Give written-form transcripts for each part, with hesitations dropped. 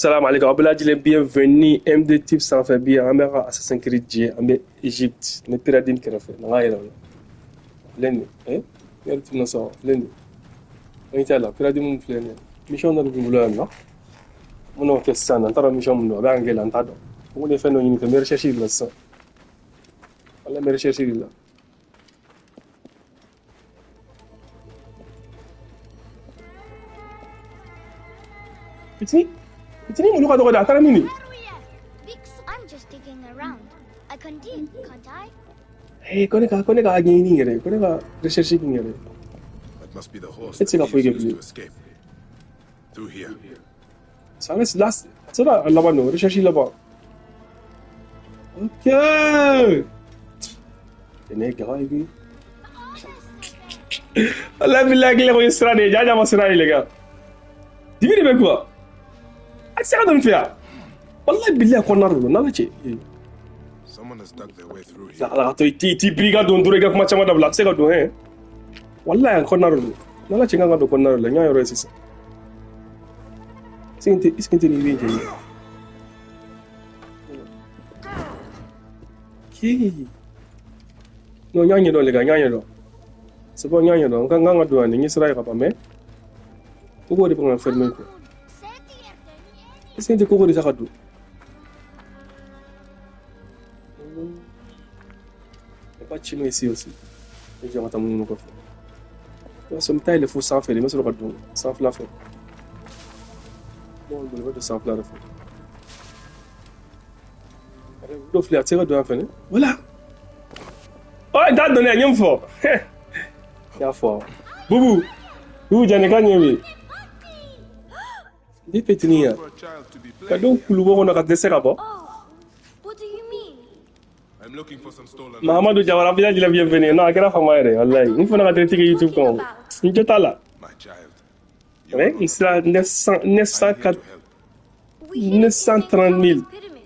Salam alaikum, aw bɛɛ lajɛlen bienvenue MD Tips sanfɛ. Bi an bɛ ka Assassin's Creed jɛ, an bɛ Egypte ni pyramide kɛrɛfɛ. Na n ka yɛlɛ o la filɛ nin ye, ne yɛrɛ tun sɔn filɛ nin ye, an t'a la pyramide min filɛ nin ye. Mission dɔ de bɛ n bolo yan nɔ, n bɛn'o kɛ sisan. N t'a dɔn mission min don, a bɛ anglais la, n t'a dɔn. N ko ne ye fɛn dɔ ɲini fɛ, n bɛ recherche de la sisan, wala n bɛ recherche de la. Fitini fitini mulu ka dɔgɔ dɛ, a taara min de? I'm just digging around. I can dig, can't I? Hey, ko ne ka ɲɛɲini yɛrɛ, ko ne ka recherche kɛ n yɛrɛ. That must be the horse E tɛ se ka that foyi thieves kɛ used bilen. to escape. Through here. Ça reste là, c'est là laban don, recherche laban. Ok. Ne gars, bi. Allah billahi kile ko ye sira de ye, jaja ma sira ye les gars. Dibi de bɛ quoi? A tɛ se ka don nin fɛ yan. Wallahi billahi kɔnɔna de don, n'Ala cɛ. Someone has dug their way through here. Ala ka to i t'i biri ka don dɔrɔn, i ka kuma caman dabila, a tɛ se ka don hɛn. Wallahi a kɔnɔna de don. N'Ala cɛ n kan ka don kɔnɔna de la, n y'a yɔrɔ ye sisan. Est-ce que n tɛ nin yiri in jɛ ye? Ok. Non, n y'a ɲɛdɔn les gars, n y'a ɲɛdɔn. C'est bon, n y'a ɲɛdɔn. N kan ka don yan, nin ye sira ye ka ban, mais koko de bɛ ka n fermer quoi. Est-ce que n tɛ koko de ta ka don? Y a pas de chemin ici aussi. Ne jɔ ka taa munumunu kɔfɛ. I b'a sɔrɔ n bɛ taa yɛlɛ fo sanfɛ de, n bɛ sɔrɔ ka don sanfɛla fɛ. Bon, n bɛ don sanfɛla de fɛ. Dɔ filɛ, a tɛ se ka don yan fɛnɛ. Voilà. Oh, n t'a dɔn dɛ, n ye mun fɔ? N y'a fɔ. Bubu, Bubu Jani ka ɲɛ bɛ. Ne petini ya. For a child to be Ka playing don here. kulubo kɔnɔ ka dɛsɛ ka bɔ. Oh, what do you mean? I'm looking for some stolen Mahamadu Jawara, bɛɛ lajɛlen bienvenue. Non, a kɛra fama yɛrɛ, wallahi. N fana ka direct kɛ YouTube kan. N jo t'a la. My child. You Ouais, are n sera 900 I'm here 904 to help. We hid it in 930 000. the pyramid.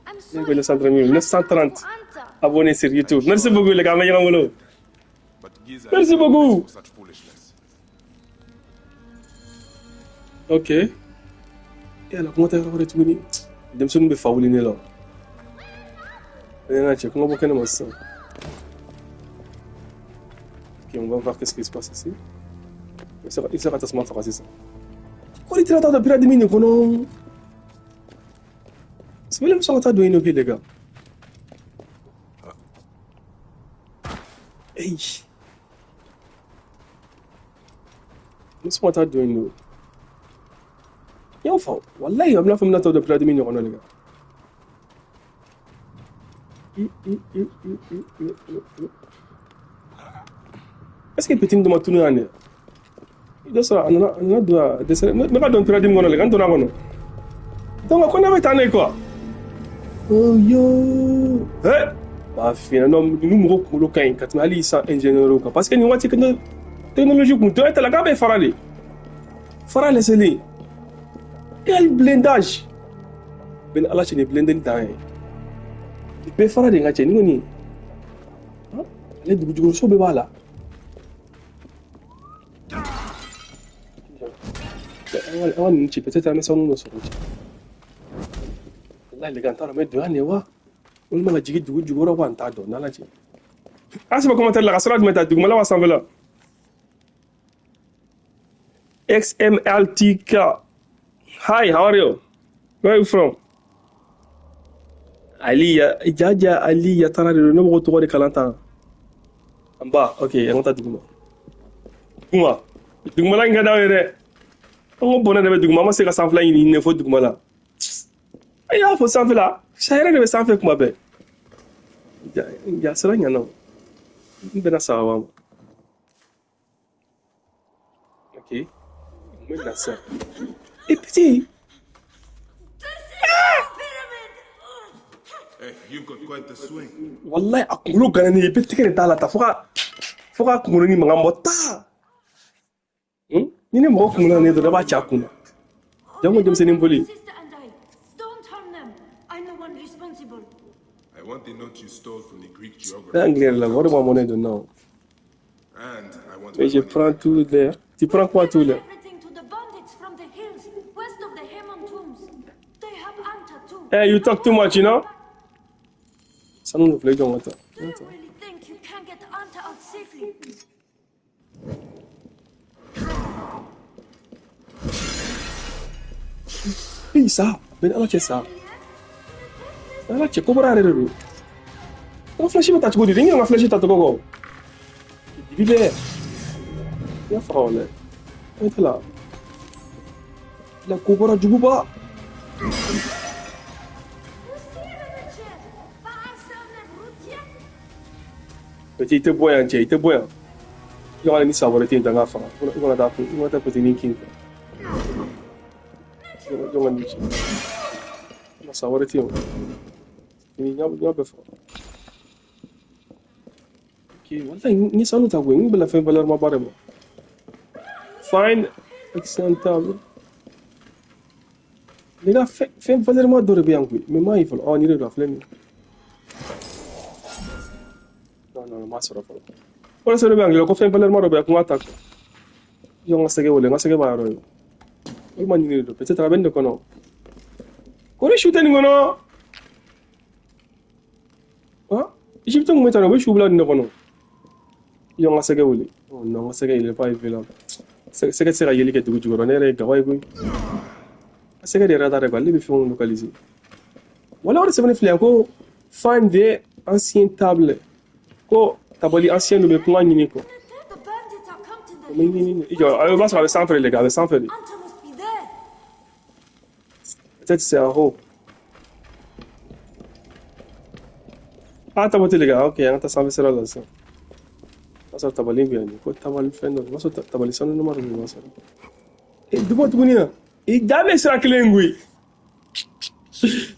I'm Ne sorry. ko 930 000, 930 abonnés sur YouTube. Merci beaucoup les gars, an bɛ ɲɔgɔn bolo. But Giza Merci is no place beaucoup. for such foolishness. Ok. E ala, kuma tɛ yɔrɔ wɛrɛ tuguni. Denmisɛnninw bɛ fa wuli ne la. Ne n'a cɛ, kuma bɔ kɛnɛ ma sisan. Ok, on va voir qu'est-ce qui se passe ici. I bɛ se ka tasuma faga sisan. Ko ni tɛna taa don pyramide nin kɔnɔ. Sɛbɛnni bɛ sɔn ka taa don yen nɔ bi les gars. Eyi. N bɛ sɔn ka taa don yen nɔ. N y'aw fa, walayi a bɛna fɔ n bɛna taa don pyramide nin kɔnɔ les gars. Est-ce que petit dɔ ma tunu yan dɛ? I dɔ sɔrɔ a nana don a dɛsɛ. N bɛ ka don pyramide kɔnɔ les gars, n donna kɔnɔ. Donc ko ne bɛ taa ne quoi. Oh yo. Hey! B'a f'i ɲɛna, non, ninnu mɔgɔw kunkolo ka ɲi ka tɛmɛ hali sisan ingénieur kan. Parce que nin waati technologie kun tɛ, e ta la k'a bɛ fara de. Fara lɛsɛlen. Quel blindage! Bɛn Ala cɛ nin blindeli dan ye. Nin bɛɛ fara de n ka cɛ, nin kɔni. Ale dugujukɔrɔso bɛɛ b'a la. An ka ninnu ci, peut-être an bɛ sanu dɔ sɔrɔ. Wallahi les gars, n t'a dɔn n bɛ don yan de wa? Walima ka jigin dugu jukɔrɔ wa, n t'a dɔn, n'Ala cɛ. A sɛbɛn commentaire la ka sira jumɛn ta, dugumala wa sanfɛla? XMLTK. Hi, how are you? Where are you from? Ali ya, Jaja Ali Yatara de don, ne mɔgɔ tɔgɔ de kalan tan. An ba, ok, an ka taa duguma. Duguma, dugumala in ka d'aw ye dɛ. An ko bɔnɛ de bɛ duguma, an ma se ka sanfɛla ɲini fo duguma la. A y'a fɔ sanfɛla, sa yɛrɛ de bɛ sanfɛ kuma bɛɛ. Ja sira ɲana o. N bɛnna sababa ma. Ok, n bɛ na sisan. E petit. Hey, you've got quite the swing. Wallahi a kunkolo gannen i bɛ tɛgɛ de t'a la ta fo ka kunkolo ni mankan bɔ taa. Ni ne mɔgɔ kunkolo na ne dɔrɔn, i b'a ci a kun na. Jango denmisɛnnin boli. Sister and I, don't harm them. I'm the one responsible. I want the note you stole from the Greek geographer. Ne anglais la, o de b'a mɔnɛ don na o. And I want Mais my je money prends back. tout l'air. Tu prends quoi tout l'air? Everything to the bandits from the hills west of the Hemon tombs. Hey, you talk too much, you know? Sanu de filɛ, i jɔ n ka taa. Do you really think you can get Anta out safely? Hey, sa, bɛ Ala cɛ sa. Ala cɛ, ko bɔra yɛrɛ de don. N ka flèche bɛ ta cogo di? N yɛrɛ ka flèche ta cogo kɔ. Dibi bɛ. I y'a faga wala. An tɛ la. La ko bɔra juguba. Petit, i tɛ bɔ yan cɛ, i tɛ bɔ yan. I kana ni sa wɛrɛ tɛ yen tan n k'a faga. I kana taa i kana taa petit ni kin. Jɔn ka nin ci. Sa wɛrɛ tɛ yen o. Ni n y'a bɛɛ faga. Ok, walahi n ye sanu ta koyi, n bɛna fɛn valeur ma ba de ma. Fine, excellent table. Les gars, fɛn valeur ma dɔ de bɛ yan koyi, mais m'a ye fɔlɔ. Ɔ, nin de don, a filɛ nin ye. Non, non, m'a sɔrɔ fɔlɔ. O de sɛbɛn bɛ anglais ko fɛn valeur ma dɔ bɛ yan ko n k'a ta quoi. Jɔn ka sɛgɛ wele, n ka sɛgɛ b'a yɔrɔ ye. Walima nin de don, peut-être a bɛ nin de kɔnɔ. Kori su tɛ nin kɔnɔ. Ah, Égypte kun bɛ tan, u bɛ su bila nin de kɔnɔ. Jɔn ka sɛgɛ wele. Oh non, n ka sɛgɛ il est pas élevé là. Sɛgɛ tɛ se ka yeli kɛ dugu jukɔrɔ, ne yɛrɛ ye gawa ye koyi. Sɛgɛ de yɛrɛ ta dɛ quoi, ale bɛ fɛnw localiser. Wala o de sɛbɛnni filɛ yan ko find the ancien table. Ko tabali ancien dɔ bɛ kuma ɲini quoi. The bandits are counting O bɛ ɲini i jɔ, a b'a sɔrɔ a bɛ sanfɛ de les gars, a bɛ sanfɛ de. Anta must be there. Peut-être c'est en haut. Ah, tabote les gars, ok, an ka taa sanfɛ sira la sisan. O b'a sɔrɔ tabali bɛ yan nin ko tabali fɛn dɔ, o b'a sɔrɔ tabali sanu ɲuman dɔ bɛ yen, o b'a sɔrɔ. E duba tuguni yan. I da bɛ sira kelen in koyi.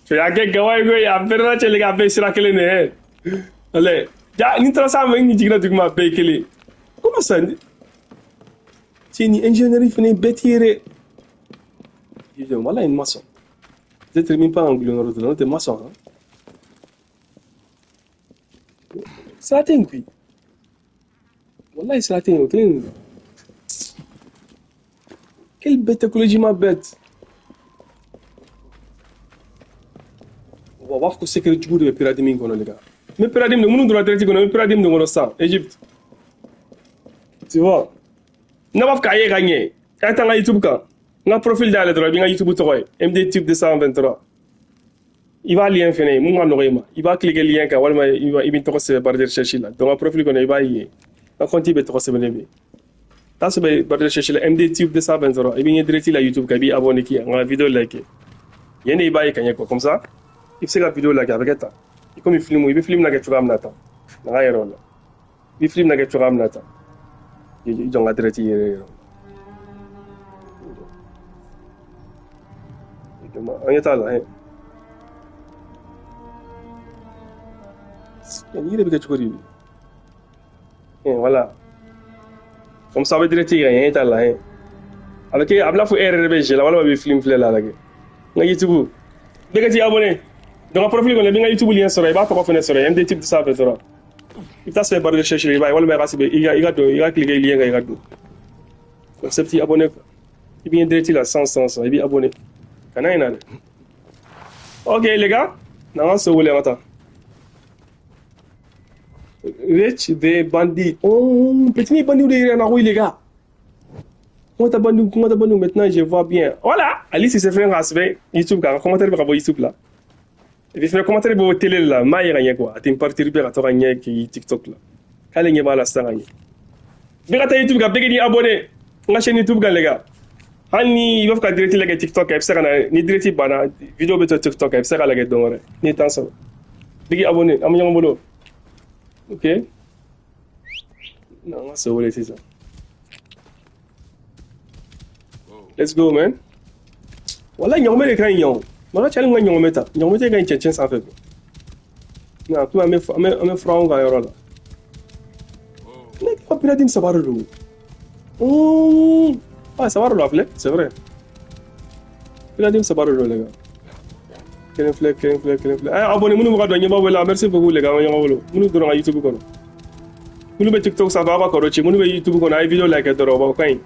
Tu y'a kɛ gawa ye koyi, a bɛɛ cɛ les gars, a bɛɛ sira kelen de ye. Walayi, ja ni taara sanfɛ ni jiginna duguma a bɛɛ ye kelen. Comment ça? Cɛ ni ingénierie fɛnɛ ye bɛɛ t'i ye dɛ. Walayi n ma sɔn. Peut-être même pas anglais yɔrɔ dɔ la, n'o tɛ n ma sɔn. Sira tɛ yen koyi. Wallahi sira tɛ yen, o kelen de don. Quelle bête écologiquement bête. U b'a fɔ ko secret jugu de bɛ pyramide min kɔnɔ les gars. N bɛ pyramide de minnu donna direct kɔnɔ, n bɛ pyramide de kɔnɔ sisan, Égypte. Tu vois? N'a b'a fɛ k'a ye ka ɲɛ, a ye taa n ka YouTube kan. N ka profil dayɛlɛ dɔrɔn, i bɛ n ka YouTube tɔgɔ ye, MD Tube 223. I b'a lien fɛnɛ ye, mun ka nɔgɔ i ma. I b'a cliquer lien kan walima i bɛ tɔgɔ sɛbɛn barre de recherche la. Donc n ka profil kɔnɔ i b'a ye. N ka compte bɛ tɔgɔ sɛbɛnnen bɛ yen. Taa sɛbɛn barre de recherche la MD Tube 223, i bɛ ɲɛ direct la YouTube kan, i b'i abonné k'i n ka vidéo like. Yen de i b'a ye ka ɲɛ quoi, comme ça i bɛ se ka vidéo like a bɛ kɛ tan. I komi film, i bɛ film lajɛ cogoya min na tan. Na n ka yɛrɛ o la. I bɛ film lajɛ cogoya min na tan. I jɔ n ka direct yɛrɛ yɛrɛ. An ɲɛ t'a la. Nin yɛrɛ bɛ kɛ cogo di? Voilà. Comme ça a bɛ direct kan, ɲɛ t'a la. A bɛ kɛ a bɛ n'a fɔ e yɛrɛ de bɛ jeu la walima a bɛ film filɛ la lajɛ. N ka YouTube. Bɛɛ ka t'i abonné. Donc profil kɔnɔ i bɛ n ka YouTube lien sɔrɔ, i b'a tɔgɔ fɛnɛ sɔrɔ MD Tube 223. I bɛ taa sɛbɛn barre de recherche la, i b'a ye walima i ka sɛbɛn i ka don, i ka cliquer lien kan i ka don. Donc c'est petit abonné quoi. I bɛ ɲɛ direct la 100 100 100, i b'i abonné. Kana ɲinɛ dɛ. Ok les gars, n'an ka so wele an ka taa. Rich the bandit. Oh, petit bandit de yɛrɛ na koyi les gars. Comment bandit, comment bandit maintenant je vois bien. Voilà, Alice s'est fait rasper YouTube kan, commentaire bɛ ka bɔ YouTube la. Et puis fɛnɛ commentaire bɛ bɔ télé la, m'a ye ka ɲɛ quoi. A tɛ n perturber ka to ka ɲɛ k'i TikTok la. K'ale ɲɛ b'a la sisan ka ɲɛ. Bɛɛ ka taa YouTube kan, bɛɛ k'i abonné n ka chaîne YouTube kan les gars. Hali ni i b'a fɛ ka direct lajɛ TikTok kan, i bɛ se ka na ni direct banna, vidéo bɛ to TikTok kan, i bɛ se k'a lajɛ don wɛrɛ n'i ye temps sɔrɔ. Bɛɛ k'i abonné, an bɛ ɲɔgɔn bolo. Ok. Non, n ka so wele sisan. Let's go man. Walahi ɲɔgɔmɛ de ka ɲi yan o. Maka cali n ka ɲɔgɔmɛ ta. Ɲɔgɔmɛ tɛ ka ɲi cɛncɛn sanfɛ quoi. Nka komi an bɛ furanw ka yɔrɔ la. Ne ka pyramide saba de don. Oh, ah saba de don a filɛ, c'est vrai. Pyramide saba de don les gars. Kelen filɛ, kelen filɛ, kelen filɛ. Eh, abonné minnu bɛ ka don ɲɛbaa wele, merci beaucoup les gars, an bɛ ɲɔgɔn bolo. Minnu donna ka YouTube kɔnɔ. Minnu bɛ TikTok sanfɛ, aw ka kɔrɔ ci. Minnu bɛ YouTube kɔnɔ, a ye vidéo like dɔrɔn, o ka ɲi.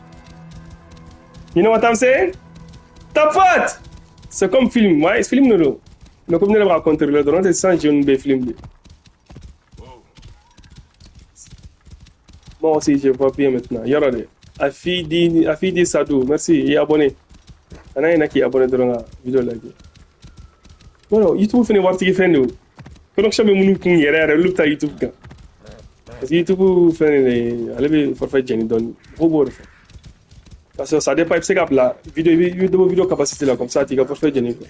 You know what I'm saying? Tapote! C'est comme film, ouais, film de l'eau. Mais comme ne b'a contrôler dɔrɔn, tɛ sisan jeunes bɛ film de. Moi aussi, je vois bien maintenant. Yɔrɔ de. Afidi Sadou, merci, i ye abonné. A n'a ɲɛna k'i abonné dɔrɔn ka vidéo lajɛ. Bon, YouTube fɛnɛ waritigi fɛn de o. Connexion bɛ minnu kun yɛrɛ yɛrɛ, olu bɛ taa YouTube kan. Parce que YouTube fɛn de, ale bɛ forfait jɛni dɔɔni. Mɔgɔw b'o de fɛ. Parce que ça dépend, i bɛ se ka bila vidéo, i bɛ dɔ bɔ vidéo capacité la, comme ça t'i ka forfait jɛni quoi.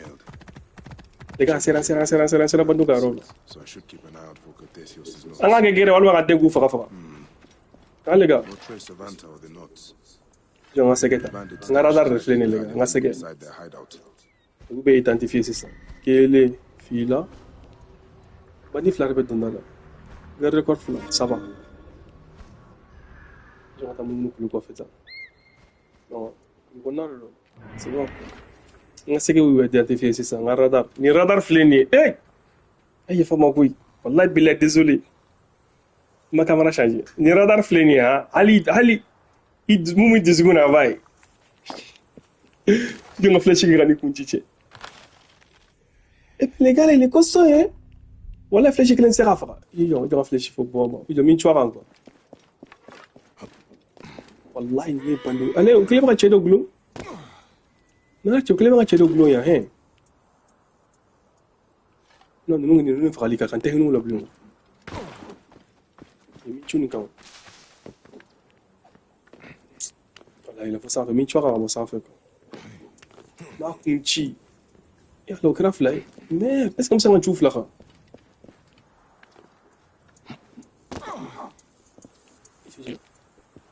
Les gars, sera sera sera sera sera bandu ka yɔrɔ la. So I should keep an eye out for Cortesius' notes. An k'a kɛ gɛrɛ walima ka den k'u faga faga. Hein les gars? No trace of Anta or the notes. Jɔ n ka sɛgɛ ta. Bandits N ka radar de filɛ nin ye les gars, n ka sɛgɛ. inside their hideout. Olu bɛ identifier sisan. Kelen, fila. Bandi fila de bɛ donda la. Garde corps fila, saba. Jɔ ka taa munumunu kulu kɔfɛ tan. Non, kulu kɔnɔna de don. C'est bon. N ka sɛgɛw y'u identifier sisan, n ka radar. Nin radar filɛ nin ye. Eh! A yafa n ma koyi. Wallahi billahi désolé. N ma caméra changer. Nin radar filɛ nin ye han. Hali hali i mun b'i dusukun na a b'a ye. Jɔn ka flèche kɛ ka ni kun ci cɛ. Et puis les gars, il est costaud, hein. Wala flèche kelen tɛ se k'a faga. I jɔ, i jɔ ka flèche fo bɔ ma. I jɔ min cuwa kan quoi. Wallahi ne ye bandi. Ale o kelen bɛ ka cɛ dɔ gulon. N'a cɛ o kelen bɛ ka cɛ dɔ gulon yan hɛn. Non, ninnu fagali ka kan tɛ hinɛ u la bilen. Min cu nin kan. Wala yɛlɛ fo sanfɛ, min cuwa kan ka bɔ sanfɛ quoi. N'a kun ci. Yala o kɛra fila ye. Mais est-ce que an bɛ se ka cu fila kan?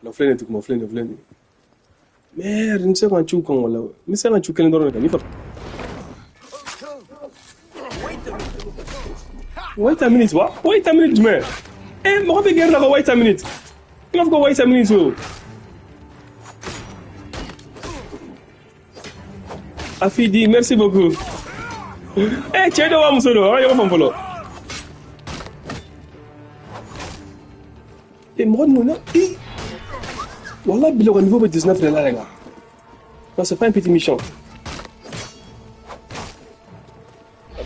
La filɛ nin ye duguma, filɛ nin ye, filɛ nin ye. Merde, n tɛ se ka cu kan wala. N bɛ se ka cu kelen dɔrɔn de kan. Ni faga. Wait a minute, wa? Wait a minute jumɛn? Eh, mɔgɔ bɛ gɛrɛ la ka wait a minute. I b'a fɔ ko wait a minute o. Afidi, merci beaucoup. Eh, cɛ dɔ wa muso dɔ? An ka ɲɔgɔn faamu fɔlɔ. Eh, mɔgɔ ninnu na, eh. Wallah, billahi, au niveau 19 de là, les gars. Non, c'est pas un petit méchant.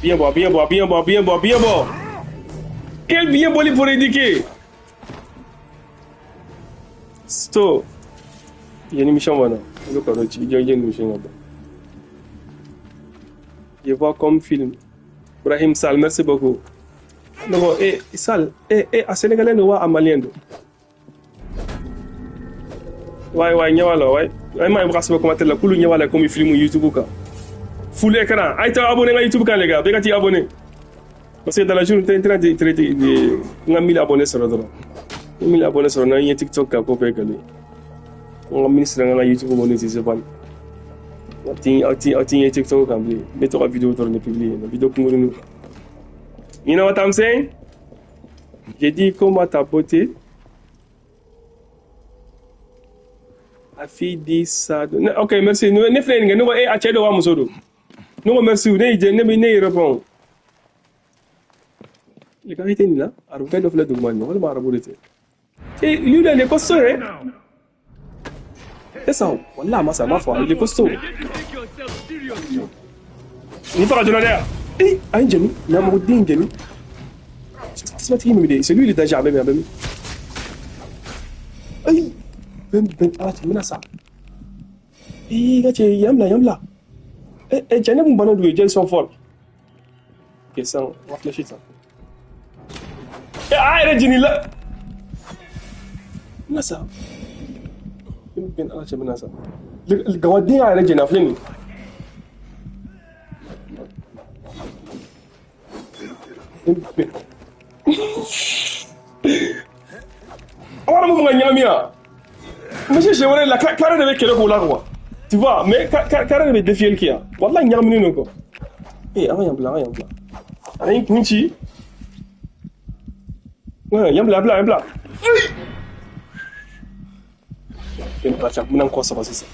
Bien bon, bien bon, bien bon, bien bon, bien bon. Quel bien bon pour éduquer. Stop. Il y a une mission voilà. Il y a une mission là-bas. Je vois comme film. Brahim Sal, merci beaucoup. Non, eh, Sal, eh, eh, à Sénégalais, nous, à Malien. Ouais, ouais, nyawala, ouais. Ouais, ma embrasse commentaire la kulu nyawala comme film YouTube ka. Full écran. Aïe, t'as abonné à YouTube les gars. Bega t'y abonné. Parce que dans la journée, t'es en train de traiter de 1000 abonnés sur le 1000 abonnés sur le TikTok ka ko pe kali. On a ministre dans YouTube monétiser pas. Ati TikTok ka bi. Mets toi vidéo tourner publier. La vidéo pour nous. You know what I'm saying? J'ai dit comment ta beauté. Afidi Sado. Ok, merci. Ne frère, ne eh achedo wa musodo. No merci, ne ne ne répond. Les gars étaient là, arbuka do fla duguma no, wala arabu de. Eh, lui là, il est costaud hein. C'est ça. Wallah, ma ça ma foi, il est costaud. Ni pas de l'air. Eh, un jeni, na mo din jeni. C'est lui il est déjà même même. Aïe. Ben ben ala cɛ n bɛna sa. Ee ka cɛ yan bila yan bila. Eh eh cɛ ne kun banna d'u ye, ils sont forts. Ok, sisan on va fléchir ça. Eh a yɛrɛ jeni la. N bɛna sa. Ben ben ala cɛ n bɛna sa. Gawaden y'a yɛrɛ jeni a filɛ nin ye. Ben ben. A b'a dɔn mun ka ɲagami yan. Monsieur Chevrolet, la carré de kɛlɛ k'o la quoi. Tu vois, mais carré de bɛ défier kɛ yan. Wallahi ɲagaminen don quoi. Eh, an ka yan bila, an ka yan bila. An y'i kun ci. Ouais, yan bila, bila, yan bila. Ben Pacha, n bɛna n kɔ sɔgɔ sisan.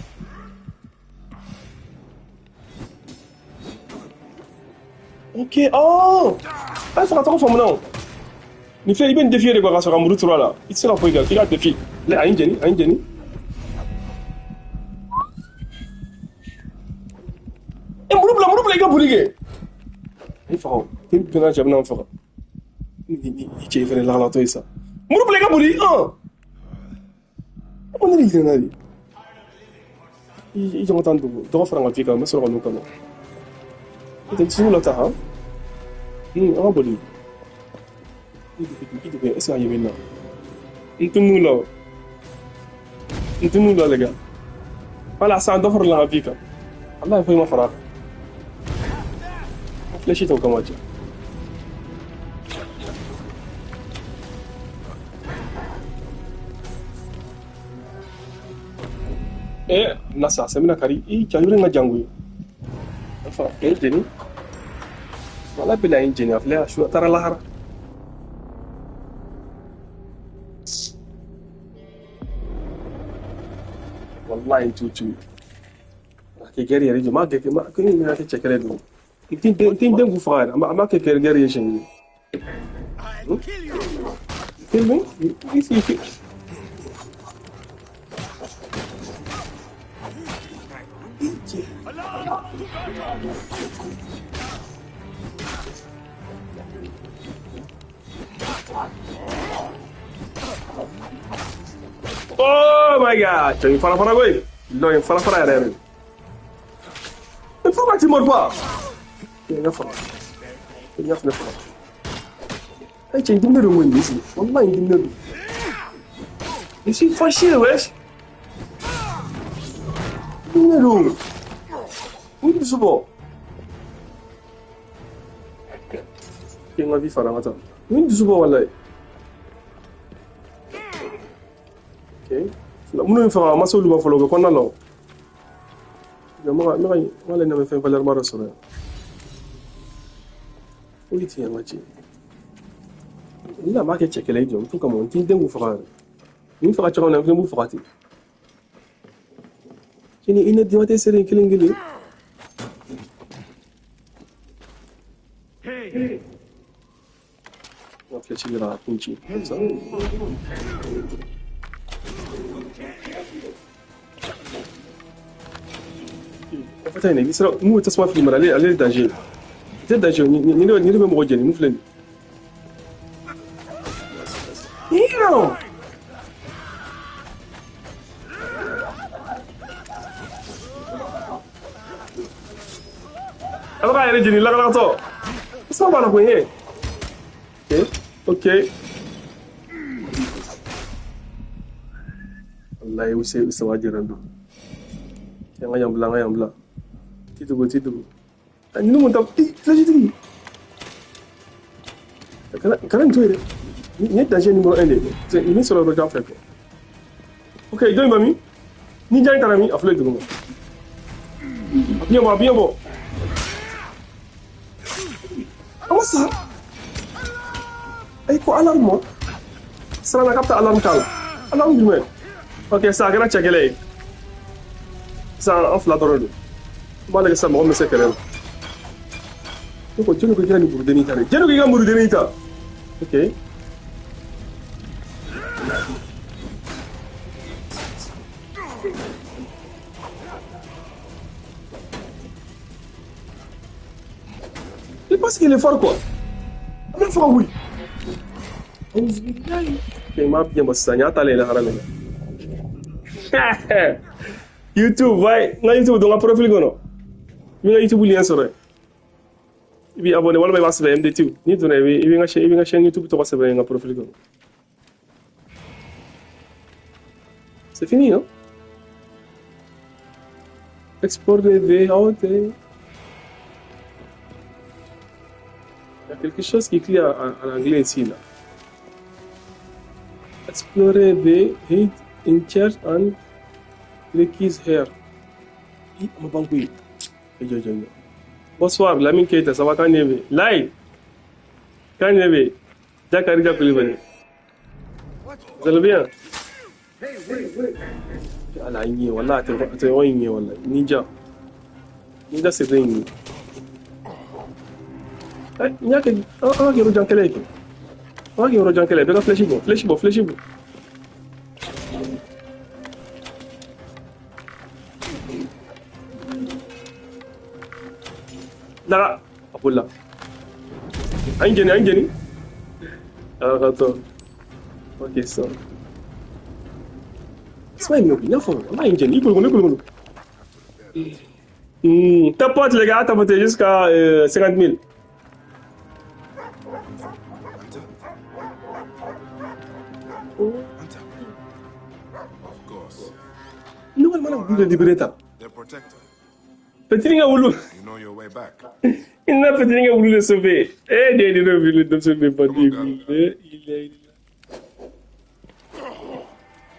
Ok, oh! Ah, faga tɔgɔ faamu na o. Nin filɛ, i bɛ nin défier de quoi ka sɔrɔ ka muru turu a la. I tɛ se ka foyi kɛ, f'i k'a défier. Lɛ, a ye n jeni, a ye n jeni. Eh, muru bila, muru bila i ka boli kɛ. N faga o. Ni donna cɛ bɛna n faga. Ni cɛ in fɛnɛ lakalatɔ ye sa. Muru bila i ka boli an. Ko ne de yirana de. I jɔn ka taa n dogo. Dɔgɔ fara n ka vie kan n bɛ sɔrɔ ka n'u kama. N'o tɛ n tɛ se la ta han. An ka boli. I dogo est-ce que a ɲɛ bɛ n na? N tunun la o. N tunun la les gars. Voilà, sisan dɔ farala n ka vie kan. Walahi foyi ma fara a kan. Flèche t'o kama cɛ. Na sa sɛ bɛna kari i ja yɔrɔ in ka jan koyi. Enfin, a ye jeni. Wala bila ye jeni a filɛ a su a taara lahara. Wallahi n t'u tu. A kɛ gɛri yɛrɛ jɔ n b'a kɛ ko ne bɛna kɛ cɛ kɛlɛ don. N tɛ n den k'u faga yɛrɛ an b'a kɛ gɛri ye siɲɛ kelen. Kill me? Easy. Oh my god! Cɛ in fara fara koyi. Non, in fara fara yɛrɛ yɛrɛ. Mais pourquoi tu mords pas? N y'a faga. N y'a fɛnɛ faga. Eh cɛ in diminen don koyi nin sigi. Wallahi n diminen don. Je suis fâché wesh. Diminen don. N dusu bɔ. N ka vie fara n ka taa. N dusu bɔ wallahi. Ok. Minnu ye faga a ma se olu ma fɔlɔ u bɛ kɔnɔna la o. N ka lajɛ n'a bɛ fɛn valeur ma dɔ sɔrɔ yan. Foyi ti yan n ka cɛ. Ni la m'a kɛ cɛ kɛlɛ ye jɔ n t'u kama n t'i den k'u faga yɛrɛ. Ni faga cogo min na n fɛnɛ b'u faga ten. Sini i ne dima tɛ sere kelen kelen. N ka flèche yɛrɛ a kun ci comme ça. En fait, il sera mu tasuma fili mara ale ale danger. Tɛ danger ni ni ne bɛ mɔgɔ jeni mun filɛ nin ye. Hero! A bɛ k'a yɛrɛ jeni lakanatɔ. Tasuma b'a la koyi he. Ok, ok. Wallahi u se saba jiran don. An ka yan bila an ka yan bila. Ti dogo ti dogo. Ninnu kun ta flèche tigi. Kana nin to yen dɛ. Nin ye danger numéro 1 de ye. Nin sɔrɔ yɔrɔ jan fɛ quoi. Ok, jɔn in bɛ min? Ni jan in taara min? A filɛ duguma. A biɲɛ bɔ a biɲɛ bɔ. A ma sa. Ayi ko alarme ma. Siranna k'a bɛ taa alarme k'a la. Alarme jumɛn? Ok, sisan a kɛra cɛ kɛlɛ ye. Sisan an fila dɔrɔn don. N b'a lajɛ sisan mɔgɔ min bɛ se kɛlɛ la. Ne ko jɔnni ko i ka nin murudennin ta dɛ? Jɔnni ko i ka murudennin ta? Ok. Il pense qu'il est fort quoi. A bɛ faga wuli. Ok, n b'a biɲɛ bɔ sisan n y'a ta la lahara min na. YouTube, ouais. N ka YouTube don n ka profil kɔnɔ. N bɛ n ka YouTube lien sɔrɔ yen. I b'i abonné walima i b'a sɛbɛn MDT. N'i donna i bɛ n ka chaîne YouTube tɔgɔ sɛbɛn n ka profil kɔnɔ. C'est fini, non? Export de VOT. Il y a quelque chose qui écrit en anglais ici, là. Explorer the hid in church and Ricky's hair. Bonsoir, Lamine Keita, ça va quand même? Lai! Quand même? Jakarija Koulibaly. Vous allez bien? Ala inye, wallah, te inye, wallah. Ninja. Ninja c'est vrai inye. Eh, nya ke, ah, ke rojan kele ke. Ah, ke rojan kele, bega flèche bo, flèche bo, flèche bo. Dara, a bolila. An jeni, an jeni. Alors attends. Ok, ça. C'est pas une fois. On a une jeni. Il tapote les gars, tapote jusqu'à 50 000. Nous allons nous libérer. Petit nga wulu. Il n'a petit nga wulu le sauver. Eh, il est sauver bandit. Il est.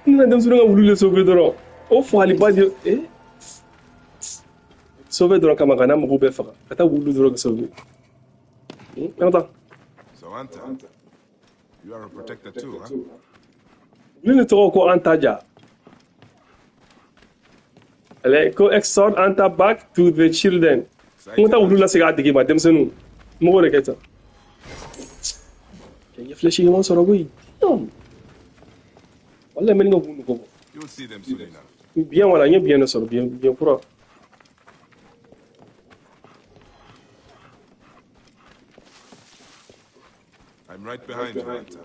Nous avons voulu le sauver dɔrɔn. O fagaliba de eh sauver dɔrɔn kama ka n'a mago bɛɛ faga ka taa wulu dɔrɔn ka sauver. An ka taa. So Anta, you are a protector too, huh? Wulu ne tɔgɔ ko Anta ja. Ale ko exhort Anta back to the children. N ka taa wulu lasegin a tigi ma denmisɛnninw. Mɔgɔw de kɛ tan. N ye flèche ɲuman sɔrɔ koyi. Wala mɛ nga wulu kɔ. You'll see them soon enough. Bien wala, n ye bien de sɔrɔ, bien bien kura. I'm right behind you, Anta.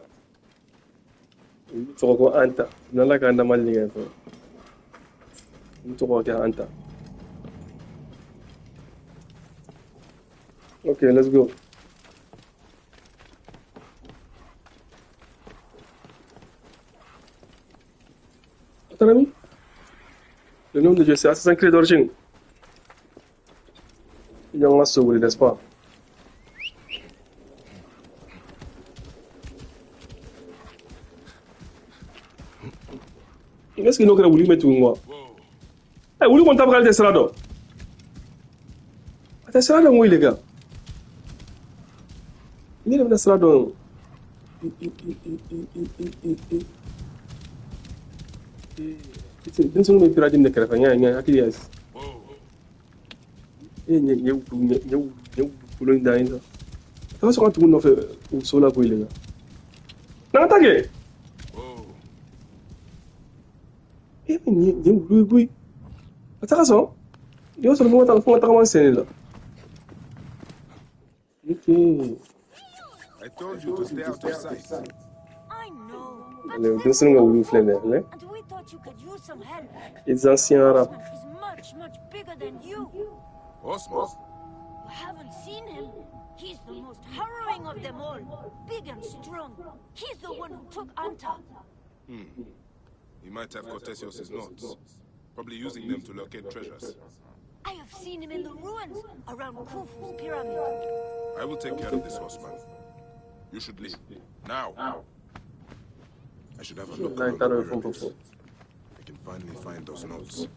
N tɔgɔ ko Anta. N'Ala k'an dama ɲɛgɛn fɛ. N tɔgɔ kɛ Anta. Okay, let's go. Le nom de Dieu, c'est Assassin's Creed d'origine. Il y en a sauvé, n'est-ce pas? Est-ce que nous avons voulu mettre moi? Eh, voulu qu'on tape le Serrado? Le Serrado, oui, les gars. Il est le Serrado. Denmisɛnninw bɛ pirati de kɛrɛfɛ n y'a ye n hakili y'a ye. E ɲɛ ɲɛ wulu ɲɛ ɲɛ wulu ɲɛ wulu kolon in da ye sa. A taara sɔn ka tugu nɔfɛ u so la koyi les gars. N'an ka taa kɛ. E bɛ nin ye wulu ye koyi. A taga sɔn. I b'a sɔrɔ fo ka taga fo ka tagama sen de la. Ok. I told you to stay out of sight. Ale denmisɛnninw ka wulu filɛ nin ye. You could use some help. Les anciens arabes. He's much, much bigger than you. Osman. You haven't seen him. He's the most harrowing of them all. Big and strong. He's the one who took Anta. He might have Cortesios' notes. Probably using them to locate treasures. I have seen him in the ruins around Khufu's pyramid. I will take care of this horseman. You should leave. Now. I should have a look around the pyramids. I can finally find those notes.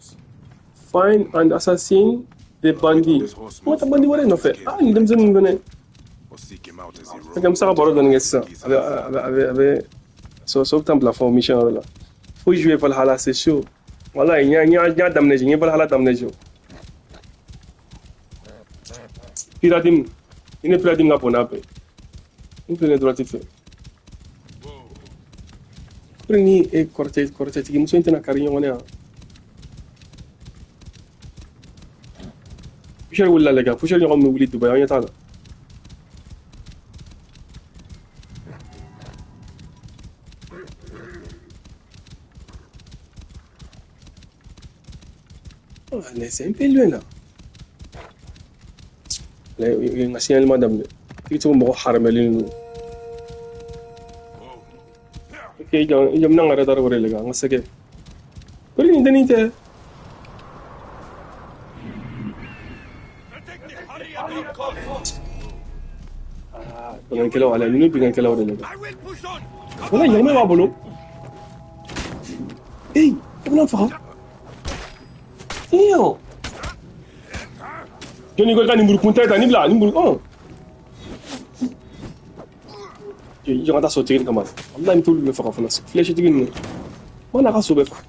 Find and assassin the bandit. What a bandit wɛrɛ nɔfɛ. Ah, nin denmisɛnnin ninnu fɛnɛ. Or seek him out as he Ok, an bɛ se ka baro dɔɔni kɛ sisan. A bɛ so so bɛ taa bila fɔ mission yɔrɔ la. Faut jouer Valhalla, c'est chaud. Voilà, n y'a daminɛ n ye Valhalla daminɛ jo. Piradim. I ne Piradim ka bon n'a bɛɛ. N filɛ droite fɛ. Après ni e kɔrɔtɛtigi muso in tɛna kari ɲɔgɔn na yan. Poussière wulila les gars, poussière ɲɔgɔn bɛ wuli Dubaï, an ɲɛ t'a la. Oh, mais c'est un peu loin là. N ka signalement daminɛ. I bɛ se ko mɔgɔ haramɛlen ninnu. Ok, i jɔ n bɛna n ka retard wɛrɛ les gars, n ka sɛgɛ. Kori nin dennin tɛ. Ah, bingankɛlaw ala ninnu ye bingankɛlaw de les gars. Wala ɲagamɛ b'a bolo. Hey, i bɛna n faga. Iyo. Jɔnni ko i ka nin burukun ta nin bila nin buru ɔn. I jɔ ka taa sotigi nin kama. Walahi n t'olu bɛɛ faga fana. Flèche tigi ninnu. Wala ka so bɛɛ faga.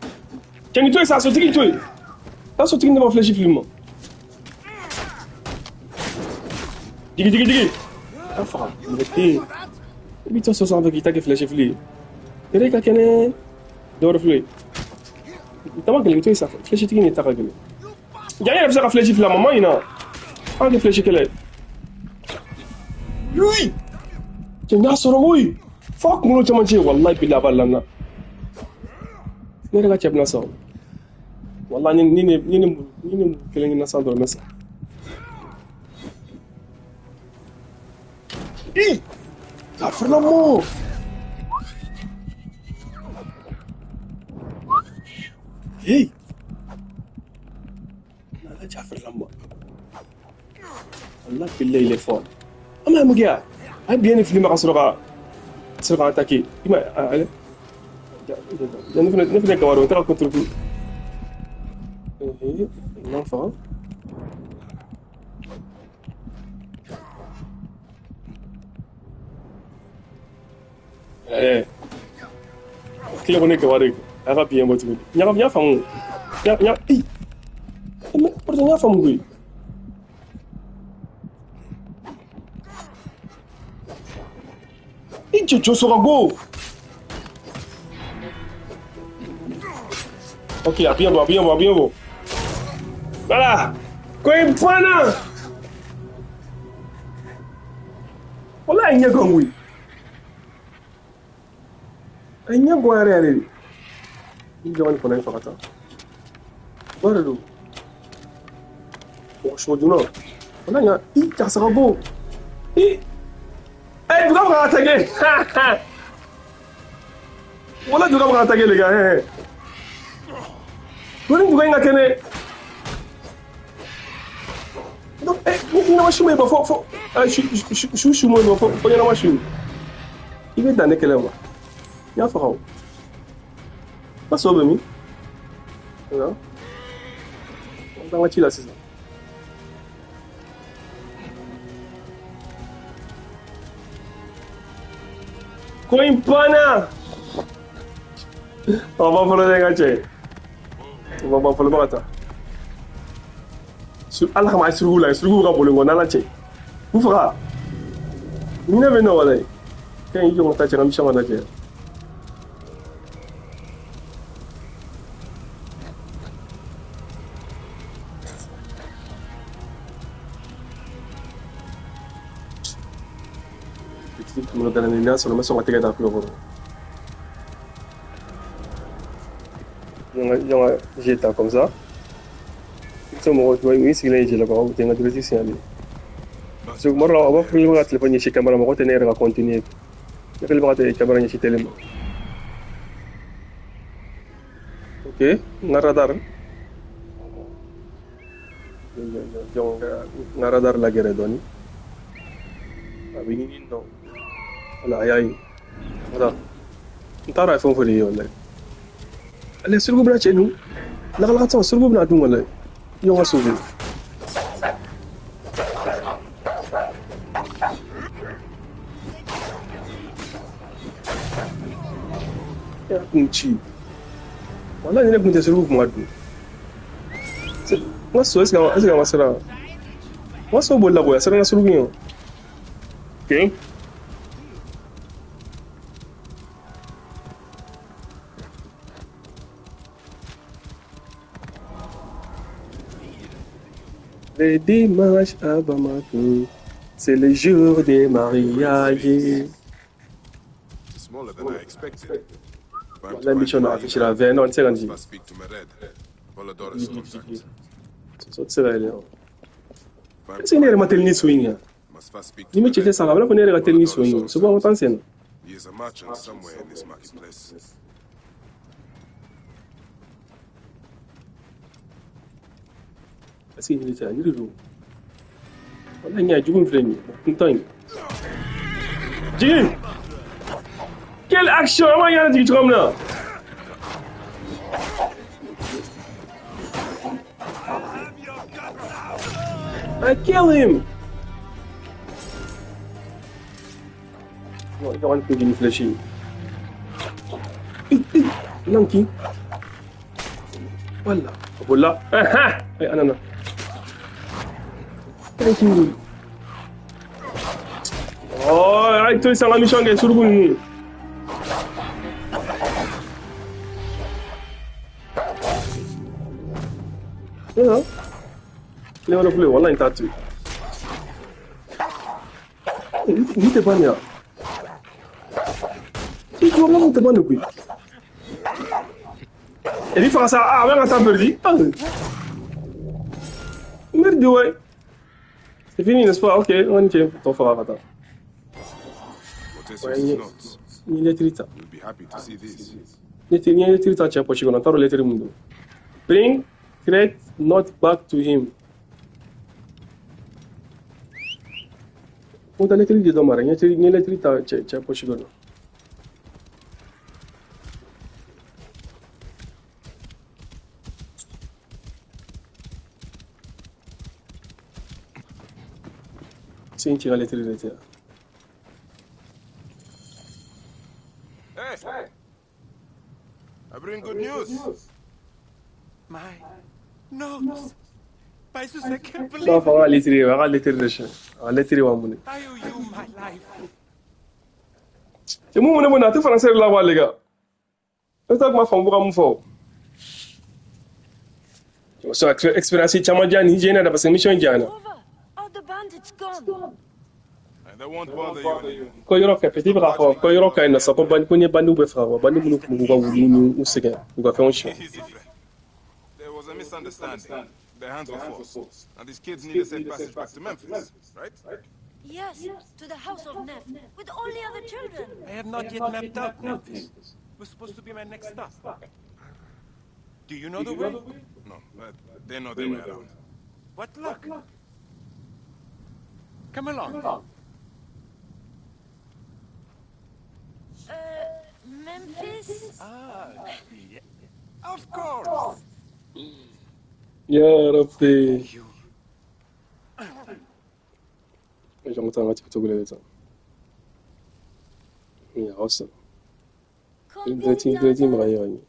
Cɛ nin to yen sa, sotigi to yen. Taa sotigi nin ma flèche fili ma. Jigi jigi jigi. Taa faga. Mɔgɔ tɛ yen. I b'i to so sanfɛ k'i ta kɛ flèche fili ye. Yɛrɛ ka kɛnɛ dɔwɛrɛ filɛ. Tama gɛlɛn to yen sa. Flèche tigi nin ta ka gɛlɛn. Ja n yɛrɛ bɛ se ka flèche fili a ma, ma ɲina. An kɛ flèche kɛlɛ. Yui! Cɛ n y'a sɔrɔ koyi. F'a kunkolo cɛmancɛ wallahi billahi a b'a la n na. Ne yɛrɛ ka cɛ bɛna sa o. Wallahi ni ne kelen na san dɔrɔn n bɛ sa. Ih! Kafirlamɔ! Hey! Nala Jafirlamɔ. Wallahi billahi il est fort. Ama ye mun kɛ yan? A ye biɲɛ ni fili ma ka sɔrɔ ka attaquer. I ma ale. Ne fana gawaro n taara contre coup. N'an faga. Eh. Kile ko ne gawaro a ka biɲɛ bɔ tuguni. N y'a faamu. N y'a i. Mais pourtant n y'a faamu koyi. I cɛ jɔ ka go. Ok, a biɲɛ bɔ, a biɲɛ bɔ, a biɲɛ bɔ. Voilà. Ko in banna. Wallahi ɲɛ gan koyi. A ɲɛ gan yɛrɛ yɛrɛ de. Ni jama ni kɔnɔ in faga tan. Ba de don. Mɔgɔ sɔ joona. Wallahi nka i karisa ka bɔ. I. Eh, duga bɛ ka attaquer. Wallahi duga bɛ ka attaquer les gars. Eh. Doni duga in ka kɛnɛ. Donc, eh, ni ɲɛnama su ma ɲi ba fɔ fɔ su su ma ɲi ba fɔ fɔ ɲɛnama su. I bɛ dan ne kɛlɛ ma. N y'a faga o. N ka so bɛ min? Voilà. An t'an ka ci la sisan. Ko in banna. A ban fɔlɔ dɛ n ka cɛ. O ma ban fɔlɔ bɛ ka taa. Ala kama a ye suruku la suruku bɛ ka boli n kɔ n'Ala cɛ. U faga. Ɲinɛ bɛ n na walayi. Kɛ i jɔ ka taa cɛ ka mission ka lajɛ. Petit kunkolo gana ni n'a sɔrɔ n bɛ sɔn ka tɛgɛ da tulo kɔrɔ. N ka G ta comme ça. I bɛ se mɔgɔ i sigilen ye ji la quoi, o tɛ n ka direct signaler. Parce que kuma dɔ la a b'a fɔ k'i bɛ ka téléphone ɲɛsin caméra ma, mɔgɔ tɛ ne yɛrɛ ka continuer. Ne kɛlen bɛ ka caméra ɲɛsin télé ma. Ok, n ka radar. Donc n ka radar lagɛrɛ dɔɔni. A bɛ ɲini dɔn. Voilà, a y'a ye. Voilà. N t'a dɔn a ye fɛn o fɛn de ye walayi. Ale suruku bɛna cɛ dun. Lakalakatɔ suruku bɛna dun walayi. Ɲɔgɔn ka so bɛ yen. E y'a kun ci. Walayi ni ne kun tɛ suruku kun ka dun. N ka so est ce que a ma siran? N ka so bolila koyi a siranna suruku ɲɛ o. Ok. Le dimanche à Bamako, c'est le jour des mariages. It's smaller than I expected. If I'm to La find mission a Fahim, affiché la 20, non, n tɛ se ka nin must first speak to Mered. Voladoris contact. So tɛ se ka yɛlɛ. If I'm Est ce to que ne yɛrɛ find ma teli ni so in ye? must first speak Ni to ma cɛ tɛ Mered. sa a b'a fɔ ne yɛrɛ ka teli ni so in ye. Sobo an ka taa n sen na. He is a merchant somewhere in this marketplace. Est ce que yiri tɛ yiri don? Walahi ɲɛ jugu in filɛ nin ye, kuntan in. Jigin! Quelle action! An b'a ɲɛ jigin cogoya min na. I kill him! Non, il va avoir une flèche. Lanki. Voilà. Voilà. Ah ah! Nana. Thank you. Oh, ay, to isang mission kay suruku ninnu. Yeah. Ne wala kule wallahi n t'a to yen. Ni tɛ ban nin ya. kuma mun tɛ ban de koyi. Et puis faga sa, ah, a bɛ ka temps perdu. Ah. Merde, ouais. C'est fini, n'est-ce pas? Ok, on y est. T'en feras pas. Protesius' notes. Ni lettre ta. You'll be happy to see this. Ni lettre ta cɛ poche kɔnɔ, n t'a dɔn lettre mun don. Bring threat not back to him. Ko ta lettre di dɔ ma dɛ, n ye lettre ta cɛ poche kɔnɔ. Se n cɛ ka lettre de tɛ yan. Hey! I bring good news. My notes. By I can't N'a believe fɔ an ka lettre ye, a ka lettre de siɲɛ. A ka lettre b'an bolo. I owe you my life. Cɛ mun ne bolo a tɛ français de la quoi, les gars. Ne t'a kuma faamu ka mun fɔ. So expérience caman diya nin jɛnɛ na parce que mission in diyara n na. Over. All the bandits gone. And they won't bother you anymore. Ko yɔrɔ ka petit bɛ k'a fɔ ko yɔrɔ ka ɲi nɔ sa ko bandi ko n ye bandiw bɛɛ faga quoi, bandi minnu tun b'u ka wulu ni u sɛgɛn u ka fɛnw siɲɛ. Easy, friend. There was a misunderstanding. Their hands were forced. And these kids need a safe passage back to Memphis, right? Yes, to the house of Neff, with all the other children. I have not yet mapped out Memphis. It was supposed to be my next stop. Do you know the way? No, but they know their way around. What luck! Come along. Memphis? Ah, yeah. Of course. Ya Rabbi. You. Jɔ n ka taa n ka TikTok lajɛ tan. Ya awesome. Come Dirty bɛ ka ye ka ɲɛ.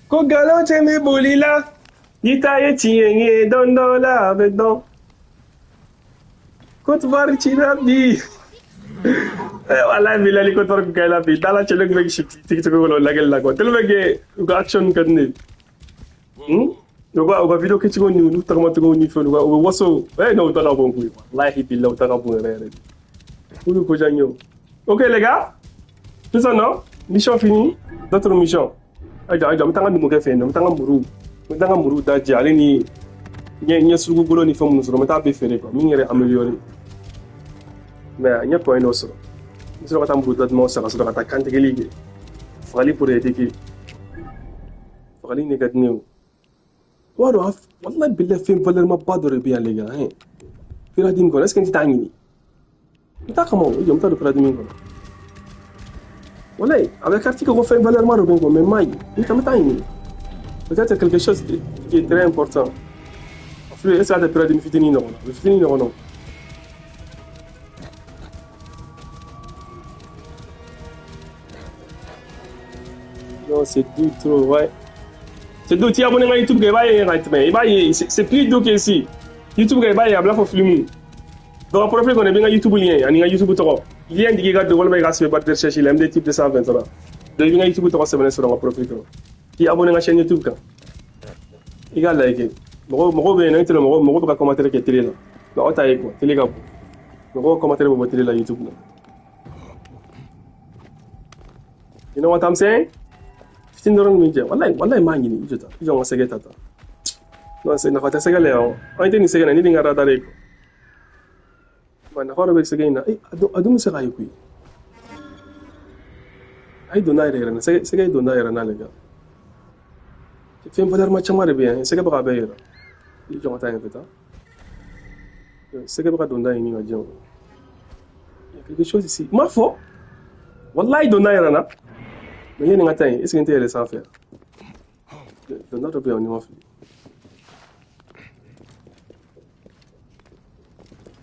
Ko nkalon cɛ bɛ boli la, n'i ta ye tiɲɛ ye don dɔ la a bɛ dɔn. Côte d'Ivoire cira bi. Walahi bilahi Côte d'Ivoire kun ka ɲi la bi. Dala cɛlen kun bɛ si TikTok kɔnɔ lajɛli la quoi. Tellement que u ka action ka di ne ye. U ka vidéo kɛcogo ni u tagamacogo ni fɛnw u bɛ waso. Non, u ta ka bon koyi. Walahi bilahi u ta ka bon yɛrɛ yɛrɛ de. Olu ko diya n ye o. Ok les gars, sisan nɔ mission finie, d'autres missions. Ayiwa ayiwa, n bɛ taa n ka numukɛ fɛ yen nɔ, n bɛ taa n ka muru, n bɛ taa n ka muru da jɛ ale ni n ye suruku bolo ni fɛn minnu sɔrɔ, n bɛ taa bɛɛ feere quoi, min yɛrɛ amélioré. Mais n ye point dɔ sɔrɔ. N bɛ sɔrɔ ka taa muru da dumanw san ka sɔrɔ ka taa kantigɛli kɛ. Fagali pour aider. Fagali ne ka di ne ye o. I b'a dɔn walahi bilahi fɛn valeur ma ba dɔ de bɛ yan les gars hein. Pyramide kɔnɔ est ce que n tɛ taa ɲini? N t'a kama o, i jɔ n bɛ taa don pyramide kɔnɔ. Walahi a bɛ quartier kɛ ko fɛn valeur ma dɔ bɛ yen quoi, mais n m'a ye. N bɛ taa ɲini. Peut-être quelque chose qui est très important. A filɛ est ce que a tɛ pyramide fitinin ɲɔgɔn na? A bɛ fitinin ɲɔgɔn na o. Non, c'est doux trop, ouais. C'est doux, tu es abonné à YouTube, i b'a ye ka tɛmɛ, i b'a ye, c'est plus doux qu'ici. YouTube i b'a ye a bɛ fɔ film. Donc profil kɔnɔ i bɛ n ka YouTube lien ani n ka YouTube tɔgɔ. Lien digi i ka don walima i ka sɛbɛn barre de recherche la MD type 223. Donc i bɛ n ka YouTube tɔgɔ sɛbɛnnen sɔrɔ n ka profil kɔnɔ. K'i abonné n ka chaîne YouTube kan. I ka like. Mɔgɔw bɛ yen nɔ, i tɛna mɔgɔw bɛ ka commentaire kɛ télé la. Mais aw ta ye quoi, télé ka bon. Mɔgɔw commentaire bɛ bɔ télé la YouTube la. You know what I'm saying? Fitinin dɔrɔn min jɛ, walahi walahi m'a ɲini, i jɔ tan, i jɔ n ka sɛgɛ ta tan. Non, c'est nafa tɛ sɛgɛ la yan o. An tɛ nin sɛgɛ na, ni nin ka radar ye quoi. Ba nafa dɔ bɛ sɛgɛ in na, a dun bɛ se k'a ye koyi. A ye donna yɛrɛ yɛrɛ na, sɛgɛ ye donna yɛrɛ na les gars. Fɛn valeur ma caman de bɛ yan, sɛgɛ bɛ ka bɛɛ yɛrɛ. I jɔ n ka taa yen fɛ tan. Sɛgɛ bɛ ka donda ɲini ka diyan o. Il y a quelque chose ici. N m'a fɔ. Walahi donna yɛrɛ na. Mais yanni n ka taa yen, est ce que n tɛ yɛlɛ sanfɛ? Donda dɔ bɛ yan ni ma fili.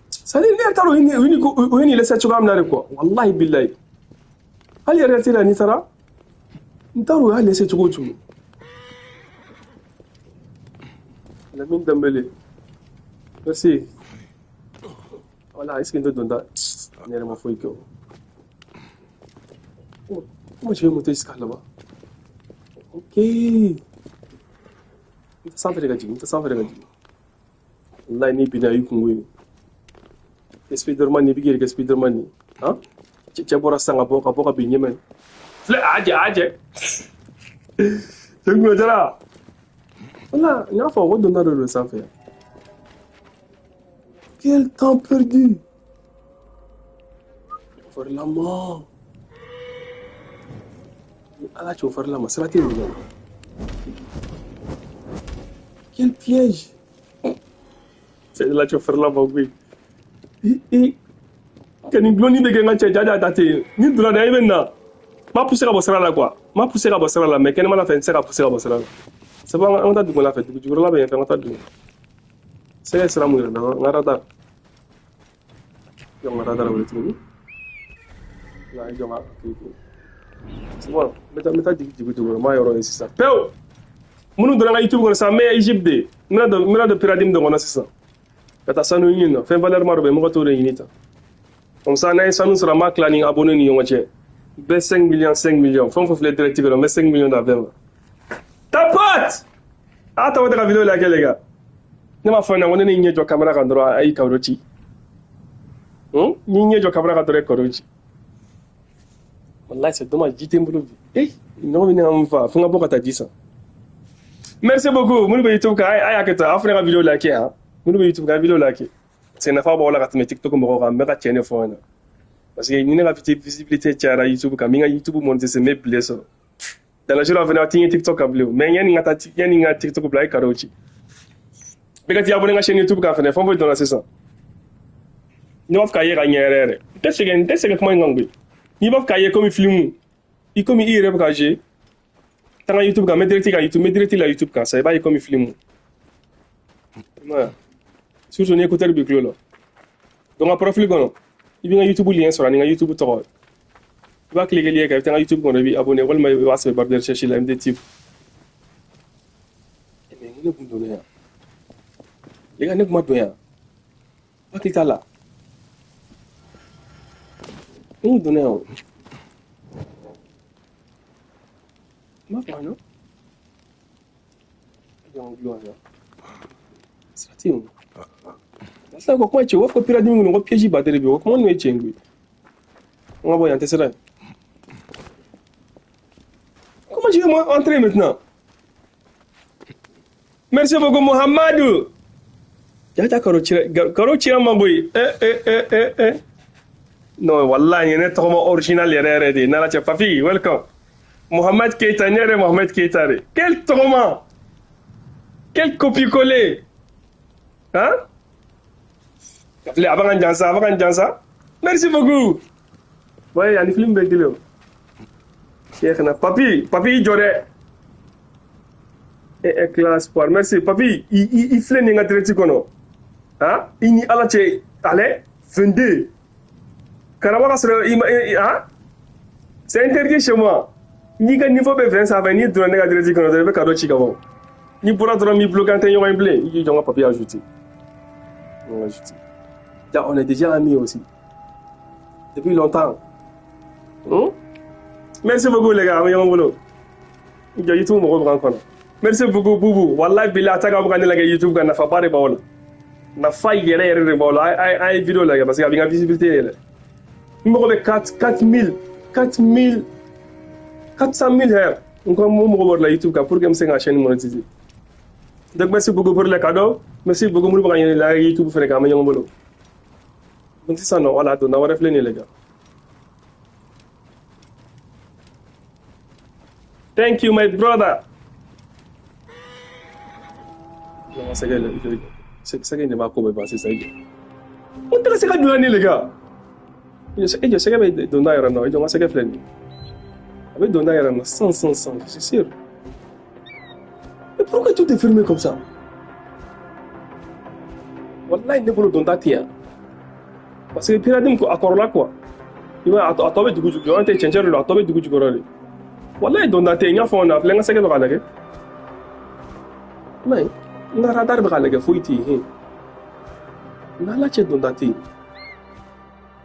C'est-à-dire ne yɛrɛ t'a dɔn u ye nin lase cogoya min na de quoi. Walahi bilahi. Hali yɛrɛ tɛ la n'i taara, n t'a dɔn u y'a lase cogo o cogo. Lamine Dembélé. Merci. Voilà, est-ce que n tɛ donda? Ne yɛrɛ ma foyi kɛ o. Comment je vais monter jusqu'à là-bas? Ok. N tɛ sanfɛ de ka jigin, n tɛ sanfɛ de ka jigin. Wallahi n'i binna i kungo ye. Spiderman ni b'i yɛrɛ kɛ Spiderman ni. Han? Cɛ bɔra sisan ka bɔ ka bin ɲɛmɛ. Filɛ a jɛ a jɛ. Cɛ kunkolo jara. Wala n y'a fɔ ko donda dɔ don sanfɛ yan. Quel temps perdu. Farlama. Ala cɛ o farlama sira tɛ yen nɔ. Quel piège. C'est la cɛ farlama koyi. I ka nin gulonni bɛ kɛ n ka cɛ jaja ta ten. Ni donna dɛ i bɛ na. Ma poussé ka bɔ sira la quoi. Ma poussé ka bɔ sira la mais kɛnɛma la fɛ n tɛ se ka poussé ka bɔ sira la. C'est bon an ka taa dugu la fɛ dugu jukɔrɔla bɛ yen fɛ an ka taa dugu. Sɛgɛ sira mun yɛrɛ la n ka radar. Jɔ n ka radar wele tuguni. Nka jɔ n ka cliquer. C'est bon n bɛ taa jigin dugu jukɔrɔ n b'a yɔrɔ ye sisan. Pewu. Minnu donna n ka YouTube kɔnɔ sisan n bɛ Egypte de. N bɛna don pyramide dɔ kɔnɔ sisan. Ka taa sanu ɲini na fɛn valeur ma dɔ bɛ yen mɔgɔ t'o de ɲini tan. Comme ça n'an ye sanu sɔrɔ an b'a tila ni abonné ni ɲɔgɔn cɛ. Bɛɛ 5 millions 5 millions fɛn o fɛn filɛ direct kɔnɔ n bɛ 5 millions d'a bɛɛ ma. Tapote! A tɔgɔ tɛ ka vidéo lajɛ les gars. Ne m'a fɔ ɲɛna ko ne ni ɲɛ jɔ caméra kan dɔrɔn a y'i kawuro ci. N'i ɲɛ jɔ caméra kan dɔrɔn i kawuro ci. Wallahi c'est dommage ji tɛ n bolo bi. Eh nɔgɔ bɛ ne ka n fa fo n ka bɔ ka taa ji san. Merci beaucoup minnu bɛ YouTube kan a y'a kɛ tan aw fana ka vidéo like han. Minnu bɛ YouTube kan a vidéo like. Parce que nafa b'aw la ka tɛmɛ TikTok mɔgɔw kan n bɛ ka tiɲɛ de fɔ aw ɲɛna. Parce que ni ne ka visibilité cayara YouTube kan n bɛ n ka YouTube monétiser n bɛ bile sɔrɔ. Dans la journée à venir, aw tɛ TikTok kan bilen o. Mais yanni n ka taa yanni n ka TikTok bila a ye cadeau ci. Bɛɛ ka t'i abonné n ka chaîne YouTube kan fɛnɛ fɛn o fɛn donna sisan. N'i b'a fɛ k'a ye ka ɲɛ yɛrɛ yɛrɛ. N tɛ sɛgɛn kuma in kan koyi. N'i b'a fɛ k'a ye komi film i komi i yɛrɛ bɛ ka jouer. Taa n ka YouTube kan n bɛ direct kan YouTube n bɛ direct la YouTube kan sa i b'a ye komi film. I m'a ye. Surtout ni écouteur b'i tulo la. Donc n ka profil kɔnɔ i bɛ n ka YouTube lien sɔrɔ ani n ka YouTube tɔgɔ. I b'a cliquer lien kan i bɛ taa n ka YouTube kɔnɔ i b'i abonné walima i b'a sɛbɛn barre de recherche la MD TV. Mais ne kun donna yan. Les gars ne kun ma don yan. Hakili t'a la. Ne kun donna yan o. N b'a fɔ non? Jɔ n gulon yan. Sira tɛ yen o. Sisan ko kuma ye tiɲɛ u b'a fɔ ko pyramide kɔnɔ ko piège ba de bɛ yen o kuma ninnu ye tiɲɛ koyi. An ka bɔ yan tɛ sira ye. Comment je vais entrer maintenant? Merci beaucoup Mohamedou. Jaja karo cira ma boyi. Eh. Non wallahi ne tɔgɔma original yɛrɛ yɛrɛ de ye. N'Ala cɛ Papi welcome. Mohamed Keita ne yɛrɛ Mohamed Keita de. Quel tɔgɔma? Quel copier-coller? Hein? A b'a ka jansa, a b'a ka jansa. Merci beaucoup. Ouais, ani film bɛ kelen o. Cheikhna Papi, Papi i jɔ dɛ. E classe espoir. Merci Papi, i filɛ nin ka direct kɔnɔ. Han? I ni Ala cɛ ale 22. Karamɔgɔ ka sɔrɔ i ma han? C'est interdit chez moi. N'i ka niveau bɛ 20 sanfɛ n'i donna ne ka direct kɔnɔ dɔrɔn i bɛ cadeau ci ka bɔ. N'i bɔra dɔrɔn n b'i bloqué an tɛ ɲɔgɔn ye bilen. I k'i jɔ n ka papier ajouter. Ajouter. On est déjà amis aussi. Depuis longtemps. Merci beaucoup les gars. YouTube mɔgɔw bɛ k'an kɔnɔ. Merci beaucoup Boubou. Wallahi billahi a ta ka bɔ ka ne lajɛ YouTube kan nafa ba de b'aw la. Nafa yɛrɛ yɛrɛ de b'aw la. A ye vidéo lajɛ parce que a bɛ n ka visibilité yɛlɛ. N mago bɛ 4 400 000 heures. N ko n mago b'o de la YouTube kan pour que n bɛ se ka chaîne monétiser. Donc merci beaucoup pour les cadeaux. Merci beaucoup minnu bɛ ka ɲɛ la YouTube fɛnɛ kan an bɛ ɲɔgɔn bolo. Donc sisan nɔ voilà donna wɛrɛ filɛ nin ye les gars. Thank you my brother. Non, sɛgɛ in de b'a ko bɛɛ ban sisan i jɔ. N tɛ ka se ka don yan ni les gars. I jɔ sɛgɛ bɛ donda yɛrɛ nɔ i jɔ n ka sɛgɛ filɛ nin ye. A bɛ donda yɛrɛ nɔ 100 100 100 c'est sûr. Mais pourquoi tout est fermé comme ça? Wallahi ne bolo donda tɛ yan. Parce que pyramide ko a kɔrɔla quoi. I b'a ye a tɔ bɛ dugu jukɔrɔ an tɛ cɛncɛn de don a tɔ bɛ dugu jukɔrɔ de. Wallahi donda tɛ yen n y'a fɔ a filɛ n ka sɛgɛ bɛ k'a lajɛ. I m'a ye n ka radar bɛ k'a lajɛ foyi tɛ yen. N'Ala cɛ donda tɛ yen.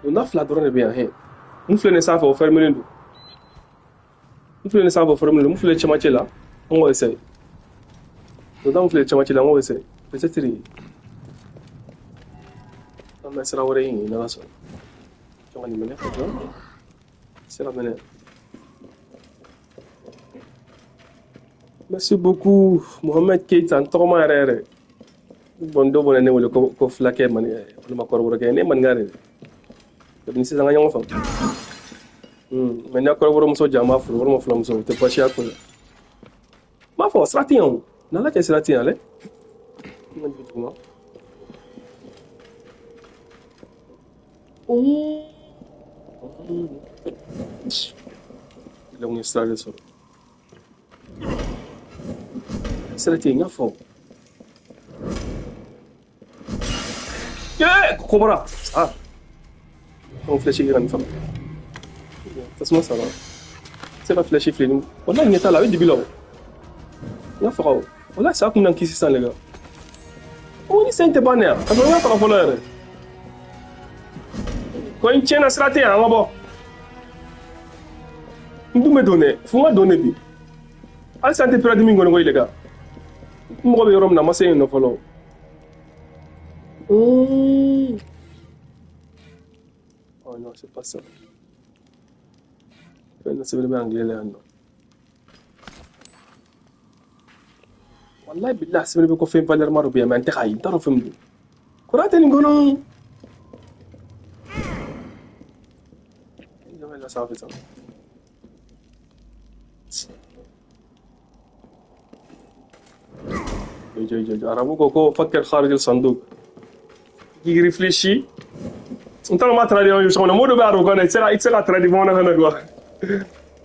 Donda fila dɔrɔn de bɛ yan hɛn. Mun filɛ nin sanfɛ o fermé don. Mun filɛ nin sanfɛ o fermé don. Mun filɛ cɛmancɛ la an k'o essayer. Donda mun filɛ cɛmancɛ la an k'o essayer. Peut-être. An bɛ sira wɛrɛ ɲini n'Ala sɔnna. Jɔn ka nin minɛ ka jɔ. Sira minɛ. Merci beaucoup Mohamed Keita n tɔgɔma yɛrɛ yɛrɛ. Bon dɔw bɛ ne wele ko fulakɛ walima kɔrɔbɔrɔkɛ ne maninka de. Kabini sisan an ka ɲɔgɔn faamu. Mais n'a kɔrɔbɔrɔmuso ja an b'a furu walima fulamuso o tɛ baasi y'a ko la. N b'a fɔ sira tɛ yan o. N'Ala cɛ sira tɛ yan dɛ. N ka jigin duguma. Donc, ye sira de sɔrɔ. Sira tɛ yen n y'a fɔ. Ko bɔra. Ah. On flèche kɛ ka nin faga. Tasuma sara. Se ka flèche filɛ nin. Walahi ɲɛ t'a la a bɛ dibi la o. N y'a faga o. Walahi sa kun bɛna n kisi sisan les gars. O ni sen tɛ ban ne yan. Ka sɔrɔ n y'a faga fɔlɔ yɛrɛ. Ko in tiɲɛna sira tɛ yan an ka bɔ. N dun bɛ don dɛ. Fo n ka don de bi. Halisa n tɛ pyramide min kɔnɔ koyi les gars. N mɔgɔ bɛ yɔrɔ min na n ma se yen nɔ fɔlɔ. Oh non, c'est pas ça. Fɛn dɔ sɛbɛnnen bɛ anglais la yan nɔ. Wallahi billahi sɛbɛnnen bɛ ko fɛn valeur ma dɔ bɛ yan mais n tɛ k'a ye n t'a dɔn fɛn min don. Kuran tɛ nin kɔnɔ. Jɔn bɛ la sanfɛ sisan. Jɔ jɔ jɔ arabu ko fakir kharij al-sanduk. K'i réfléchis. N t'a dɔn n b'a traduire cogo min na mot dɔ bɛ arabukan na i tɛ se ka traduire bamanankan na quoi.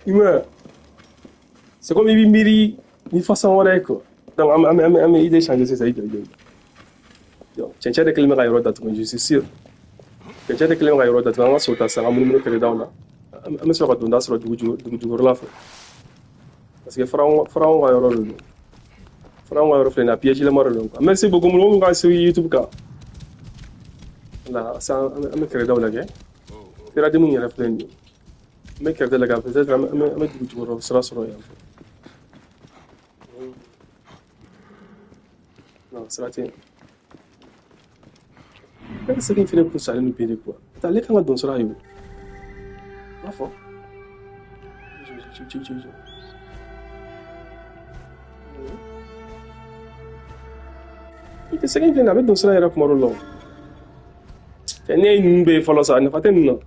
I m'a ye. C'est comme i b'i miiri ni façon wɛrɛ ye quoi. Donc an bɛ idée changer sisan i jɔ i jɔ. Cɛncɛn de kɛlen bɛ ka yɔrɔ datugu je suis sûr. Cɛncɛn de kɛlen bɛ ka yɔrɔ datugu an ka so ta sisan an ka munumunu kɛrɛdaw la. An bɛ sɔrɔ ka donda sɔrɔ dugu jukɔrɔla fɛ. Parce que Pharaon ka yɔrɔ de don. Pharaon ka yɔrɔ filɛ nin ye a piège lama de don quoi. Merci beaucoup mɔgɔ minnu k'an suivi YouTube kan. Voilà, sisan an bɛ kɛrɛdaw lajɛ. Pyramide min yɛrɛ filɛ nin ye. An bɛ kɛrɛda lajɛ peut-être an bɛ dugu jukɔrɔ sira sɔrɔ yan fɛ. Non, sira tɛ yen. Ne ka segi in fɛnɛ kun salen don bi de quoi. Ale kan ka don sira ye o. N b'a fɔ. Jɔ. I tɛ segi in filɛ nin ye a bɛ don sira yɛrɛ kuma dɔ la o. Cɛ ne ye ninnu bɛɛ ye fɔlɔ sa nafa tɛ ninnu na.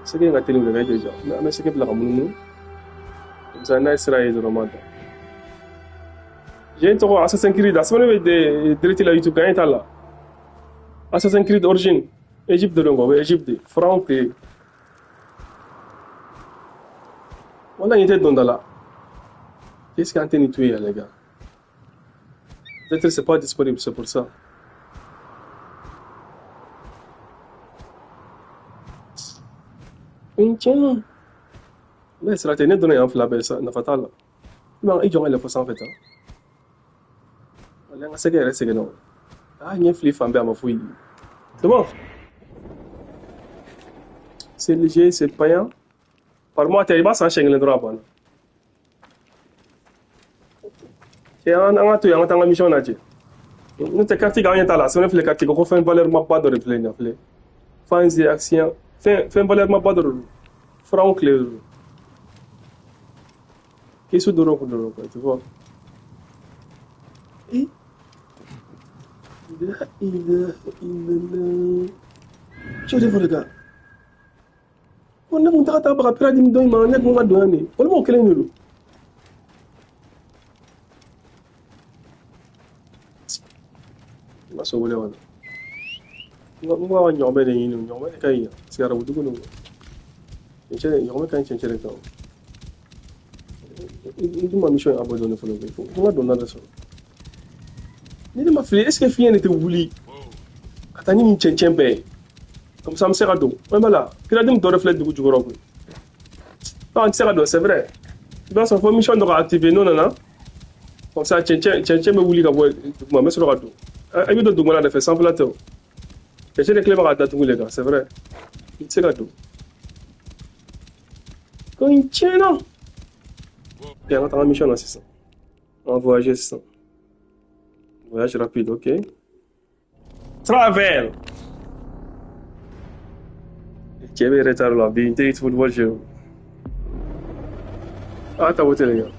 Segi in ka teli o de la i jɔ. An bɛ segi bila ka munumunu. Comme ça n'a ye sira ye dɔrɔn n b'a ta. J'ai tɔgɔ Assassin's Creed a sɛbɛnnen bɛ direct la YouTube kan an ɲɛ t'a la. Assassin's Creed origine Egypte de don quoi o bɛ Egypte de Pharaon fɛ yen. Wala ɲɛ tɛ donda la. Qu'est-ce qu'an tɛ nin to yen les gars? Peut-être c'est pas disponible, c'est pour ça. N tiɲɛna. Ne sira tɛ ne donna yan fila bɛɛ sa nafa t'a la. I jɔ ka yɛlɛ fo sanfɛ tan. Wala an ka sɛgɛ yɛrɛ sɛgɛnna o. Ah ɲɛ fili fan bɛɛ a ma foyi ye. C'est bon. C'est léger, c'est payant. Par mois tɛ i b'a san siɲɛ kelen dɔrɔn a banna. Cɛ an ka to yen an ka taa an ka mission lajɛ. N'o tɛ carte kan an ɲɛ t'a la sɛbɛn filɛ carte ko fɛn valeur ma ba dɔ de filɛ nin ye filɛ. Fans et action fɛn valeur ma ba dɔ de don. Pharaon tile de don. Kɛsu dɔrɔn kun dɔrɔn quoi tu vois. Eh? La ilaha illallah. Cɛ de fɔ les gars. Ko ne kun taga taa baga pyramide dɔ in ma ne kun ka don yan de. Olu m'o kelen de don. N ka so wele wa. N ka ɲɔgɔmɛ de ɲini ɲɔgɔmɛ de ka ɲi yan parce que arabu dugu don. Cɛncɛn ɲɔgɔmɛ ka ɲi cɛncɛn de kan. N dun ma mission in abandonné fɔlɔ koyi fo n ka donda de sɔrɔ. Ni ne ma fili est ce que fiɲɛ de tɛ wuli ka taa ni nin cɛncɛn bɛɛ ye. Comme ça an bɛ se ka don. Ouais voilà pyramide dɔ de filɛ dugu jukɔrɔ koyi. Non an tɛ se ka don c'est vrai. I b'a sɔrɔ fo mission dɔ ka activer n'o nana. Comme ça cɛncɛn bɛ wuli ka bɔ duguma n bɛ sɔrɔ ka don. I bɛ don dugumala de fɛ sanfɛla tɛ o. Cɛncɛn de kɛlen bɛ k'a datugu les gars c'est vrai. I tɛ se ka don. Ko in tiɲɛna. Ok, an ka taga mission na sisan. An ka voyager sisan. Voyage rapide, ok. Travel. Cɛ bɛ retard la bi n tɛ football jouer. Ah, t'as voté les gars.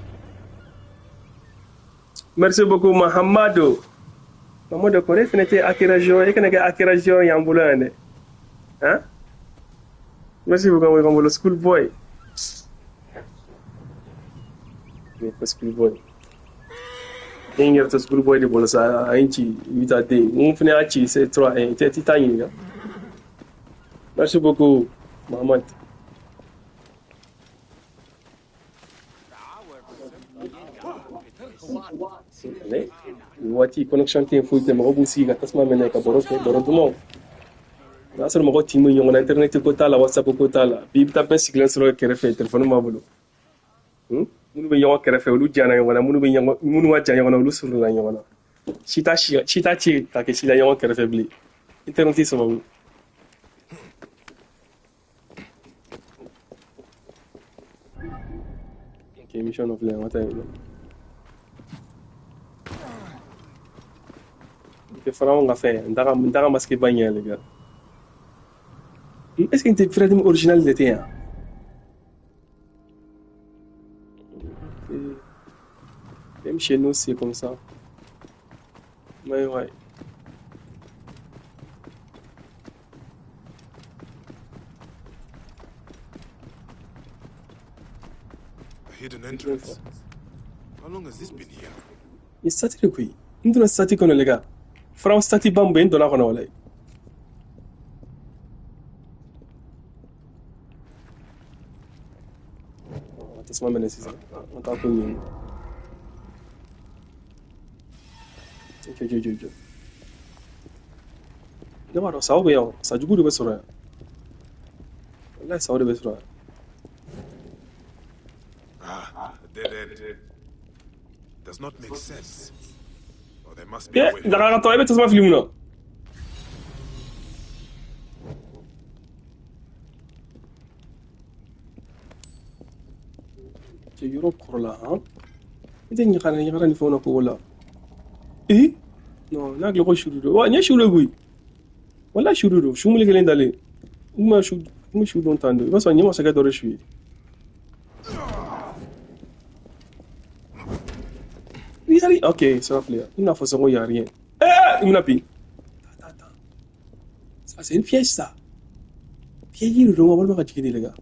Merci beaucoup Mahamadou. Mahamadou kore fɛnɛ tɛ Akira joueur e kana kɛ Akira joueur y'an bolo yan dɛ. Hein? Merci beaucoup y'an bolo school boy. Mais pas school boy. Den yɛrɛ tɛ school boy de bolo sa a ye n ci 8 à 2. Mun fɛnɛ y'a ci c'est 3 1. I tɛ t'a ɲininka. Merci beaucoup Mahamad. Nin waati connexion tɛ yen foyi tɛ mɔgɔ b'u sigi ka tasuma minɛ ka baro kɛ baro dumanw. O y'a sɔrɔ mɔgɔ tin bɛ ɲɔgɔn na internet ko t'a la whatsapp ko t'a la bi i bɛ taa bɛɛ sigilen sɔrɔ kɛrɛfɛ téléphone b'a bolo. Minnu bɛ ɲɔgɔn kɛrɛfɛ olu jana ɲɔgɔn na minnu bɛ ɲɔgɔn minnu ma jan ɲɔgɔn na olu surunna ɲɔgɔn na. Si t'a ci ka kɛ si la ɲɔgɔn kɛrɛfɛ bilen. Internet sababu. Ok, mission dɔ filɛ an ka taa yen nɔ. Ok, Pharaon ka fɛn n t'a ka masque ba ɲɛ les gars. Est-ce que n tɛ pyramide original de tɛ yan? Même chez nous, c'est comme ça. Mais ouais. A hidden entrance. How long has this been here? Ni statue de koyi. N donna statue kɔnɔ les gars. Pharaon statue ba min bɛ yen n donna kɔnɔ walayi. Tasuma minɛ sisan. An t'a ko ɲɛɲini. Ok, ok, ok, ok. Ne b'a dɔn saw bɛ yan o. Sa jugu de bɛ sɔrɔ yan. Walayi saw de bɛ sɔrɔ yan. Ah, a dead end. Does not make sense. Oh, there must be a way. Daga e bɛ tasuma fili mun na? Cɛ yɔrɔ kɔrɔla han? I tɛ ɲagara ɲagara ni fɛnw na kogo la. Eh? Non, n'a hakili ko su de don. Wa n ye su de koyi. Walayi su de don. Su mulu kelen dalen. N ma su n su don tan de. I b'a sɔrɔ n ye masakɛ dɔ de su ye. Yari. Ok, ça va plaire. Il n'a pas il y a rien. Eh, il m'a pris. Attends, attends. Ça, c'est une piège, ça. Piège, il est on va pas les gars.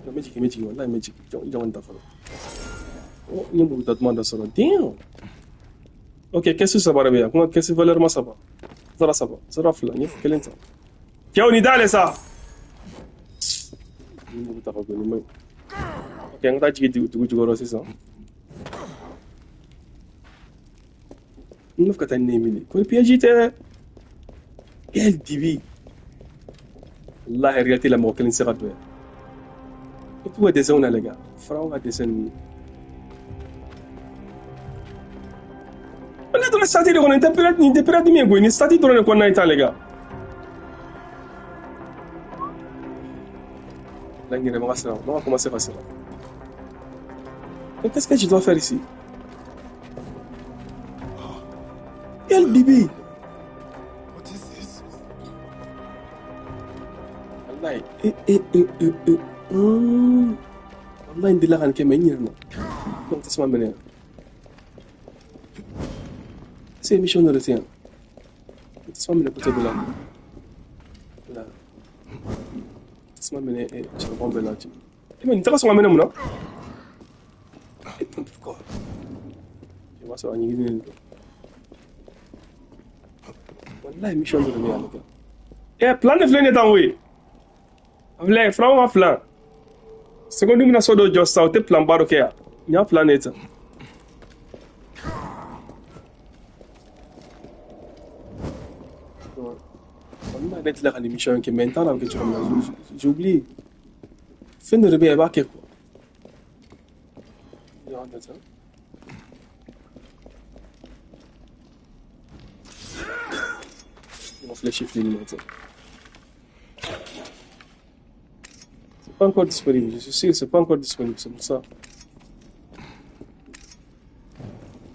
Non, mais mais wallahi, mais il y a un Oh, il y a un demande ça. Damn. Ok, qu'est-ce que ça va bien? Comment qu'est-ce que valeur ça va? Ça ça va. Ça va flan, il faut qu'elle ça. Tiens, on est dans ça. Ok, on va dire du c'est ça. N ka taa ne minɛ ko piège tɛ quel dibi wallahi réalité la mɔgɔ kelen tɛ se ka don yan i t'u ka dessin na les gars Pharaon ka dessin ninnu ne donna statue de kɔnɔ nin tɛ pirate nin tɛ pirate min ye koyi nin statue dɔrɔn de kɔnɔna ye tan les gars la n yɛrɛ ma ka siran ma ka commencer ka siran. Mais qu'est-ce que je dois faire ici? Quel bébé? What is this? Wallahi, Wallahi ndila kan ke men yirna. Donc tasma mene. C'est mission de retien. Tasma mene côté de là. Là. Tasma mene eh charbon bela tu. Eh mais tasma mene muna. Et pourquoi? Je vois ça en yigini. Wallahi mission de retien. Eh plan de flene tan oui. Vle fra ma plan. Seconde mina so do just out plan ba do ke ya. Nya plan eta. On a net la mission qui maintenant là que tu comme j'ai oublié. Fin de rebe ba ke quoi. Ya on ça. On flèche fini maintenant. C'est pas encore disponible, je suis sûr, c'est pas encore disponible, c'est pour ça.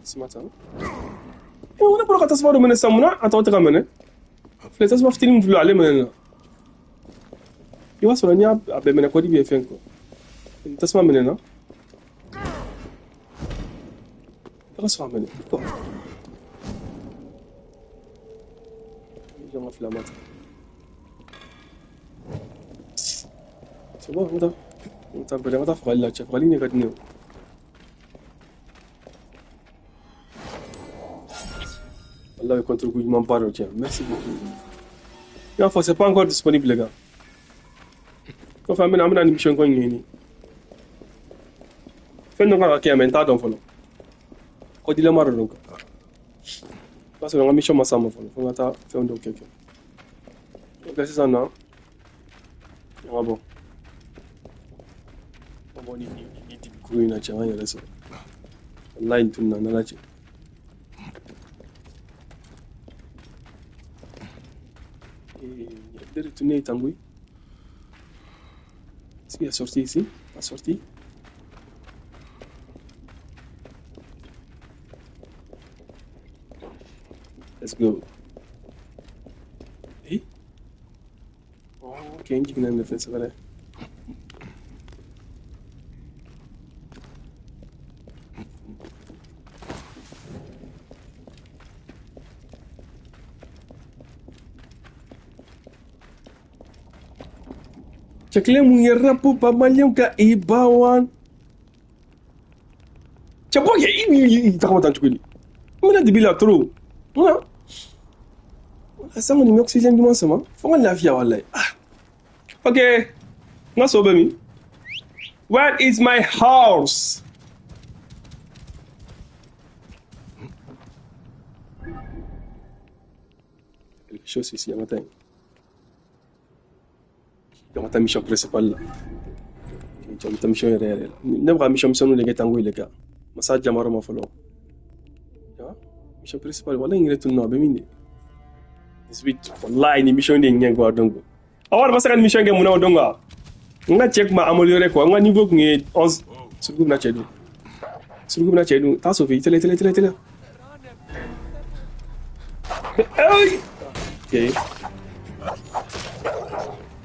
Ce matin. Et on a pour la catastrophe de mener ça, attends, tu ramènes. Filɛ, tasuma fitinin min filɛ ale minɛ na. I b'a sɔrɔ n'i y'a bɛɛ minɛ kɔdi bɛ fɛn kɔ. Ni tasuma minɛ na. I ka sɔrɔ a minɛ. Pourquoi? Jɔn ka fila ma ta. C'est bon, on taa bɛrɛ, an ka taa fagali la cɛ, fagali ne ka di ne ye. Allah contre coup ɲuman ba dɔ tiɲɛ. Merci beaucoup. I b'a fɔ c'est pas encore disponible, les gars. Kɔfɛ an bɛna nin mission ko in ɲɛɲini. Fɛn dɔ kan ka kɛ yan, mais n t'a dɔn fɔlɔ. Kɔdilama dɔ don quoi. I b'a sɔrɔ n ka mission ma s'a ma fɔlɔ, fo n ka taa fɛn dɔw kɛ. Ok, sisan nɔ an ka bɔ. An bɔ ni dibi kuru in na cɛ, an k'an yɛrɛ sɔrɔ. Walayi n tununa n'Ala cɛ. De retourner Tanguy. Est-ce qu'il y a sorti ici? Pas sorti? Let's go. Eh? Oh, ok, n jiginna nin de fɛ, c'est vrai. Cɛ kelen mun ye rap ba maliyɛnw ka i ba wan. Cɛ bɔ kɛ i tagama tan cogo di? N bɛna dibi la trop. Munna? Sisan kɔni n bɛ oxygène duman sama. Fo n ka lafiya walayi. Ah. Ok. N ka so bɛ min? Where is my house? Quelque chose ici, an ka taa yen. An ka taa mission principale la. An bɛ taa mission yɛrɛ yɛrɛ la. Ne bɛ ka mission misɛnninw de kɛ Tango les gars. Masa jamaro ma fɔlɔ. Mission principale, walayi n yɛrɛ tununa, a bɛ min de? 18, wallahi ni mission de ɲɛ quoi donc. A wari ma se ka nin mission kɛ mun na o don quoi? N ka cɛ kun ma améliorer quoi. N ka niveau kun ye 11. Suruku bɛna cɛ dun. Suruku bɛna cɛ dun. Taa Sofi, teliya teliya teliya teliya. Hey! Ok.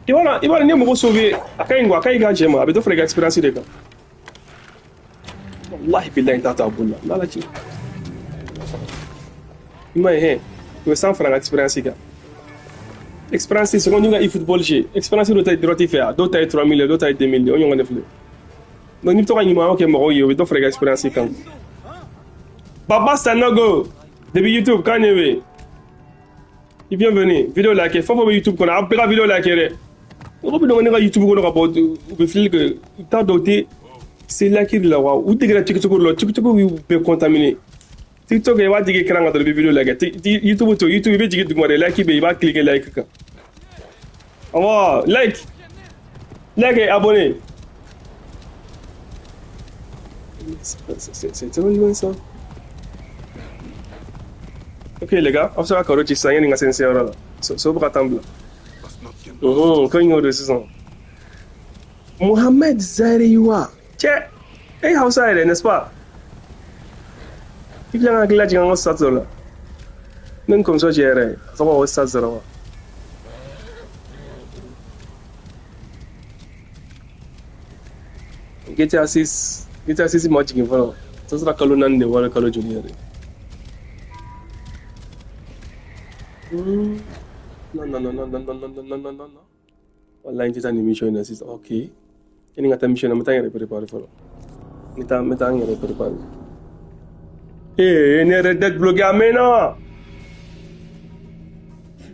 I b'a dɔn n'i ye mɔgɔ sauver, a ka ɲi quoi, a ka ɲi ka cɛ ma, a bɛ dɔ fara i ka expérience de kan. Wallahi billahi n t'a to a bolo la, n'Ala cɛ. I m'a ye hɛn, o ye 100 fara n ka expérience kan. Expérience seconde ka e-football jeu, expérience dɔ ta ye dɔrɔn t'i fɛ yan, dɔw ta ye 3000 ye, dɔw ta ye 2000 ye, o ɲɔgɔn de filɛ. Donc n'i bɛ to ka ɲuman kɛ mɔgɔw ye, o bɛ dɔ fara i ka expérience kan. Baba Sanogo, depuis YouTube, kan ye bɛ. I bienvenue, vidéo like, fɛn fɛn bɛ YouTube kɔnɔ, aw bɛɛ ka vidéo like dɛ. Mɔgɔ bɛ don ne ka YouTube kɔnɔ ka bɔ, u bɛ filɛli kɛ, u t'a dɔn u tɛ se like de la wa, u degera TikTok de la, TikTok y'u bɛɛ contaminé. TikTok i b'a jigin écran kan dɔrɔn i bɛ vidéo like. YouTube to YouTube i bɛ jigin duguma de, like bɛ yen, i b'a cliquer like kan. Awɔ, like, like et abonné. C'est trop loin ça. Ok les gars, aw bɛ se ka karo ci sisan yanni n ka se n seyɔrɔ la. So bɛ ka taa n bila. Must not get lost. Ko in y'o de sisan. Mohamed Zariwa. Cɛ, e ye Hausa yɛrɛ, n'est-ce pas? I filɛ ka hakili lajigin an ka stade dɔ la. Ne ni kɔmuso cɛ yɛrɛ, a tɔgɔ ko stade Zarawa. GTA 6, GTA 6 ma jigin fɔlɔ. Ça sera kalo 4 de wala kalo joli yɛrɛ. Non, non, non, non, non, non, non, non, non, non, non. Wallahi n tɛ taa nin mission in na sisan. Ok. Yani n ka taa mission na, n bɛ taa n yɛrɛ préparer fɔlɔ. N bɛ taa n yɛrɛ préparer. Eh, ne Red Dead bloqué a mɛnna.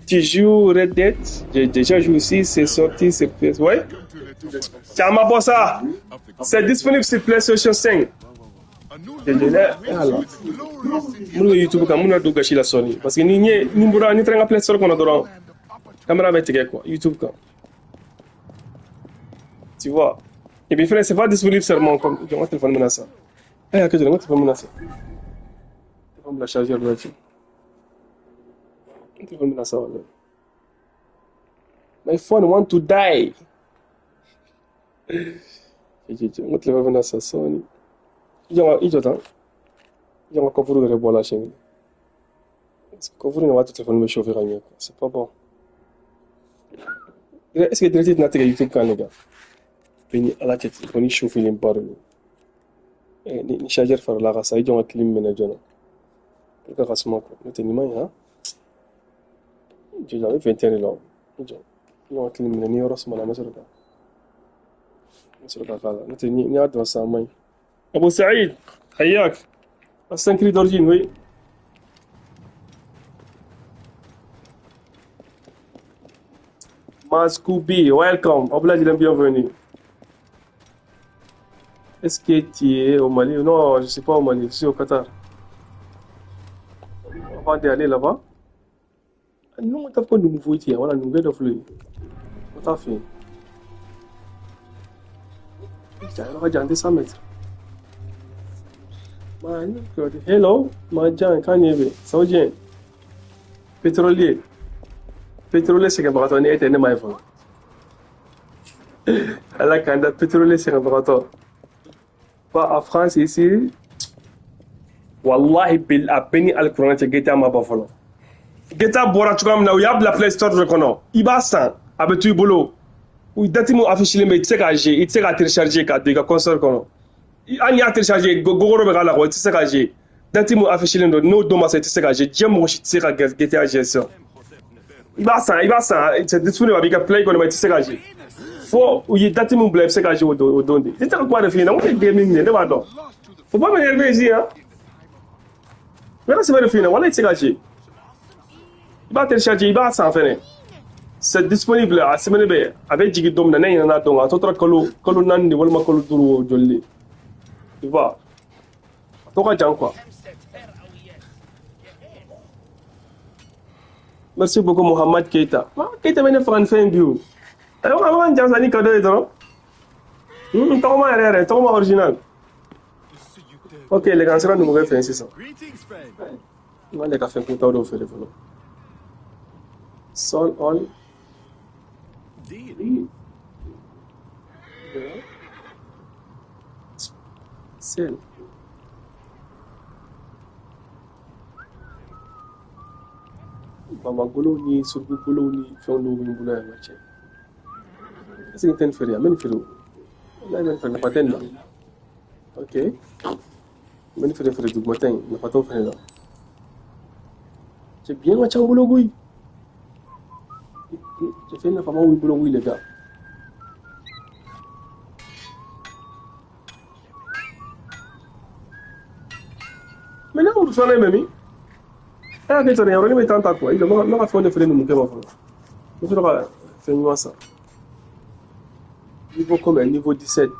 Tu joues Red Dead? J'ai déjà joué aussi, c'est sorti, c'est PS. Ouais? Caman bɔ sa. C'est disponible sur PlayStation 5. Ala. Minnu bɛ YouTube kan, minnu na don gasi la sɔɔni. Parce que ni n ye ni n bɔra ni taara n ka Play Store kɔnɔ dɔrɔn, caméra bɛ tigɛ quoi, YouTube kan. Tu vois? Et puis frère, c'est pas disponible seulement comme jɔn ka téléphone bɛna sa. Eh, hakɛ to n ka téléphone bɛna sa. Téléphone bila chargeur la ci. Téléphone bɛna sa walahi. My phone want to die. N ka téléphone bɛna sa sɔɔni. I jɔ i jɔ tan. I jɔ n ka coffre yɛrɛ bɔ a la siɲɛ kelen. Parce que coffre in b'a to téléphone bɛ chauffer ka ɲɛ quoi. C'est pas bon. Est-ce que direct tɛna tigɛ YouTube kan les gars? Bɛɛ ni Ala cɛ telefɔni chauffé ba de don. Ni chargeur farala kan sa, i jɔn ka clim minɛ joona pour que a ka suma quoi. N'o tɛ nin man ɲi han. Jɔjɔ a bɛ 21 de la o. I jɔ i jɔn ka clim minɛ, ni yɔrɔ sumana an bɛ sɔrɔ ka k'a la. N'o tɛ ni y'a dɔn sisan a man ɲi. Abou Saïd, حياك. Assassin's Creed Origins, oui. Mascoubi, welcome. Obla bienvenue. Est-ce que tu es au Mali? Non, je ne suis pas au Mali, je suis au Qatar. Avant d'aller là-bas, nous, on t'a pas de nouveau ici, voilà, nous de fleuve. On t'a fait. On a 200 mètres. Hello, Majan, Kanyebe, Saoudien. Pétrolier. Pétrolier, c'est un baraton, et un iPhone. Allah Kanda, pétrolier, c'est un baraton. Pas en France ici. Wallahi, bil abeni al-Quran, c'est GTA ma bafolo. GTA bora tu comme na ou la Play Store je connais. Il va sans avec tu bolo. Ou date mo affiché mais tu sais qu'à il sais qu'à télécharger qu'à de console kono. An y'a télécharger gogoro bɛ k'a la quoi, i tɛ se ka jouer. Date mo affiché len don n'o don ma se i tɛ se ka jouer. Diɲɛ mɔgɔ si tɛ se ka GTA jouer sisan. I b'a san, c'est disponible avec ka Play kɔnɔ mais i tɛ se ka jouer. Fo u ye date min bila i bɛ se ka jouer o don de. Ne tɛ ka kuma de f'i ɲɛna, n ko ne gaming ne b'a dɔn. Faut pas m'énerver ici hein. Mais là c'est pas de f'i ɲɛna, wala i tɛ se ka jouer. I b'a télécharger, i b'a san fɛnɛ. C'est disponible a semaine bɛɛ, a bɛ jigin don min na ne ɲinɛna don a tɔ tora kalo 4 de walima kalo 5 o joli de. Tu vois, a tɔ ka jan quoi. Merci beaucoup Mohamed Keita. Keita bɛ ne faga ni fɛn in bi o. Ayiwa an b'an jansa ni cadeau ye dɔrɔn. Tɔgɔma yɛrɛ yɛrɛ, tɔgɔma original. Ok, les gars, an sera numukɛ fɛ yen sisan. N k'ale ka fɛn kuntaw dɔw feere fɔlɔ. Sol all. Sel. Bamagolo ni surugukolow ni fɛn dɔw bɛ n bolo yan nɔ cɛ. Est-ce que n tɛ nin feere yan? N bɛ nin feere o. Walahi n bɛ nin feere, nafa tɛ nin la. Ok. N bɛ nin feere dugumata in, nafa t'o fɛnɛ la. Cɛ biɲɛ ka ca n bolo koyi. Cɛ fɛn nafamaw b'i bolo koyi les gars. Mais ne ko filanan in bɛ min? E y'a kɛ cɛ nin yɔrɔnin bɛ tan ta quoi. I jɔ n ka fɛnw de feere numukɛ ma fɔlɔ. N bɛ sɔrɔ ka fɛn ɲuman san. Niveau combien? Niveau 17.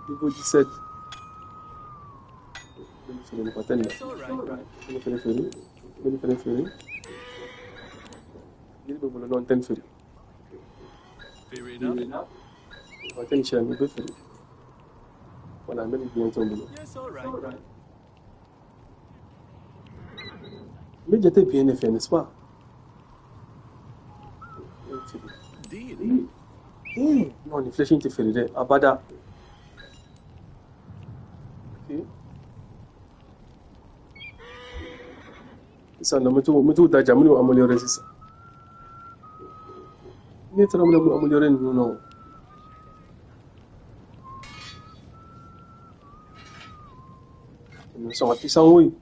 Niveau 17. N bɛ feere nafa tɛ nin la. N bɛ feere feere. N bɛ feere feere. Yiri bɛ bolo n tɛ nin feere. Nafa tɛ nin sɛ n bɛ feere. Voilà, n bɛ nin biɲɛ to n bolo. N bɛ jate biɲɛ de fɛ, n'est-ce pas? Non, nin flèche in tɛ feere dɛ, abada. Ok. Sisan nɔ, n bɛ t'u daja, n bɛ n'u améliorer sisan. Ne taara mun améliorer ninnu na o. Ninnu sɔn ka puissant koyi.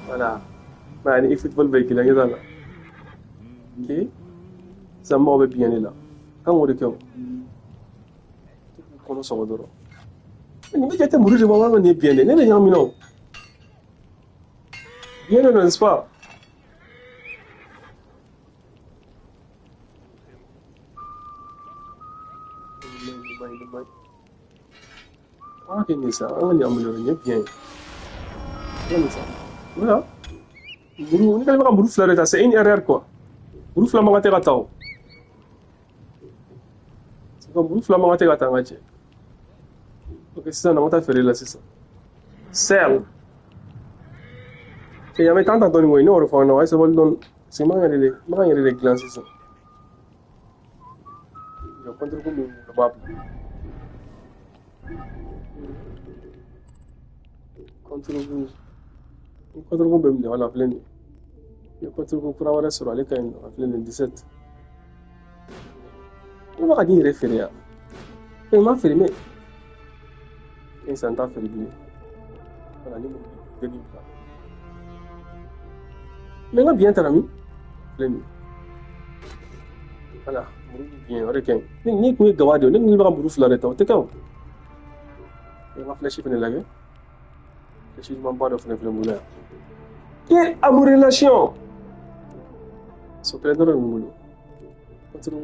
Voilà. Yani e-football bɛ kelen ye la. Ok. Sisan mɔgɔ bɛ biɲɛ de la. Kan k'o de kɛ o. Kɔnɔ sɔgɔ dɔrɔn. Nin bɛ jate muru de ma walima nin ye biɲɛ de ye. Ne de ɲagamina o. Biɲɛ de don, n'est-ce pas? An ka kɛ nin ye sa, an ka nin améliorer, nin ye biɲɛ ye. An ka nin sa. Voilà. Muru, ni kɛlen bɛ ka muru fila de ta, c'est une erreur quoi. Muru fila man kan tɛ ka ta o. Muru fila man kan tɛ ka ta an ka cɛ. Ok, sisan nɔ, an ka taa feere la sisan. Sell. Cɛ, yan bɛ tan ta dɔɔnin koyi, ne y'o de fɔ aw ɲɛna, a ye sabali dɔɔnin. Parce que n man kan yɛrɛ de dilan sisan. Jɔ contre ko min bolo b'a bila. Contre. Ni contre bɛ minɛ wala filɛ nin ye. N ye contre kura wɛrɛ sɔrɔ ale ka ɲi nɔ, a filɛ nin ye 17. Ne b'a ka di n yɛrɛ feere yan. N m'a feere mais sisan n t'a feere bilen. Voilà, ni muru denni bila. Mais n ka biɲɛ taara min? Filɛ nin ye. Voilà, muru ni biɲɛ o de ka ɲi. Ni kun ye gaba de ye, ne kun bɛ ka muru fila de ta, o tɛ kɛ o. N ka flèche fɛnɛ lajɛ. Flèche ɲumanba dɔ fɛnɛ filɛ n bolo yan. Quelle amour relation! So kelen dɔrɔn de bɛ n bolo. Contre n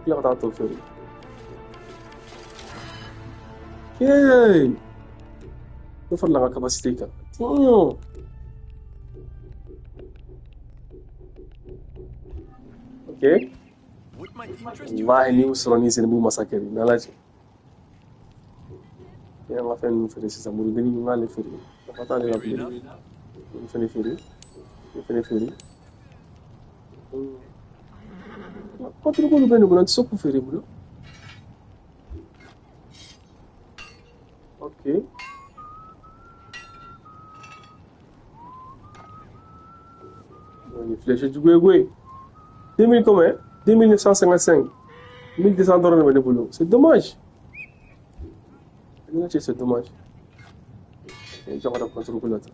tila ka taa tɔ feere. Hey! Dɔ farala n ka capacité kan. Tiɲɛ! Ok. Wallahi ni y'u sɔrɔ ni sen b'u masakɛ de, n'Ala cɛ. Ne y'an ka fɛn ninnu feere sisan, murudenni n k'ale feere. Nafa t'ale la bilen. Nin fɛnɛ feere. Nin fɛnɛ feere. Contre bɛ nin bolo, n tɛ se k'u feere bolo. Ok. Nin flèche jugu ye koyi. 2000 combien? 2955. 1200 dɔrɔn de bɛ ne bolo. C'est dommage. C'est dommage. Jɔn ka taa contre ko la tan.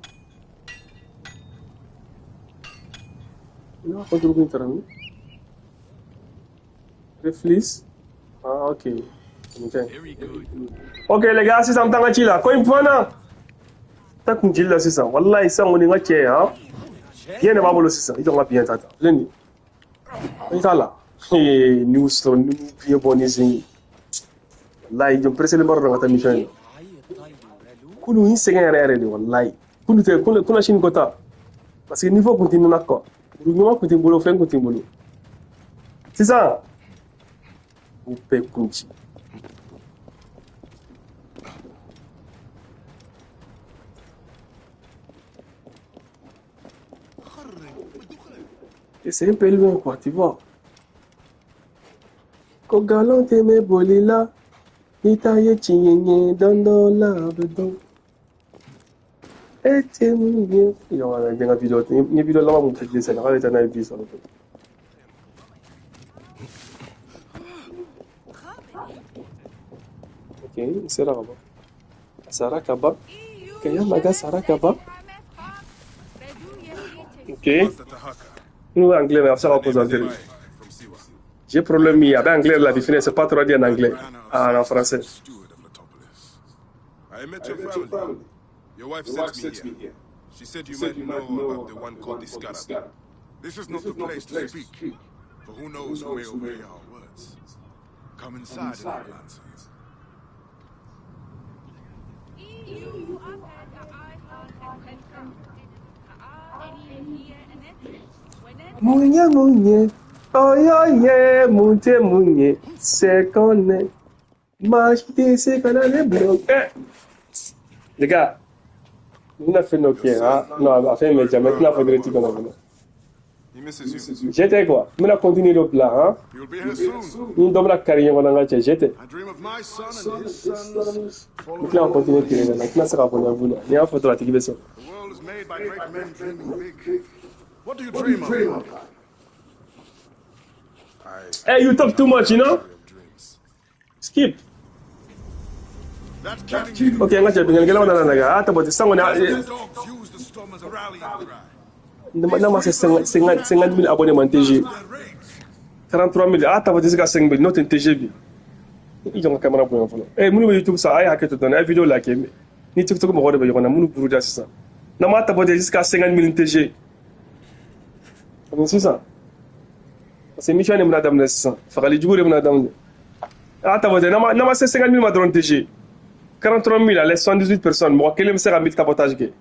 Ne ka contre ko in taara min? Reflis. Ah, ok. Ok les gars, sisan n bɛ taa n ka ci la. Ko in panna. Ta kun jeli la sisan. Wallahi sisan kɔni n ka cɛ han. Biɲɛ de b'a bolo sisan. I jɔ n ka biɲɛ ta tan. Filɛ nin ye. I t'a la. Ni y'u sɔrɔ ni y'u biɲɛ bɔ ni sen ye. Wallahi jɔn pressé ba dɔrɔn ka taa mission in na. Kunu n sɛgɛn yɛrɛ yɛrɛ de wallahi. Kunu tɛ kuna sini ko ta. Parce que niveau kun tɛ n na quoi. Ɲuman kun tɛ n bolo, fɛn kun tɛ n bolo. Sisan u bɛɛ kun ci. Et c'est un peu loin quoi, tu vois. Ko galon tɛ mɛn boli la, ni ta ye tiɲɛ ye don dɔ la a bɛ dɔn. E tɛ mun ye. N ka vidéo, n ye vidéo laban mun publier sisan, k'ale taa n'a ye bi sɔrɔ. Ok, n sera ka ban. A sara ka ban. Kaya maga sara ka ban. Ok. Nous, anglais, mais ça va poser. J'ai problème, il y a anglais là, puis c'est pas trop dit en anglais. Ah, en français. I met your family. Your wife sent me here. She said you might know about the one called the Scarab. This is not the place to speak, for who knows who may overhear our words. Come inside and I will answer you. Munye, munye, oye, munye, munye, c'est qu'on est. M'acheter, c'est qu'on a les blocs. Les gars, on a fait nos pieds, hein? Non, enfin, mais jamais, maintenant, il faudrait qu'on a fait. J'étais quoi? On a continué le plan, hein? Nous devons la carrière, on a j'étais. Maintenant, on continue de tirer. Maintenant, ça va pour vous. Il y a un photo à tirer ça. What do you dream of? Hey, you talk too much, you know? Skip. Ok, nga cɛ bingalikɛlaw nana nɛgɛ. A tabote sisan kɔni n'a ma se 50 000 abonnés ma n TG. 33 000 a tabote se ka 5 000 n'o tɛ n TG bi. I jɔ n ka caméra bonya fɔlɔ. Eh, minnu bɛ YouTube san a ye hakɛ to dɔɔni a ye vidéo like ni TikTok mɔgɔw de bɛ ɲɔgɔn na minnu buruja sisan. N'an m'a tabote jusqu'à 50 000 n TG. Sisan parce que mission de bɛna daminɛ sisan fagali jugu de bɛna daminɛ a tabote n'a ma se 50 000 ma dɔrɔn TG. 43 000 ale 78 personnes mɔgɔ kelen bɛ se ka 1000 tapotage kɛ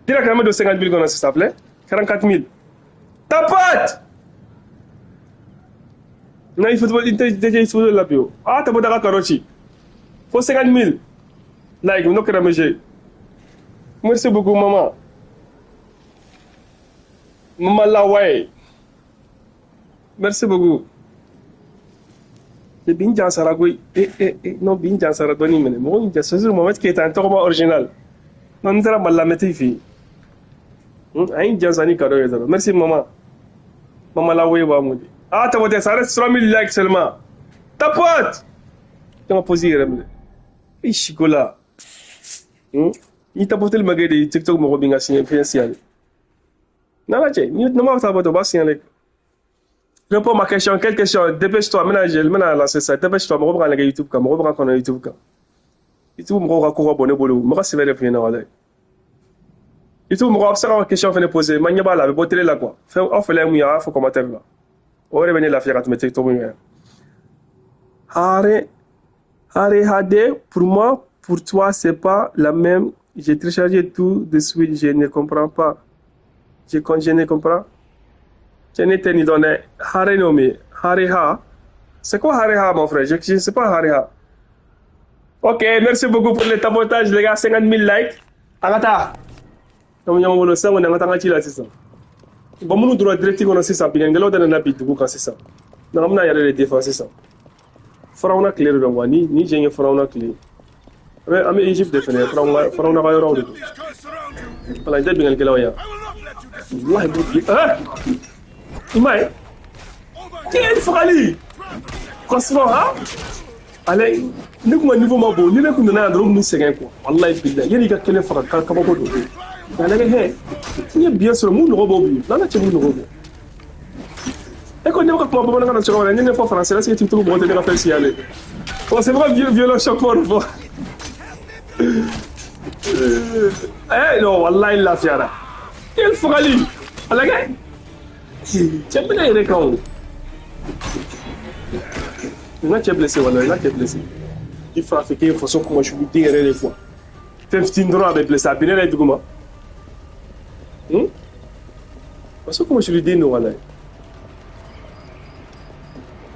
direct an bɛ don 50 000 kɔnɔ sisan filɛ 44 000 tapote n'a ye football n tɛ TG football la bi o a tapote a ka karo ci fo 50 000 like n'o kɛra monsieur. Merci beaucoup maman. Maman Laway. Merci beaucoup. Et bin jansara koyi. Non bin jansara dɔɔni minɛ. Mɔgɔ min jasa sur Mohamed Keita n tɔgɔma original. Non n taara Mali la mɛtiri fɛ yen. A ye n jansa ni cadeau ye dɔrɔn. Merci maman. Maman la woye b'a mun de. Ah, tapote, ça reste 3000 likes seulement. Tapote! Tu m'as posé yɛrɛ minɛ. I siko la. Ni tapoteli ma kɛ de TikTok mɔgɔ bɛ n ka siɲɛ fɛn signalé. N'Ala cɛ, ni ne m'a tapote, o b'a signalé. Réponds ma question, quelle question? Dépêche-toi, maintenant je maintenant lancer ça. Dépêche-toi, mɔgɔ bɛ ka lajɛ YouTube kan, mɔgɔ bɛ ka kɔnɔ YouTube kan. YouTube mɔgɔw ka ko ka bon ne bolo, mɔgɔ sɛbɛ de f'i ɲɛna walayi. YouTube mɔgɔ a bɛ se ka question fɛnɛ poser, ma ɲɛ b'a la, a bɛ bɔ télé la quoi. Fɛn aw fɛla ye mun ye, a y'a fɔ commentaire la. O yɛrɛ bɛ ne lafiya ka tɛmɛ TikTok in kan. Hare Hare Hade, pour moi, pour toi, c'est pas la même. J'ai téléchargé tout de suite, je ne comprends pas. Je ne comprends. Je n'étais ni donné. Hare nomi. Hare ha. C'est quoi Hare ha, mon frère? Je ne sais pas Hare ha. Ok, merci beaucoup pour le tapotage, les gars. 50 000 likes. Agata. Comme on a ça, on a un sisan. Bon, nous droit direct kɔnɔ sisan, binganikɛlaw tɛ na bi dugu kan sisan. Donc, an bɛna yɛrɛ de défend sisan. Farawuna tile de don quoi. Ni jɛn ye Farawuna tile. An bɛ Egypte de fɛnɛ, Farawuna ka yɔrɔw de don. Voilà, n tɛ binganikɛlaw ye yan. Walahi b'u bi. Hein? I m'a ye? Quel fagali! Franchement, hein? Ale, ne kun ka niveau ma bon, ni ne kun nana yan dɔrɔn, n kun bɛ sɛgɛn quoi. Walahi bilahi, yanni i ka kelen faga kabako don. Nka lajɛ hɛ, n ye biɲɛ sɔrɔ, mun nɔgɔ bɔ bi? N'Ala cɛ mun nɔgɔ bɔ? E ko ne bɛ ka kuma bamanankan na cogo min na, ni ne fɔ français, est-ce que TikTok mɔgɔ tɛ ne ka fɛn signaler? Bon, c'est vrai, violon choc fort fɔ. Eh non, wallahi lafiyara. Quel fagali! A lajɛ. Cɛ bɛ ne yɛrɛ kan o. N ka cɛ blessé walahi, n ka cɛ blessé. I farafin k'e faso kuma sugu den yɛrɛ de quoi. Fɛn fitinin dɔrɔn a bɛ blessé, a bin ne yɛrɛ duguma. Faso kuma sugu den don walahi.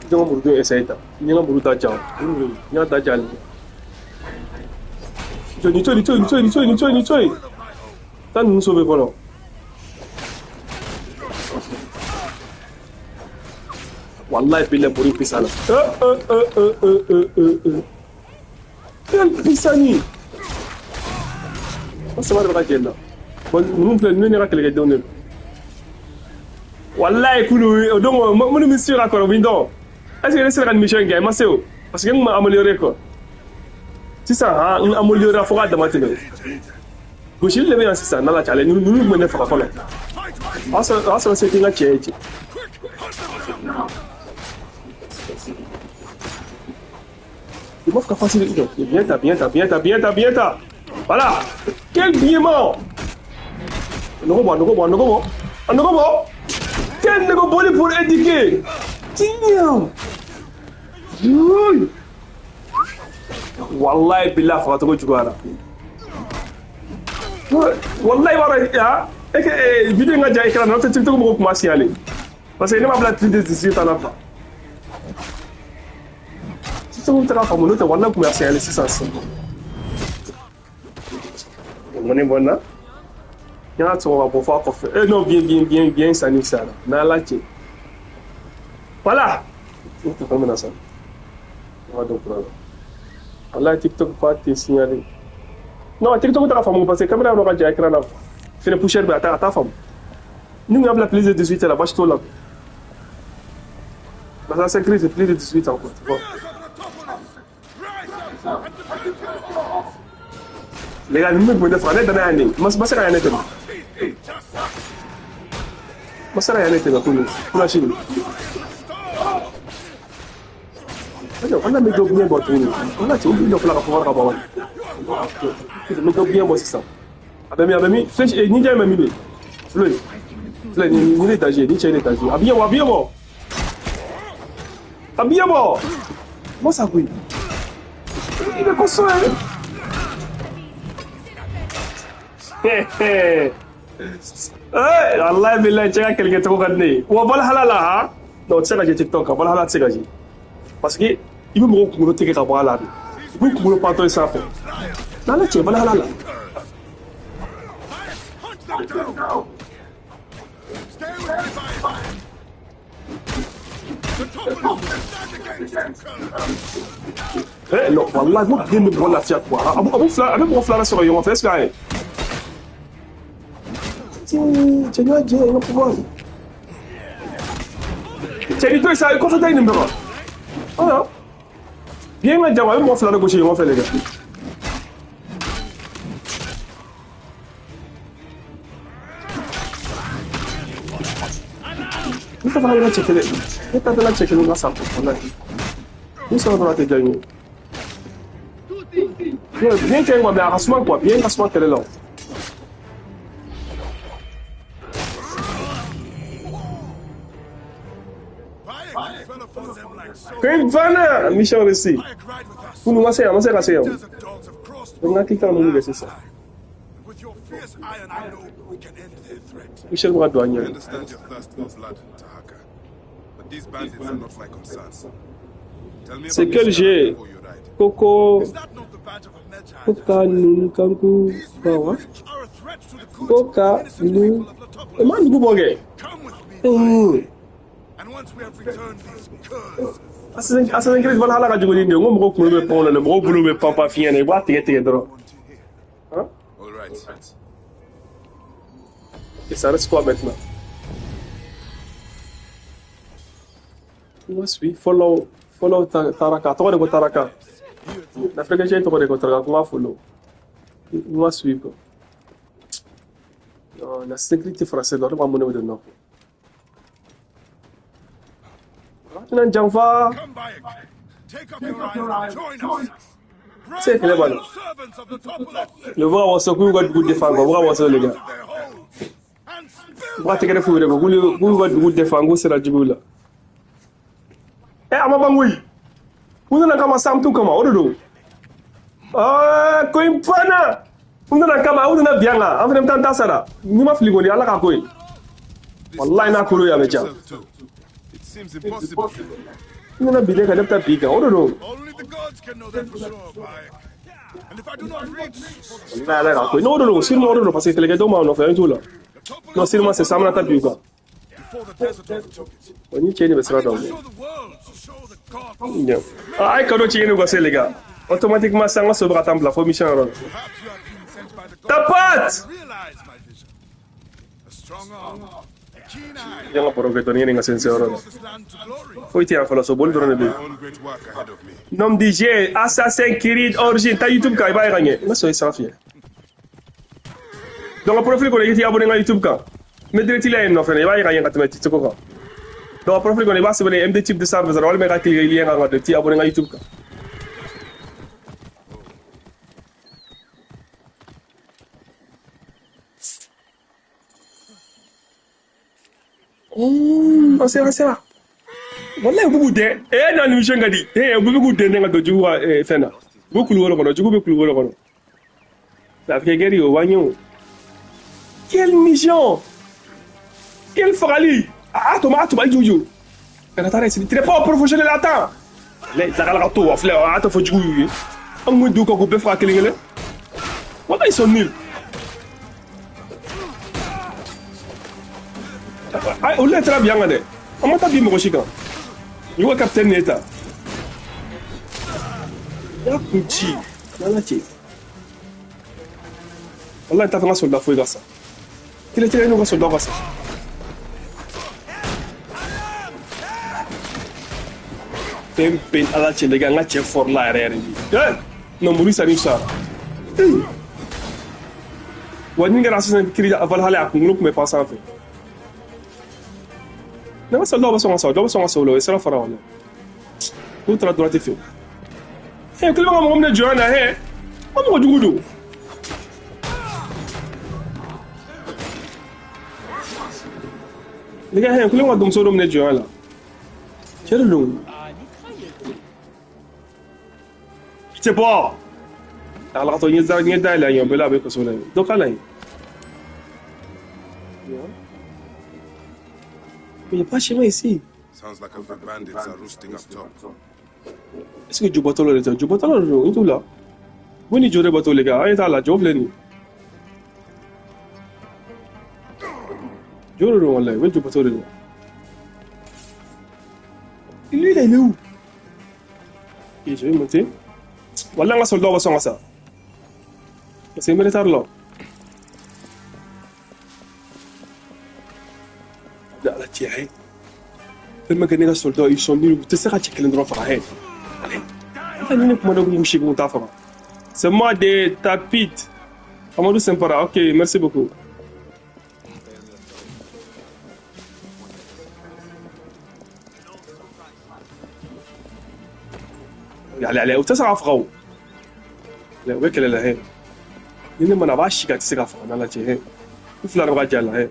N ka muruden essayer tan. N ka muru da ja. N y'a da ja. Ni to, ni to, ni to, ni to, ni to, ni to. Taa ninnu sauver fɔlɔ. Wallahi billahi bori pisa la. Quel pisani! O saba de bɛ ka jɛn na. Bon, ninnu filɛ, ninnu ye ne ka kɛlɛkɛdenw de don. Wallahi kulu, o don minnu bɛ suivre a kɔrɔ, u bɛ n dɔn. Est-ce que ne sera ka nin mission in kɛ? I ma se o. Parce que n kun ma améliorer quoi. Sisan han, n améliorera fo k'a dama tɛmɛ. Gosili de bɛ yan sisan, n'Ala cɛ ale ninnu tun bɛ ne faga fɔlɔ. O y'a sɔrɔ se tɛ n ka cɛ ye cɛ. Il m'offre qu'à facile. Bien ta, bien ta, bien ta, bien ta, bien ta. Voilà. Quel biaiement. Nɔgɔ bɔ, nɔgɔ bɔ, nɔgɔ bɔ. Nɔgɔ bɔ. Quel nɔgɔ bɔli pour éduquer. Tiɲɛ. Wallahi billah fagacogo juguyara. Wallahi b'a dɔn ya. E que vidéo in ka ja écran na, n'o tɛ TikTok mɔgɔw kun b'a signaler. Parce que ne m'a bila plus de 18 ans na quoi. TikTok tɛ ka faamu, n'o tɛ wallahi kun b'a signaler sisan sisan. Mun bɔ n na? N y'a sɔgɔ ka bɔ fɔ a kɔfɛ. Eh non, bien, bien, bien, bien sanni sara. N'Ala cɛ. Voilà. N tɛ fɛn min na sa. N ka dɔn kura la. Wallahi TikTok pas te signaler. Non, TikTok tɛ ka faamu parce que caméra yɔrɔ ka jan écran na. Fɛnɛ poussière bɛ a t'a faamu. Ni kun y'a bila plus de 18 la, baasi t'o la. Parce que c'est c'est plus de 18 ans quoi, tu vois. Les gars, ninnu bɛ ne faga, ne danna yan de. Ma se ka yan ne tɛmɛ. Ma se ka yan ne tɛmɛ kunu. Kuna sini. Wala bɛ dɔ biɲɛ bɔ tuguni. Wala cɛ, u bɛ dɔ fila ka fɔ ka bɔ wali. N bɛ dɔ biɲɛ bɔ sisan. A bɛ min, a bɛ min. Flèche, ni jaa bɛ min de. Filɛ, filɛ nin ne danger, ni cɛ ne danger. A biɲɛ bɔ, a biɲɛ bɔ. A biɲɛ bɔ. Mɔ sa koyi. I bɛ ko so ye. Eh, wallahi billahi cɛ ka kɛlɛkɛcogo ka di ne ye. Wa Valhalla la ha? Non, o tɛ se ka jɛ TikTok kan, Valhalla tɛ se ka jɛ. Parce que i bɛ mɔgɔw kunkolo tigɛ ka bɔ a la de. I b'u kunkolo pantɔ ye sanfɛ. N'Ala cɛ Valhalla la. Eh non, wallahi mo den bɛ mɔgɔ lafiya quoi. A b'o fila, a bɛ mɔgɔ fila sɔrɔ ɲɔgɔn fɛ, est-ce que a ye? Si, cɛ n y'a jɛ n ka pouvoir. Cɛ ni to yen sa, i kɔfɛ ta ye nin bɛɛ kan. Ah. Bien ka jan, a bɛ mɔgɔ fila de gosi ɲɔgɔn fɛ les gars. Ne ta fana cɛ kelen, ne ta tɛna cɛ kelen ka sa wallahi. Ni sɔrɔ dɔrɔn a tɛ diya n ye. Bien kɛ quoi, mais a ka suma quoi, bien ka suma kɛlɛ la. Ko banna, mission réussie. Kunu ma se yan, ma se ka se yan. Donc n hakili t'a la mun bɛ sisan. Michel bɛ ka don a I ɲɛ. understand your thirst for blood, Tahaka. But these bandits are not my concern. Tell me C'est about quel the jeu? scarab before you ride. Koko Is that not the badge of a Medjay? Koka Nunkanku These Bawa. ravens are a threat to the good, Koka innocent Nu. people of Latopolis. Ma nugu bɔ kɛ. Come with me, Mm. and once we have returned these curs, Assassin's Creed Valhalla ka jugu ni nin ye. N ko mɔgɔw kunkolo bɛ pan o la dɛ, mɔgɔw bolo bɛ pan pan fiɲɛ na, i b'a tigɛ tigɛ dɔrɔn. want to hear. Hein? All right. Et ça reste quoi maintenant? On va suivre. Follow, follow Taraka. Tɔgɔ de ko Taraka. L'Africain tɔgɔ de ko Taraka. Ko n b'a follow. On va suivre quoi. Non, la sécurité française, la, ne b'a mun de nɔ. Tɛna janfa. Come, Bayek. Take up your iron and join us. C'est kɛlɛ b'a la. Servants of Latopolis. Le bɛ ka waso k'u y'u ka dugu défend quoi. U bɛ ka waso les gars. Their holds and spill U b'a tɛgɛrɛ f'u yɛrɛ ma k'u y'u ka dugu défend k'u sera juguw la. Ɛ a ma ban koyi. U nana kama sa an t'u kama o de don. Aa ko in banna. U nana kama u nana bi an kan an fana bɛ taa an ta sara. N'i ma fili kɔni Ala k'a ko ye. Wallahi n'a kolo ye a bɛ diya. yourself too. It seems impossible. U nana bi ne kan ne bɛ taa bi kan o de don. Only the gods can know that for sure, Bayek. And if I do not reach for the Wallahi Ala k'a ko ye. N'o de don sûrement o de don parce que kɛlɛkɛdenw b'an nɔfɛ an t'u la. Latopolis Non sûrement c'est ça an bɛna taa bi u kan. before the desert overtook it. Wa ni cɛ de bɛ sira I dɔn. need to show the world, to show the gods. Bien. Ah, a ye cadeau ci yanni u ka se les gars. Automatiquement sisan an ka so bɛ ka taa n bila fo mission yɔrɔ la. Perhaps you have been sent by the gods Tapote! to realize my vision. A strong arm, a keen eye, Yan ka baro kɛ dɔɔni yanni n ka se n seyɔrɔ la. brought this land to glory. Foyi tɛ yan fɔlɔ so boli dɔrɔn de bɛ yen. My own great work ahead of me. Nom DJ, Assassin's Creed Origin, ta YouTube kan i b'a ye ka ɲɛ. N ka so ye san fiyɛ. Donc profil kɔnɔ i t'i abonné n ka YouTube kan. N bɛ direct la yen nɔ fɛnɛ i b'a ye ka ɲɛ ka tɛmɛ TikTok kan. Donc profil kɔnɔ i b'a sɛbɛn MD Type 223 walima i ka cliquer lien kan ka don i t'i abonné n ka YouTube kan. An sera an sera. Wallahi u b'u dɛn. Eh na mission ka di. Eh u bɛ k'u dɛn ka don jugu ka fɛn na. U bɛ kulukoro kɔnɔ, jugu bɛ kulukoro kɔnɔ. A bɛ kɛ guerre ye o b'an ɲɛ o. Quelle mission! Quelle fagali! Ah, Thomas, Thomas, Jojo. Tu n'es pas un professionnel, attends. Les Zagalagato, attends, faut jouer. Un mois de quoi couper fra kelen. Voilà, ils sont nuls. Ah, on l'a très bien, on m'a bien mɔgɔ si kan. Ni ko capitaine ne ta. Ya kun ci. N'Ala cɛ. Wallahi t'a fɛ n ka soldat foyi ka sa. Tele tele n'u ka soldat ka sa. Fɛn bɛɛ Ala cɛ les gars, n ka cɛ fort la yɛrɛ yɛrɛ de. Eh! Non, Maurice arrive ça. Wa ni kɛra Assassin's Creed Valhalla a kunkolo tun bɛ pan sanfɛ. Ne ka soldat bɛ sɔn ka sa, dɔ bɛ sɔn ka sa o la, o ye sira fara o la. N'u taara droite fɛ. Eh, kelen bɛ ka mɔgɔ minɛ jɔnya na, eh. An mɔgɔ jugu don. Les gars, eh, kelen bɛ ka denmuso dɔ minɛ jɔnya la. Cɛ de don. I tɛ bɔ. Alagatɔ ɲɛ da ɲɛ dayɛlɛ a ɲɛ bɛɛ la a bɛ kaso la yen. Dɔ k'a la yen. Mais il n'y a pas chemin ici. Sounds like a few bandits are roosting up top. Est-ce que jubɔtɔ de tɛ? Jubɔtɔ de don, n t'u la. Bon ni jo de bɔtɔ les gars, an ye t'a la, jo filɛ nin ye. Jo de don walayi, o ye jubɔtɔ de don. Lui là, il est où? Et je vais monter. Walayi an ka soldat bɛ sɔn ka sa. Parce que n bɛ retard la. Cɛ, tellement que ne ka soldats ils sont nuls, u tɛ se ka cɛ kelen dɔrɔn faga hɛ. Allez, ni ne kuma dɔ kun seegin t'a faga. C'est moi de Tapit. Amadou Sempara, ok, merci beaucoup. Allez, allez, u tɛ se k'a faga o. Allez, u bɛ kɛlɛ la hɛ. Ni ne mana a b'a si ka tɛ se k'a faga n'Ala cɛ hɛ. U fila de bɛ ka ja la hɛ.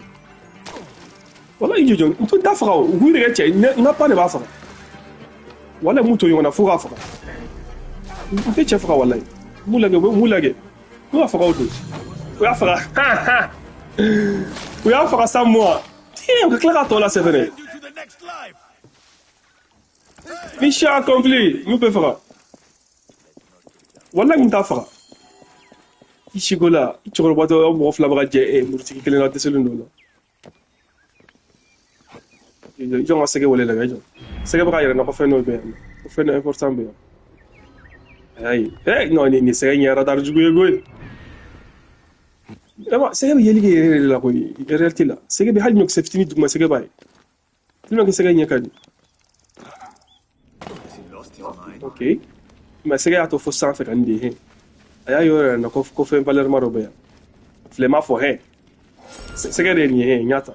Wala i jɔ n t'a faga o, u k'u yɛrɛ kɛ cɛ ye, n ka pan de b'a faga. Wala m'u to ɲɔgɔn na fo k'a faga. N tɛ cɛ faga walayi. N b'u lajɛ, u bɛ m'u lajɛ. N'u y'a faga o don. U y'a faga. U y'a faga sans moi. Tiɲɛ, u ka tila k'a tɔ lase fɛnɛ. Mission accomplie. N'u bɛɛ faga. Walayi n t'a faga. I siko la, i cɛkɔrɔba tɔ mɔgɔ fila bɛ ka jɛ murutigi kelen na dɛsɛlen don o la. I jɔn ka sɛgɛ wele lajɛ, i jɔ. Sɛgɛ bɛ ka yɛrɛ na ko fɛn dɔ bɛ yan. Ko fɛn dɔ important bɛ yan. Ayi, non, nin sɛgɛ in ye radar jugu ye koyi. Vraiment, sɛgɛ bɛ yeli kɛ yɛrɛ yɛrɛ la koyi, réalité la. Sɛgɛ bɛ hali ɲɔkisɛ fitinin duguma sɛgɛ b'a ye. Tellement que sɛgɛ ɲɛ ka di. Ok. Mais sɛgɛ y'a to fo sanfɛ ka nin de ye. A y'a yɔrɔ yɛrɛ na ko fɛn valeur ma dɔ bɛ yan. Filɛ m'a fɔ hɛ. Sɛgɛ de ye nin ye hɛ, n y'a ta.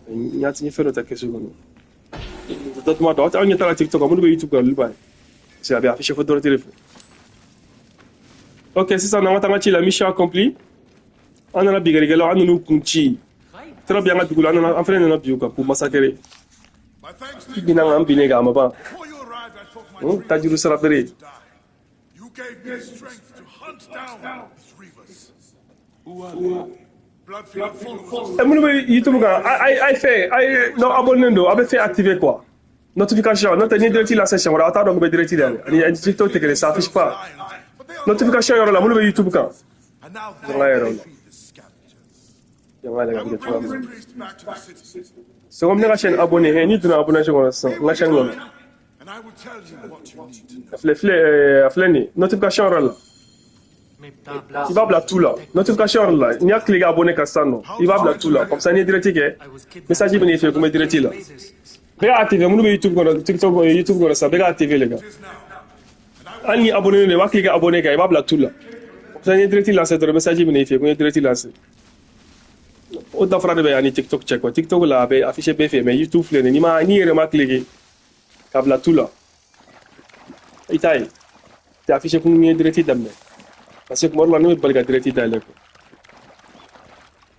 N y'a n ye fɛn dɔ ta kɛsu kɔnɔ. Datuma dɔn, aw ɲɛ t'a la TikTok kan, minnu bɛ YouTube kan olu b'a ye. Parce que a bɛ affiché fo dɔrɔn fɛ. Ok, sisan an ka taa an ka ci la, mission accomplie. An nana binkannikɛlaw, an nan'u kun ci. Taara bi an ka dugu la, an nana, an fɛnɛ nana bi u kan k'u massacrer. I binna an kan, an binnen kan a ma ban. Tajuru sara bere. Minnu bɛ YouTube kan, a ye fɛn, a ye n'aw abonné don, a bɛ fɛn activer quoi. Notification, n'o tɛ ni direct la siɲɛ wɛrɛ, aw t'a dɔn ko bɛ direct la dɛ. Ani TikTok tɛ kelen, ça affiche pas. Notification yɔrɔ la, minnu bɛ YouTube kan. Jɔn yɛrɛ la. Jɔn yɛrɛ ka kɛ cogoya min na. C'est comme ne ka chaîne abonné, n'i donna abonné kɔnɔ sisan, n ka chaîne kɔnɔ. A filɛ filɛ a filɛ nin ye, notification yɔrɔ la. I b'a bila tout la. Notification yɔrɔ la, n'i y'a cliquer abonné kan sisan nɔ, i b'a bila tout la. Comme ça n'i ye direct kɛ, message bɛ n'i fɛ ko n bɛ direct la. Bɛɛ ka activer, minnu bɛ YouTube kɔnɔ, TikTok, YouTube kɔnɔ sisan, bɛɛ ka activer les gars. Hali ni abonné don, i b'a cliquer abonné kan, i b'a bila tout la. Comme ça n'i ye direct lancer dɔrɔn, message bɛ n'i fɛ ko n ye direct lancer. O danfara de bɛ ani TikTok cɛ quoi. TikTok la a bɛ afficher bɛɛ fɛ, mais YouTube filɛ nin ye, n'i ma n'i yɛrɛ ma cliquer k'a bila tout la, i t'a ye. Tɛ afficher ko n ye direct daminɛ. Parce que kuma dɔ la ne bɛ bali ka direct dayɛlɛ quoi.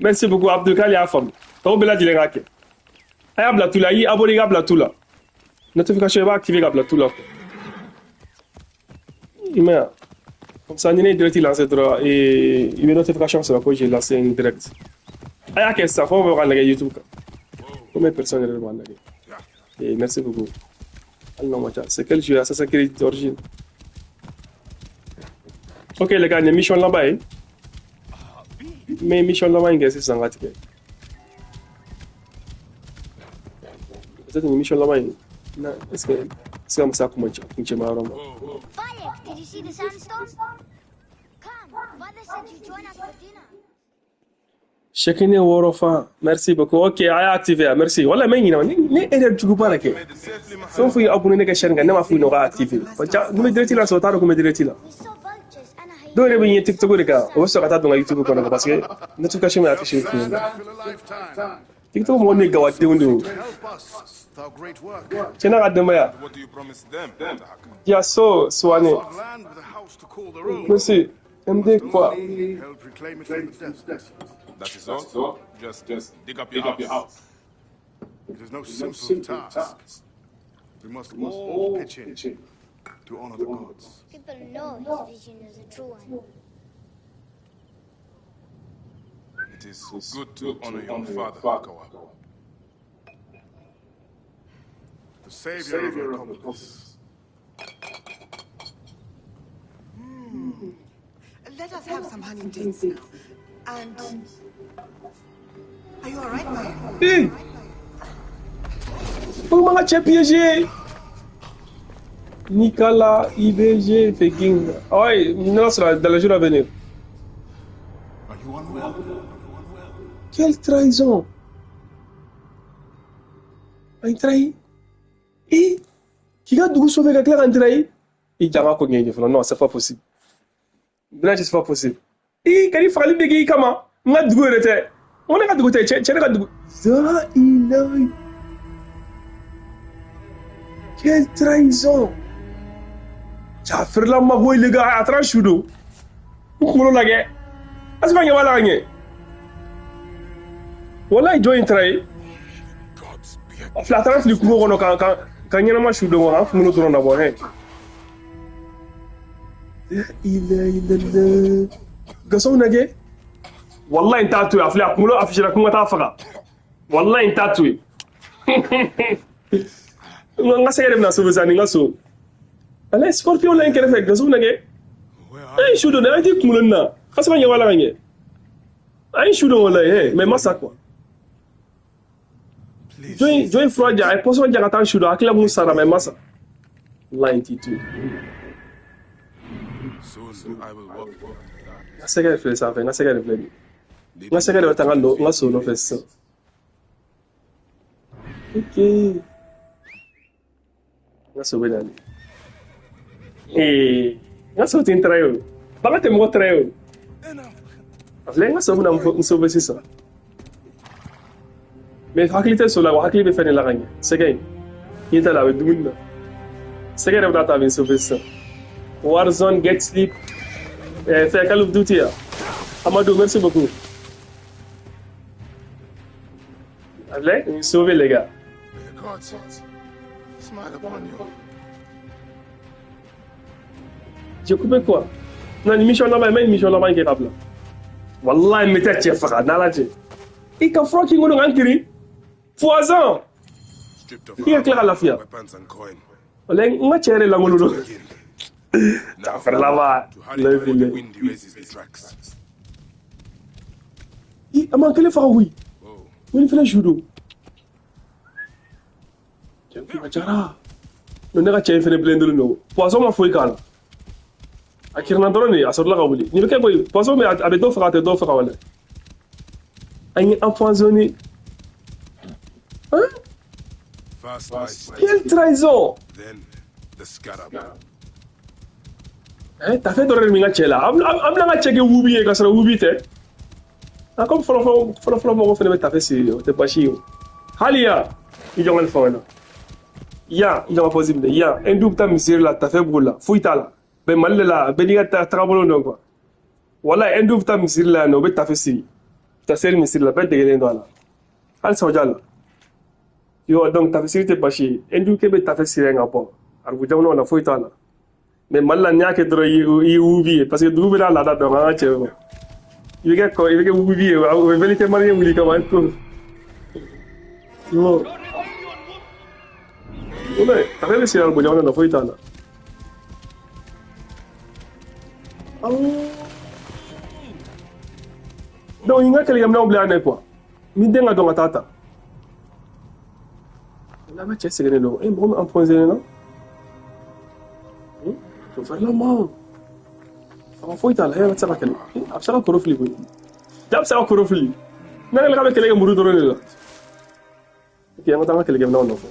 Merci beaucoup Abdul, k'ale y'a faamu. Tɔw bɛɛ lajɛlen k'a kɛ. A y'a bila tout la, i y'i abonné i k'a bila tout la. Notification i b'a activer k'a bila tout la quoi. I m'a ye wa? Comme ça ni ne ye direct lancer dɔrɔn, i bɛ notification sɔrɔ ko j'ai lancé un direct. A y'a kɛ sisan, fɛn o fɛn b'a lajɛ YouTube kan. Combien de personnes yɛrɛ de b'a lajɛ? Et merci beaucoup. Hali n'aw ma ca. C'est quel jeu Assassin's Creed d'origine? Ok les gars, nin ye mission laban ye. N bɛ mission laban in kɛ sisan ka tigɛ. Peut-être nin mission laban in, na est-ce que an bɛ se a kuncɛma yɔrɔ ma? Bayek, did you see the sandstorm? Come, father said you join us for dinner. Chacun wɔɔrɔ fan, merci beaucoup. Ok, a y'a activé, merci. Wala mɛ ɲinɛ, ne erreur juguba de kɛ. Fɛn o fɛn ye abonné ne ka chaîne kan, ne m'a f'u ɲɛna u k'a activé. Ja, n bɛ direct la sɔrɔ, u t'a dɔn ko n bɛ direct la. We saw vultures and a hyena. Dɔw yɛrɛ bɛ ɲɛ TikTok de kan, o bɛ sɔrɔ ka taa don n ka YouTube kɔnɔ parce que notification bɛ affiché u kun. TikTok mɔgɔw ni gawadenw de ye o. Cɛ n'a ka denbaya. What do you promise them, Dahaka? Yaso Suwane. Merci. MD quoi? That is all? Just dig up your house. It is no simple task. We must all pitch in to honor the gods. People know his vision is a true one. It is good to honor your father, Hakawa. The savior of Hercopolis. Let us have some honey dates now. And are you all right, Maya? Hey! O man ka cɛ piégé. Nicolas IBG Peking. Ouais, non, sera dans les jours à venir. Are you unwell? Quelle trahison! A ye n trahi. Eh, k'i ka dugu sauver ka tila ka n trahi. I janga ko ɲɛɲini fɔlɔ. Non, c'est pas possible. Bilal, c'est pas possible. I ka ni fagali bɛ k'i kama. N ka dugu yɛrɛ tɛ. N ko ne ka dugu tɛ, cɛ ne ka dugu. La ilaha. Quelle trahison. Cɛ a feerela ma koyi les gars, a taara su don. N kunkolo lajɛ. Asima ɲɛ b'a la ka ɲɛ. Walayi jɔn in trahi. A filɛ a taara fili kungo kɔnɔ ka ɲɛnama su don k'an kunkolo dɔrɔn nabɔ hɛ. La ilaha illallah. Gasow lajɛ. Wallahi n t'a to yen, a filɛ a kunkolo affiché la ko n ka taa faga. Wallahi n t'a to yen. N ka sɛgɛ de bɛna sauver sa ni n ka so. Walayi scorpion la n kɛrɛfɛ gasow lajɛ. An ye su don dɛ, an t'i kunkolo nin na. Kasuma ɲɛ b'a la ka ɲɛ. An ye su don walayi hɛ, mais ma sa quoi. Jɔn ye fura di a ye pɔsɔn di ka taa su don a tila kun sara mais ma sa. Wallahi n t'i to yen. N ka sɛgɛ de filɛ sanfɛ, n ka sɛgɛ de filɛ nin ye. N ka sɛgɛ de bɛ taa n ka so nɔfɛ sisan. Ok. N ka so bɛ na nin. Ee, n ka so tɛ n trahi o. Bagan tɛ mɔgɔ trahi o. A filɛ n ka so bɛna n sauver sisan. Mais hakili tɛ so la wa hakili bɛ fɛn de la ka ɲɛ. Sɛgɛ in. Ɲɛ t'a la a bɛ dumuni na. Sɛgɛ de bɛna ta a bɛ n sauver sisan. Warzone, Get Sleep. Fɛn Call of Duty ya. Amadou, merci beaucoup. Allez, vous sauvez les gars. J'ai coupé quoi? Non, une mission là-bas, mais une mission là-bas qui est là. Wallah, mais t'es chef, frère, n'a la tché. Et quand Franck il a un poison. Il est clair à la fille. Allez, on va tirer la mololo. T'as fait là-bas. Il a manqué les frères, oui. Oui, il fait le judo. Non, ne ka cɛ in fɛnɛ bilen don. Poisson ma foyi k'a la. A kirinna dɔrɔn de a sɔrɔla ka wuli. Nin bɛ kɛ koyi, poisson bɛ a bɛ dɔ faga a tɛ dɔ faga wala. An ye empoisonné. Hein? Quelle trahison! Hein, t'as fait dɔrɔn de min ka cɛ la. An bɛna ka cɛ kɛ wubi ye k'a sɔrɔ wubi tɛ. Ah, comme fɔlɔ fɔlɔ mɔgɔw fɛnɛ bɛ tafe siri o tɛ baasi ye o. Hali yan, i jɔ n ka nin fɔ ɲɛna. Yan, i jɔ n ka pause minɛ. Yan, hindu bɛ taa misiri la, tafe b'u la, foyi t'a la. Bɛɛ Mali de la, bɛɛ n'i ka tagabolo dɔn quoi. Walayi, hindu bɛ taa misiri la yan nɔ, u bɛ tafe siri. U bɛ taa seli misiri la, bɛɛ degelen don a la. Hali Saudiya la. Yo, donc tafe siri tɛ baasi ye. Hindu kɛ bɛ tafe siri yan ka bɔ. Arabu jamanaw la, foyi t'a la. Mais Mali la, n'i y'a kɛ dɔrɔn, i ye wubi ye. Parce que dugu bɛ n'a laada dɔn, an ka cɛ quoi. I bɛ kɛ i bɛ kɛ wubi ye, o bɛ vérité malien wuli kama ko. Non. Walayi, tafe bɛ siri arabu jamana na, foyi t'a la. Donc, il y a quelqu'un qui a oublié quoi. Ni den ka dɔn ka taa ta. N'a ma cɛ sɛgɛnnen don, e mɔgɔ min empoisonné na. Vraiment. Fanga foyi t'a la, e yɛrɛ tɛ se ka kɛlɛ. A bɛ se ka koro fili koyi. Ja bɛ se ka koro fili. N'a kɛlen k'a bɛ kɛlɛ kɛ muru dɔrɔn de la. Ok, an ka taa an ka kɛlɛkɛminɛnw nɔfɛ.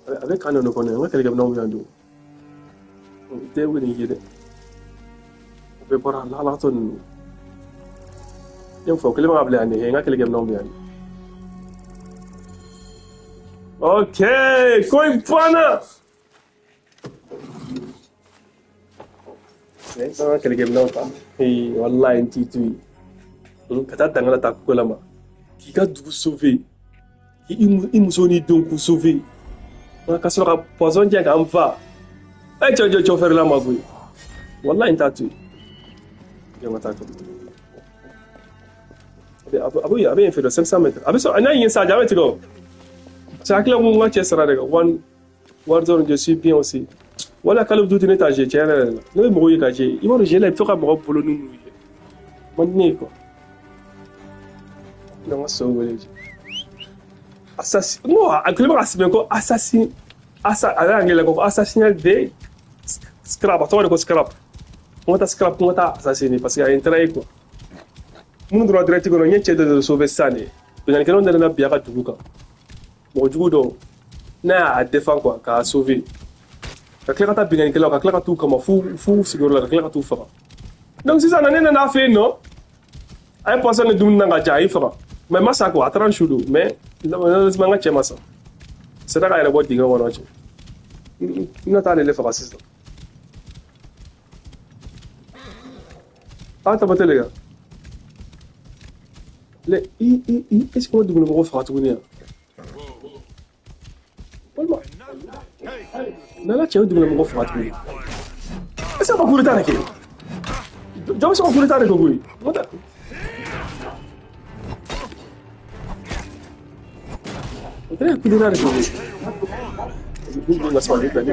A bɛ kan dɔ kɔnɔ, an ka kɛlɛkɛminɛnw bɛ yan don. O tɛ wele ye dɛ. O bɛɛ bɔra lahalatɔ ninnu. Ne fɔ kelen bɛ ka bila yan de, n ka kɛlɛkɛminɛnw bɛ yan. Ok, ko in banna. An ka kɛlɛkɛminɛnw ta. Ee, walayi n t'i to yen. Ka taa dangala ta ko la ma. K'i ka dugu sauver. K'i muso n'i denw k'u sauver. Ka sɔrɔ ka poison jɛ k'an fa. E cɛ jɔ cɔfɛrila ma koyi. Walayi n t'a to yen. Jɔn ka taa kɛ. A bɛ yen feere 500 mètres. A bɛ sɔrɔ n'a ye yen sa, a bɛ tigɛ o. Parce que hakili ko n ka cɛ sara de kan. One Warzone, je suis bien aussi. Wala Call of Duty ne t'a joué tiɲɛ yɛrɛ yɛrɛ la. Ne bɛ mɔgɔw ye ka jouer. I b'a dɔn jeu la i bɛ to ka mɔgɔ bolo ni mun ye. Man di ne ye quoi. Ne ka so wele. Assassin. Non, a kɛlen bɛ ka sɛbɛn ko assassin. Assa a bɛ anglais la ko assassinat de Scrap. A tɔgɔ de ko Scrap. N ka taa Scrap, n ka taa assassiner parce que a ye n trahi quoi. Minnu donna direct kɔnɔ, n ye cɛ dɔ de sauver sisan de. Binkannikɛlaw nana bin a ka dugu kan. Mɔgɔ jugu dɔw n'a y'a défend quoi k'a sauver ka tila ka taa binkannikɛlaw ka tila ka t'u kama f'u sigiyɔrɔ la ka tila ka t'u faga. Donc sisan na ne nana fɛ yen nɔ a ye poisson ni dumuni na ka ja a y'i faga mais ma sa quoi a taara n su don mais malheureusement n ka cɛ ma sa. Sera k'a yɛrɛ bɔ dingɛ kɔnɔ cɛ. N bɛna taa ale de faga sisan. Ah tabatɛ les gars. Le i i i est-ce que o dugukɔnɔmɔgɔw faga tuguni yan? Walima n'ala cɛ o dugukɔnɔmɔgɔw faga tuguni. Est-ce que a ma coup d'état de kɛ? Jɔn bɛ se ka coup d'état de kɛ koyi? O tɛ coup d'état de kɛ koyi. Ni ka sabali ka cɛ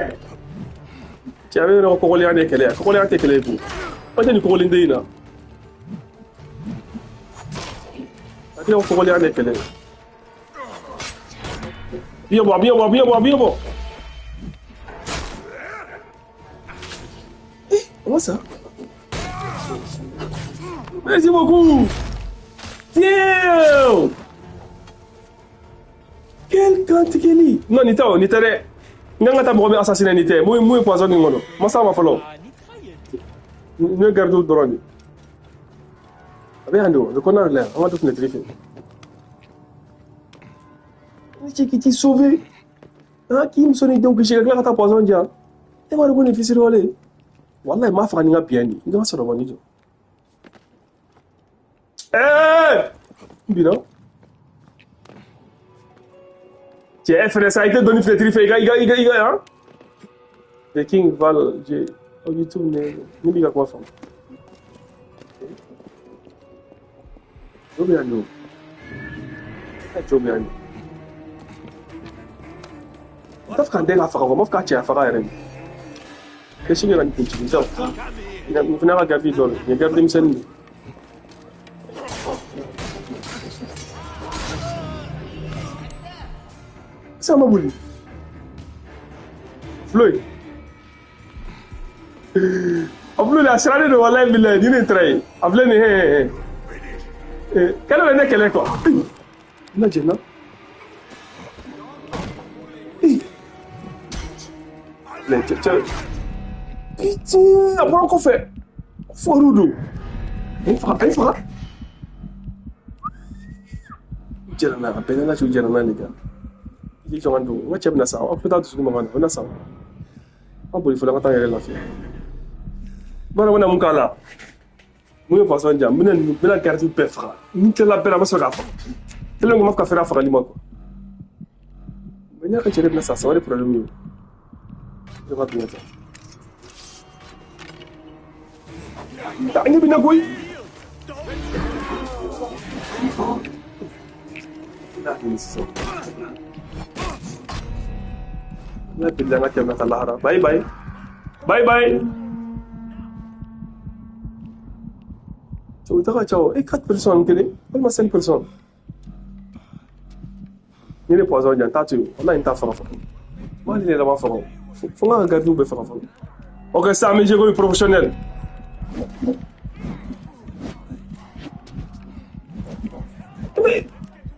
a bɛ yɔrɔ kɔgɔlenya de kɛlɛ kɔgɔlenya tɛ kɛlɛ ye koyi. An tɛ nin kɔgɔlen den in na. A tɛ kɔgɔlenya de kɛlɛ. Biɲɛ bɔ biɲɛ bɔ biɲɛ bɔ biɲɛ bɔ. Eh, comment ça? Merci beaucoup. Tiens! Quel kantigɛli! Non, nin tɛ o, nin tɛ dɛ. N kan ka taa mɔgɔ min assassiner nin tɛ. Mun ye poison nin kɔnɔ? Ma s'a ma fɔlɔ. Nin ye gardiw dɔrɔn de. A bɛ yan de o, a bɛ kɔnɔna de la yan. An ka to fenêtre fɛ. Ni cɛ k'i t'i sauver. Han k'i muso ni denw kisi ka tila ka taa poison di yan. E m'a dɔn ko nin ye fisiriwale ye. Walayi n m'a faga ni n ka biɲɛ de ye. N ka sɔrɔ kɔni jɔ. Eh! N binna. Cɛ e fɛnɛ sa i tɛ dɔnni fenêtre fɛ i ka i ka i ka i ka han. The King Val J. Oh, YouTube ne b'i ka kuma faamu. Jo bɛ yan de o. Jo bɛ yan de. N t'a fɛ ka n den ka faga quoi, n b'a fɛ k'a cɛya faga yɛrɛ de. Kɛ sini ka nin kuntigi n t'a nin fana ka garde dɔ de. Nin ye garde denmisɛnnin de ye. Ça m'a boli. Floyd. A filɛ nin ye a sirannen don walayi bilayi nin de taara ye. A filɛ nin ye hɛ. Kɛlɛ bɛ ne kɛlɛ quoi. N na jɛnna. Cɛ cɛ. Putain a bɔra kɔfɛ. Fɔriw don. A ye faga a ye faga. Jɛnna a bɛɛ n'a cɛ jɛnna les gars. I jɔ ka don n ka cɛ bɛna sa aw bɛ taa dusukun mankan na o bɛna sa an boli fɔlɔ an ka taa yɛrɛ lafiya baara bɛna mun k'a la mun ye poisson di yan n bɛna n bɛna garde bɛɛ faga ni tilala bɛɛ la n bɛ sɔrɔ k'a faga tellement que n b'a fɛ ka fɛrɛ a fagali ma quoi mais n'a ka cɛ de bɛna sa sa o de problème ye ne ka biɲɛ ta ne bɛna koyi n'a ɲini sisan. N'a bilang ka cɛ bɛna taa lahara. Bye bye. Bye bye. Cɛw ta ka ca o. E 4 personnes kelen walima 5 personnes. Ni ne poison di yan n t'a to yen. Walayi n t'a faga fɔlɔ. N b'ale de laban faga o. Fo n ka gardiw bɛɛ faga fɔlɔ. Ok sisan an bɛ jouer komi professionnel. Mais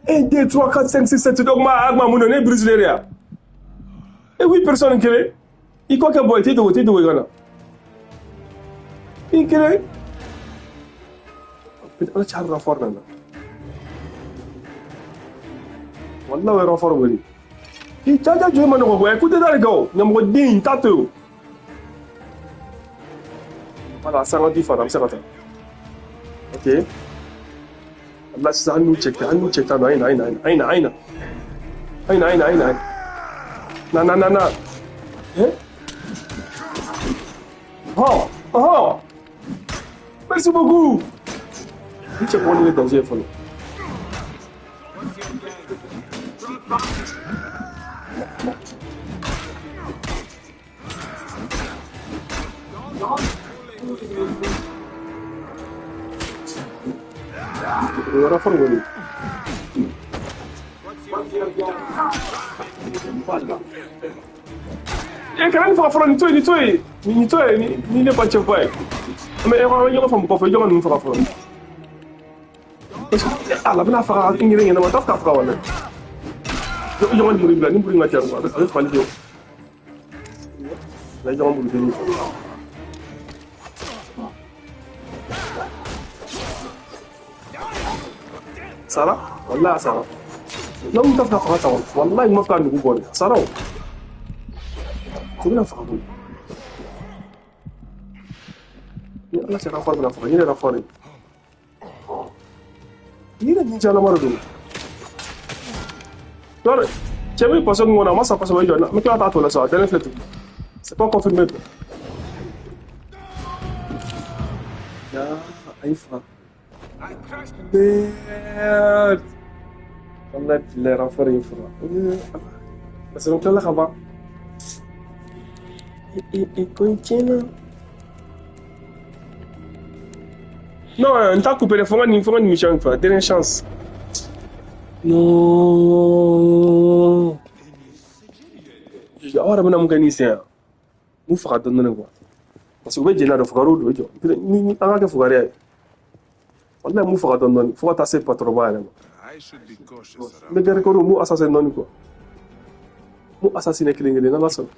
1, 2, 3, 4, 5, 6, 7, 8, o kuma mun don ne ye brésilien de ye wa? E 8 personnes kelen i kɔ kɛ bɔ i t'i dogo i t'i dogo i ka na i kelen ala cɛ renfort nana walahi o ye renfort wele i jaja joli ma nɔgɔ koyi coup d'état de kɛ o ɲamɔgɔden n t'a to yen o voilà 50 fara an bɛ se ka taa ok walahi sisan hali n'u cɛ hali n'u cɛ tan don a ye na a ye na a ye na a ye na a ye na a ye na a ye na Na na na na. Eh? Oh, oh. Merci beaucoup. Ni cɛ kɔni ye danger fɔlɔ. O yɔrɔ fɔlɔ kɔni. E kana nin faga fɔlɔ nin to yen nin to yen nin to yen ni ne ba cɛ ba ye. An bɛ ɲɔgɔn faamu kɔfɛ ɲɔgɔn ninnu faga fɔlɔ. Parce que ala bɛna faga n yɛrɛ ɲɛnama t'a fɛ k'a faga walayi. I jɔ ka nin muru in bila, ni muru in ka ca, a bɛ fagali kɛ. La i jɔ ka muru den. Sara, wallahi a sara. N'aw t'a fɛ ka faga tan, wallahi ma fɛ ka nugu bɔ dɛ. Sara o. O bɛna faga koyi. Ni Ala cɛ renfort bɛna faga, n yɛrɛ renfort ye. Ni yɛrɛ ni jalama de don. Yɔrɔ cɛ bɛ pɔsɔn min kɔnɔ, a ma sa kosɛbɛ, i jɔ n bɛ tila ka taa tɔ la sa, a dalen filɛ tuguni. C'est pas confirmé quoi. Ya, a y'i faga. Merde. Wallahi billahi renfort y'i faga. Parce que n tilala ka ban. Ko in tiɲɛna. Non, n t'a coupé dɛ, fo n ka nin mission in faga. Dernière chance. Non. Aw yɛrɛ bɛna mun kɛ n'i sen yan? M'u faga dɔɔni dɔɔni quoi. Parce que u bɛ jeli la dɛ, fugariw don, i jɔ. Ni an ka kɛ fugariya ye. Wallahi m'u faga dɔɔni dɔɔni fo ka taa se patron ba yɛrɛ ma. I should be cautious N bɛ garde corps m'u assassiner dɔɔni quoi. M'u assassiner kelen kelen n'Ala sɔnna.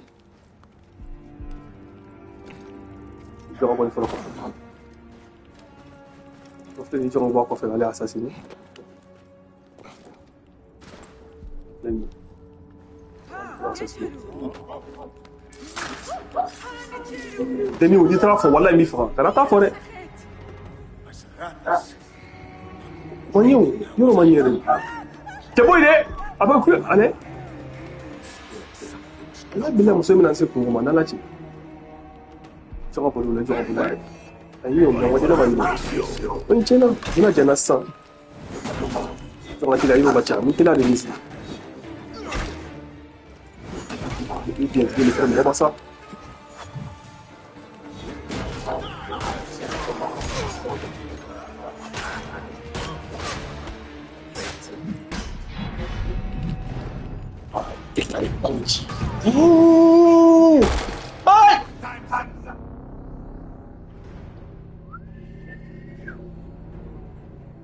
Jɔ ka bɔ nin fɔlɔ kɔfɛ. O filɛ nin ye, jɔ ka bɔ a kɔfɛ k'ale assassiner. Nin assassiner. Denis, n'i taara fɔ wallahi n b'i faga. Kana taa fɔ dɛ. Ma ɲɛ o, yɔrɔ ma ɲɛ dɛ. Cɛ bɔ yen dɛ. A bɛ kule ale. Ala bilahi muso in bɛna se kungo ma n'Ala cɛ. Jɔ ka boli o la, jɔ ka boli. Ayi o, mɛ waati ma ɲɛ. O in tiɲɛna, n bɛna jɛn na sisan. Jɔ ka teliya, yɔrɔ ka ca. N bɛ teliya de nin sisan. I biɲɛ tigi ni fɛn mɔgɔ ma sa. Ay!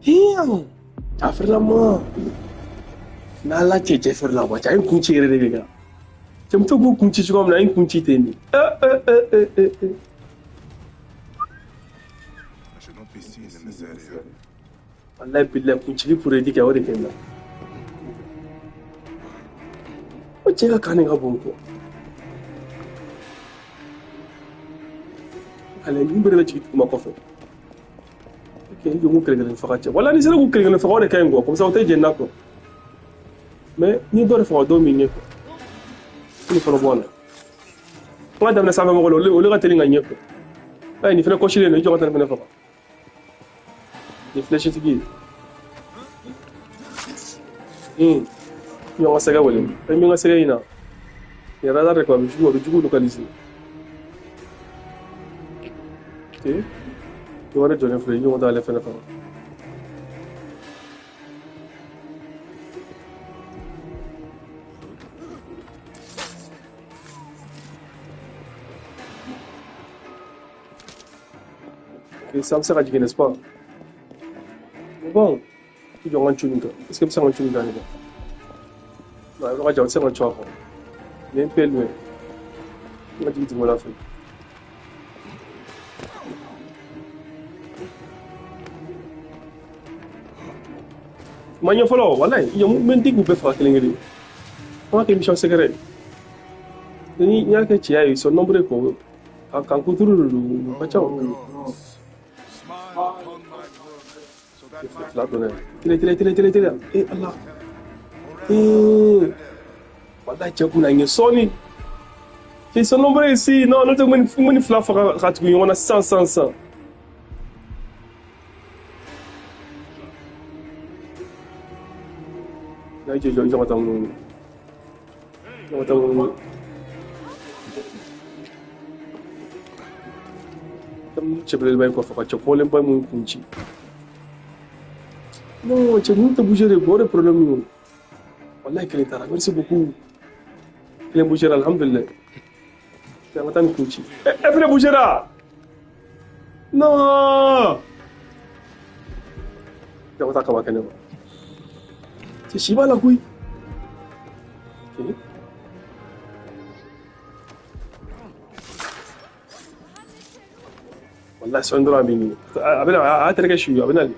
Damn! Cafirlama. N'Ala cɛ cɛ feere la wa cɛ a ye n kun ci yɛrɛ de kɛ. Cɛ muso k'u kun ci cogoya min na, a ye n kun ci ten de. I should not be seen in this area. Wallahi billahi kuncili pour di kɛ o de kɛ n na. O cɛ ka kan de ka bon quoi. Ale nin bɛɛ bɛ jigin duguma kɔfɛ. Ok, i jɔ n k'u kelen kelen faga cɛ. Wala ni sera k'u kelen kelen faga o de ka ɲi quoi. Comme ça o tɛ jɛn na quoi. Mais ni dɔ de faga dɔw min ɲɛ quoi. Nin fana bɔ a la. An ka daminɛ sanfɛ mɔgɔ la, olu ka teli ka ɲɛ quoi. Ayi nin fana kɔsilen don, i jɔ ka taa nin fana faga. Nin flèche tigi ye. Ɲɔgɔn ka sɛgɛ wele. Fɛn min ka sɛgɛ in na. Nin radar de quoi, a bɛ jugu localiser. Ok. Dɔ wɛrɛ jɔlen filɛ, i ɲɔgɔn t'ale fɛnɛ faga. Ok, ça bɛ se ka jigin, n'est-ce pas? Mais bon, i jɔ n ka n cu nin kan. Est-ce que n bɛ se ka n cu nin kan nin kan? Non, yɔrɔ ka jan, n tɛ se ka n cu a kɔrɔ. Il est un peu loin. N ka jigin dugumala fɛ. Ma ɲɛ fɔlɔ, walayi, i jɔ n bɛ n den k'u bɛɛ faga kelen kelen. An ka kɛ mission secret. Ni n y'a kɛ cɛya ye, ils sont nombreux quoi. Ka kan kuturu de don, u ka ca o. Smile upon my work, so that my Fila donna ye. Teliya, teliya, teliya, teliya, teliya. Eh Ala. Eh. Walayi cɛ kun na ɲɛ sɔɔni. Ils sont nombreux ici. Non, n'o tɛ n bɛ nin fila faga ka tugu ɲɔgɔn na sisan sisan sisan. I jɔ i jɔ ka taa munumunu. Jɔ ka taa munumunu. Cɛ belebeleba in kɔfɛ ka cɛ kɔlenba mun kun ci. Non, cɛ ninnu tɛ bouger de quoi, o de problème ye o. Wallahi kelen taara, merci beaucoup. Kelen bougera, alhamdulillah. An ka taa nin kun ci. E fɛnɛ bougera. Non. Jɔ ka taa kaba kɛnɛ ma. Cɛ si b'a la koyi. Wallahi sɔɔni dɔrɔn a bɛ ɲɛ. A bɛna a terikɛ su a bɛ nali.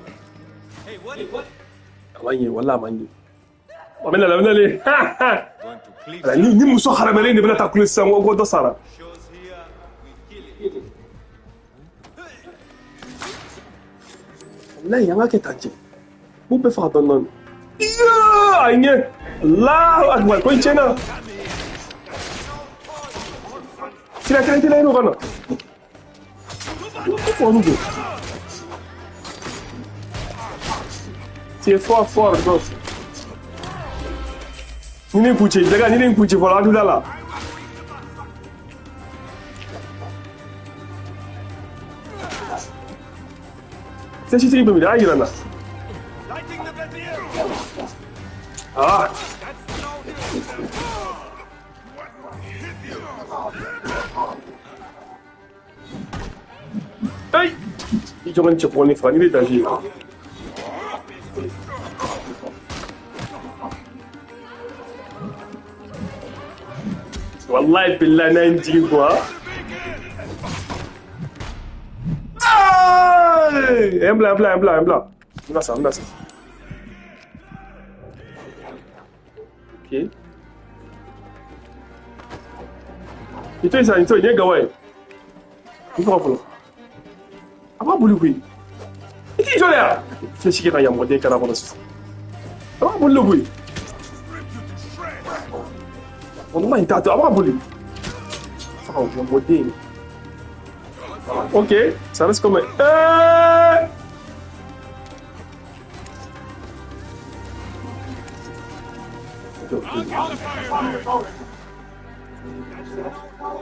A ma ɲɛ wallahi a ma ɲɛ. A bɛ nali a bɛ nali. Ni muso haramɛlen de bɛna taa kule sisan ko dɔ sara. Wallahi an ka kɛ tan cɛ. B'u bɛɛ faga dɔɔni dɔɔni. Iya a ɲɛ. Allahu akbar ko in tiɲɛna. Tira tira tira n'o ka na. Tu es fort, fort, gosse. Ni kuche, jaga ni kuche fɔlɔ a dula la. Sesitigi bɛ minɛ a yira n na. Ah. Hey! I jɔ ka nin cɛ kɔgɔnin faga ni bɛ danger ye. Wallahi billahi n'a ye n jigin quoi. Hey! N bila n bila n bila n bila. N bɛna sa n bɛna sa. Ok. I to yen sa i to yen nin ye gawa ye. N faga fɔlɔ. A b'a boli koyi. I t'i jɔ dɛ. Flèche kɛ ka yamɔgɔden kɛra kɔnɔ sisan. A b'a boli de koyi. Wallahi n t'a to a b'a boli. Faga yamɔgɔden. Ok, ça reste comme.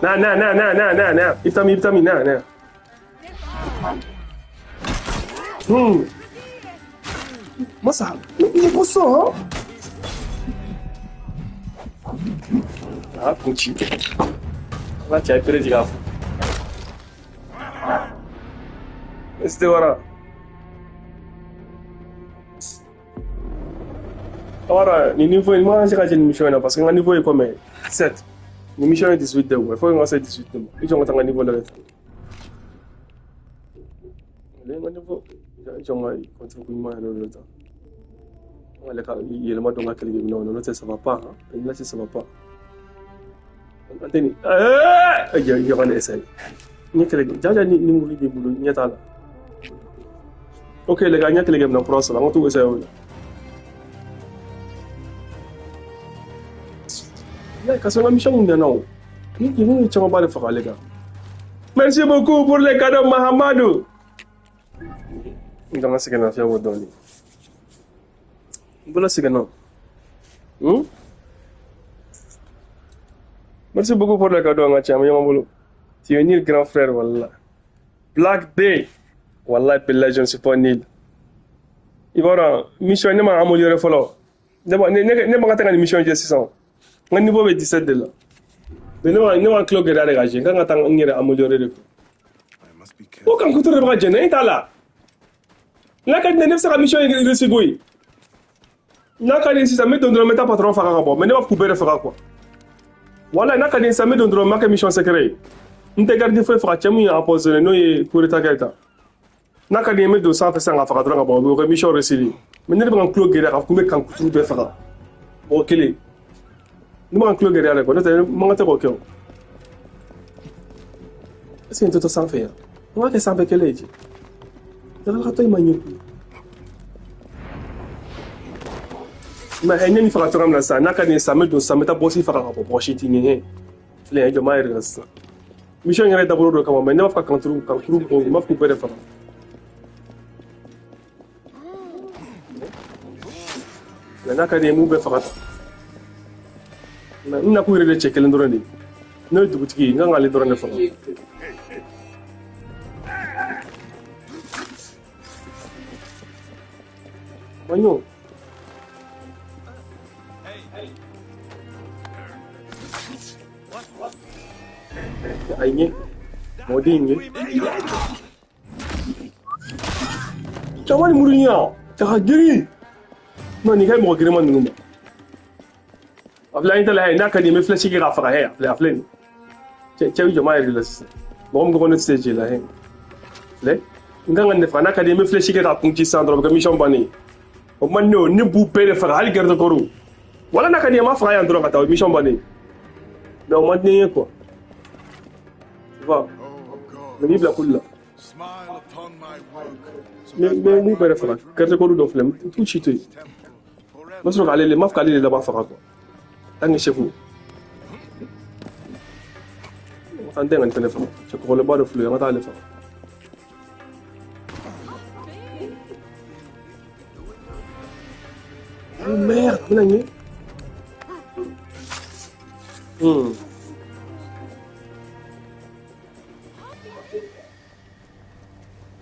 Na na na na na na na. I bɛ taa min na na. Masa, il est costaud, hein? Ah, kunci. Ala cɛ a ye pere jigin a fɔ. Este wara. Wara, ni niveau in ma se ka jɛ nin mission in na parce que n ka niveau ye combien? 7. Ni mission ye 18 de ye, il faut que n ka se 18 de ma. I jɔ n ka taa n ka niveau lajɛ. Ale n ka niveau jɔ n ka contre ko ɲuman yɛrɛ de ta. Ale ka yɛlɛma don n ka kɛlɛkɛminɛnw na n'o tɛ ça va pas, hein? Là ça va pas. An tɛ nin ɛɛ jɔ ka nin essayer. N ye kɛlɛkɛ jaja ni muru b'i bolo ɲɛ t'a la. Ok les gars, n ye kɛlɛkɛminɛn kura sɔrɔ an ka t'o essayer o la. Ya ka sɔrɔ n ka mission kun ɲɛna o. Ni ye camanba de faga les gars. Merci beaucoup pour les cadeaux Mahamadou. N ka sɛgɛn lafiya bɔ dɔɔnin. N bolo sɛgɛnna. Merci beaucoup pour les cadeaux an ka cɛ an bɛ ɲɔgɔn bolo. Tu es nul grand frère wallah. Black Day. Wallahi billahi je ne suis pas nul. I b'a dɔn mission ne ma améliorer fɔlɔ. Ne ma ka taa ka nin mission kɛ sisan. N ka niveau bɛ 17 de la. Donc ne ma tulo gɛlɛya de ka jɛ n kan ka taa n yɛrɛ améliorer de quoi. O kan kutu de bɛ ka jɛn ne t'a la. N'a ka di ne ye ne bɛ se ka mission in réussir koyi. N'a ka di sisan n bɛ don dɔrɔn n bɛ taa patron faga ka bɔ mais ne b'a fɔ k'u bɛɛ de faga quoi. Walahi n'a ka di sisan n bɛ don dɔrɔn n b'a kɛ mission secret ye. N tɛ garde foyi faga cɛ mun ye empoisonné n'o ye coup d'état kɛ tan. N'a ka di n ye n bɛ don sanfɛ sisan ka faga dɔrɔn ka bɔ o bɛ kɛ mission réussir ye. Mais ne de bɛ ka n tulo gɛlɛya k'a fɔ ko n bɛ kan kuturu bɛɛ faga. Mɔgɔ kelen. Ne bɛ ka n tulo gɛlɛya de quoi n'o tɛ n man kan tɛ k'o kɛ o. Est ce que n tɛ to sanfɛ yan? N k'a kɛ sanfɛ kɛlɛ ye cɛ. Dalagatɔ in ma ɲɛ koyi. Mais n ye nin faga cogoya min na sisan n'a ka di n ye sisan n bɛ don sisan n bɛ taa bɔsi faga ka bɔ bɔsi ti ɲɛ. Filɛ jɔ n b'a yɛrɛ la sisan. Mission in yɛrɛ dabɔra o de kama mais ne b'a fɔ ka kankuru bɔ n b'a fɔ k'u bɛɛ de faga. Mais n'a ka di n ye n b'u bɛɛ faga tan. Mais n nakun yɛrɛ de cɛ kelen dɔrɔn de ye. N'o ye dugutigi ye n kan k'ale dɔrɔn de faga. Maɲɔ. A ye ɲɛ. Mɔden in ɲɛ. Caman ni muru ɲɛ. Cɛ ka girin. Non nin ka ɲi mɔgɔ girinman ninnu ma. A filɛ an ta la n'a ka di n ye n bɛ flèche kɛ k'a faga hɛ a filɛ nin. Cɛ bɛ jama yɛrɛ de la sisan. Mɔgɔ min ko ko ne tɛ se je la hɛ. Filɛ n kan ka nin de faga n'a ka di n ye n bɛ flèche kɛ k'a kun ci sisan dɔrɔn o bɛ kɛ mission bannen ye. O man ne o ne b'u bɛɛ de faga hali garde corps wala n'a ka di ye n b'a faga yan dɔrɔn ka taa o ye mission bannen ye. Mais o man di ne ye quoi. Tu vois? Mais n'i bila kulu la. N bɛ mun bɛɛ de faga garde corps dɔ filɛ n t'u ci to yen. N bɛ sɔrɔ k'ale le n b'a fɔ k'ale de laban faga quoi. Tant que chef. An tɛ ka nin fɛnɛ faga. Cɛ kɔgɔlenba dɔ filɛ an ka taa ale faga. Oh merde, n bɛna ɲɛ.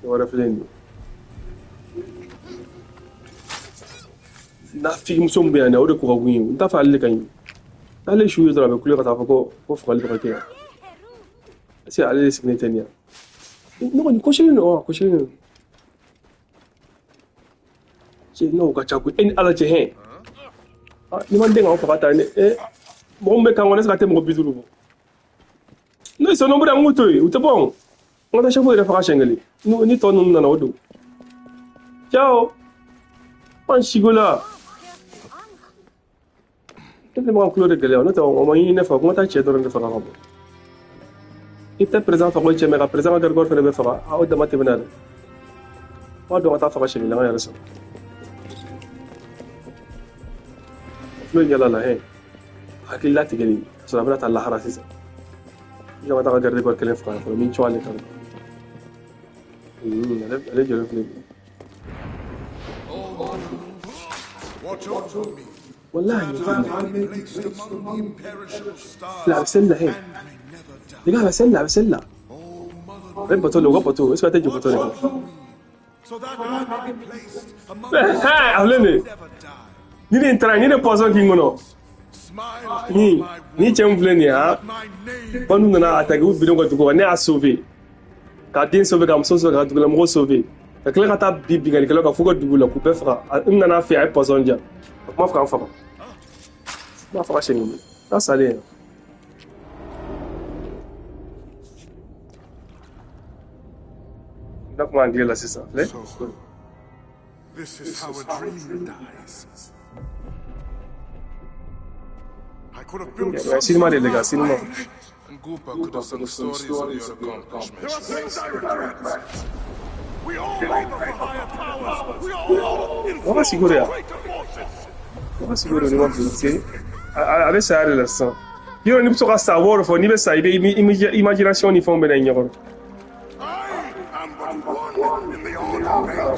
Dɔ wɛrɛ filɛ nin ye. Nafigimuso min bɛ yan dɛ, o de ko ka go n ye. N t'a fɛ ale de ka ɲi. N'ale su ye dɔrɔn a bɛ kule ka taa fɔ ko fagali bɛ ka kɛ yan. Est-ce que ale de sigilen tɛ nin yan? Ne kɔni kɔsilen don wa? Kɔsilen don. Cɛ n'o ka ca koyi. E ni Ala cɛ hɛn. Ni ma n den k'aw faga tan ne mɔgɔ min bɛ kan kɔnɔ est ce que a tɛ mɔgɔ 50 bɔ? N'o ye sɔnni an k'u to yen u tɛ bɔ o. An ka taa chef yɛrɛ faga siɲɛ kelen. Ni tɔ ninnu nana o don. Ciao. An siko la. Ne fɛnɛ bɛ ka kulo de gɛlɛya n'o tɛ o ma ɲini ne fɛ ko n ka taa cɛ dɔrɔn de faga ka bɔ. I tɛ président faga o cɛ mɛ ka président ka garde corps fɛnɛ bɛ faga o dama tɛmɛna dɛ. N b'a dɔn ka taa faga siɲɛ kelen an ka yɛrɛ sɔrɔ. Kulo ɲɛla la hɛn. Hakili latigɛli ka sɔrɔ a bɛna taa lahara sisan. I ka taa ka garde corps kelen faga fɔlɔ min co ale kan. Ale jɔlen filɛ nin ye. Wallahi لا بسلة هي دقيقة بسلة بسلة وين بطولة وين بطولة ايش تجي بطولة ها أهلني نيني انترا نيني بوزون كينغونو ني ني تشامبلني ها بانو نانا اتاكو بيدون كتوكو ني اسوفي كادين سوفي كام سوفي كادوغلا مغو سوفي كلا كتا بي بي كلا كفوكا دوغلا كوبي فرا نانا في اي بوزون جا ما فكان فكان ما فكان شنو لا سالي Donc, moi, anglais, là, c'est ça. So, this is how a dream dies. I could have built something. Les gars, cinéma. And Gupa could have sung stories of your accomplishments. There are things I regret. We all labor for higher powers. We all On va segurar. On va segurar o niveau. A bɛ saya de la sisan. Yɔrɔ ni bɛ to ka sa wɔɔrɔ fɔ n'i bɛ sa i bɛ imagination ni fɛnw bɛ na i ɲɛkɔrɔ.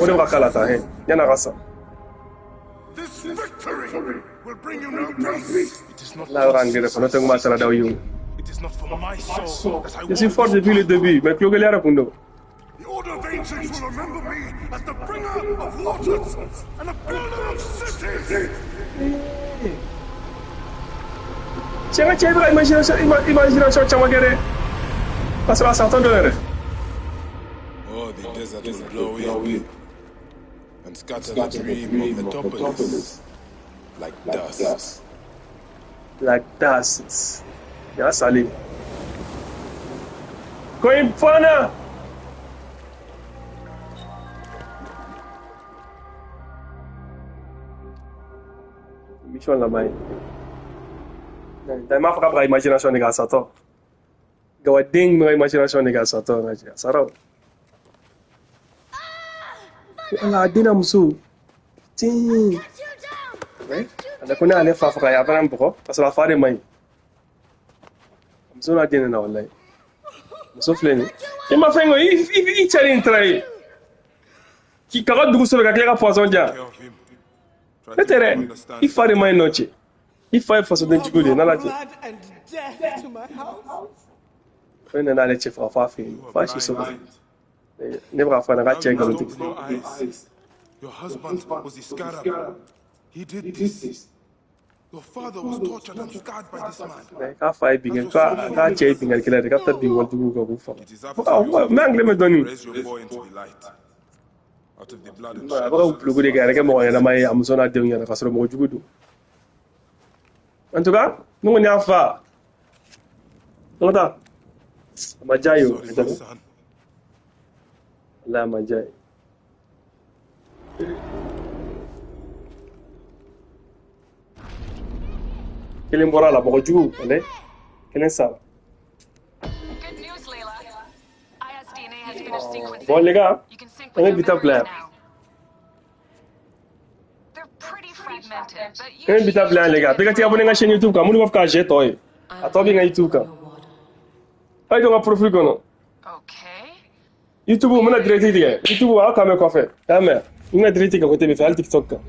O de bɛ ka k'a la tan hɛn yan'a ka sa. Là, yɔrɔ anglais fɔ n'o tɛ n ko b'a sara d'aw ye o. Je suis fort depuis le début, mais tulo gɛlɛya de kun don. The Order of Ancients will remember me as the bringer of waters and the builder of cities. Cɛ ka cɛ bɛ ka imagination caman kɛ dɛ. Ka sɔrɔ a satɔ dɔ yɛrɛ. Oh, the desert will blow in and scatter the dream of Metropolis like dust. Like dust. Ya sale. Ko in fana. Mission laban ye. Da m'a fɔ k'a bɛ ka imagination de k'a satɔ. Gawaden bɛ ka imagination de k'a satɔ ka jɛ a sara o. Ala a den n'a muso. Tin. Ale ko ne y'ale fa faga a fana n bugɔ ka sɔrɔ a fa de man ɲi. Muso n'a den nana walayi. Muso filɛ nin ye. I ma fɛn kɛ i cɛ de taara ye. K'i ka dugu sɔrɔ ka tila ka poison di yan. Ne tɛ dɛ. I fa de man ɲi nɔ cɛ. I fa ye fasoden jugu de ye n'Ala cɛ. Fɛn nana ale cɛ faga f'a fɛ yen f'a si so kɔnɔ. Ne bɛ k'a fɔ a ɲɛna k'a cɛ ye nkalon tigɛ. Your husband was a scarab. He did this. Your father was tortured and scarred by this man. K'a fa ye binkanni k'a cɛ ye binkannikɛla de k'a bɛ taa bin walijuguw kan k'u faga. N bɛ anglais mɛn dɔɔni. Raise your boy into the light. Out of the blood and A bɛ ka buloku de kɛ a yɛrɛ kɛ mɔgɔ ɲɛnama ye a muso n'a denw ɲɛna k'a sɔrɔ mɔgɔ jugu don. En tout cas, ne kɔni y'a fa. An ka taa. A ma diya ye o. Walahi a ma diya ye. Kelen bɔra a la, mɔgɔ jugu, walahi, kelen sara. Good news, Layla. ISDNA has finished sequencing. Bon les gars, You can sync an with bɛ their bi ta bila memories yan. now. They're pretty fragmented, but An you bɛ bi ta should bila yan les gars. Bɛɛ ka t'i abonné n ka chaîne YouTube kan. Minnu b'a fɛ k'a jɛ tɔ ye, a tɔ bɛ n ka YouTube kan. A ye don n ka profil kɔnɔ. Okay. YouTube, n bɛna direct tigɛ. YouTube, aw kan bɛ kɔfɛ. Y'a mɛn? N bɛna direct tigɛ côté bɛɛ fɛ, hali TikTok kan.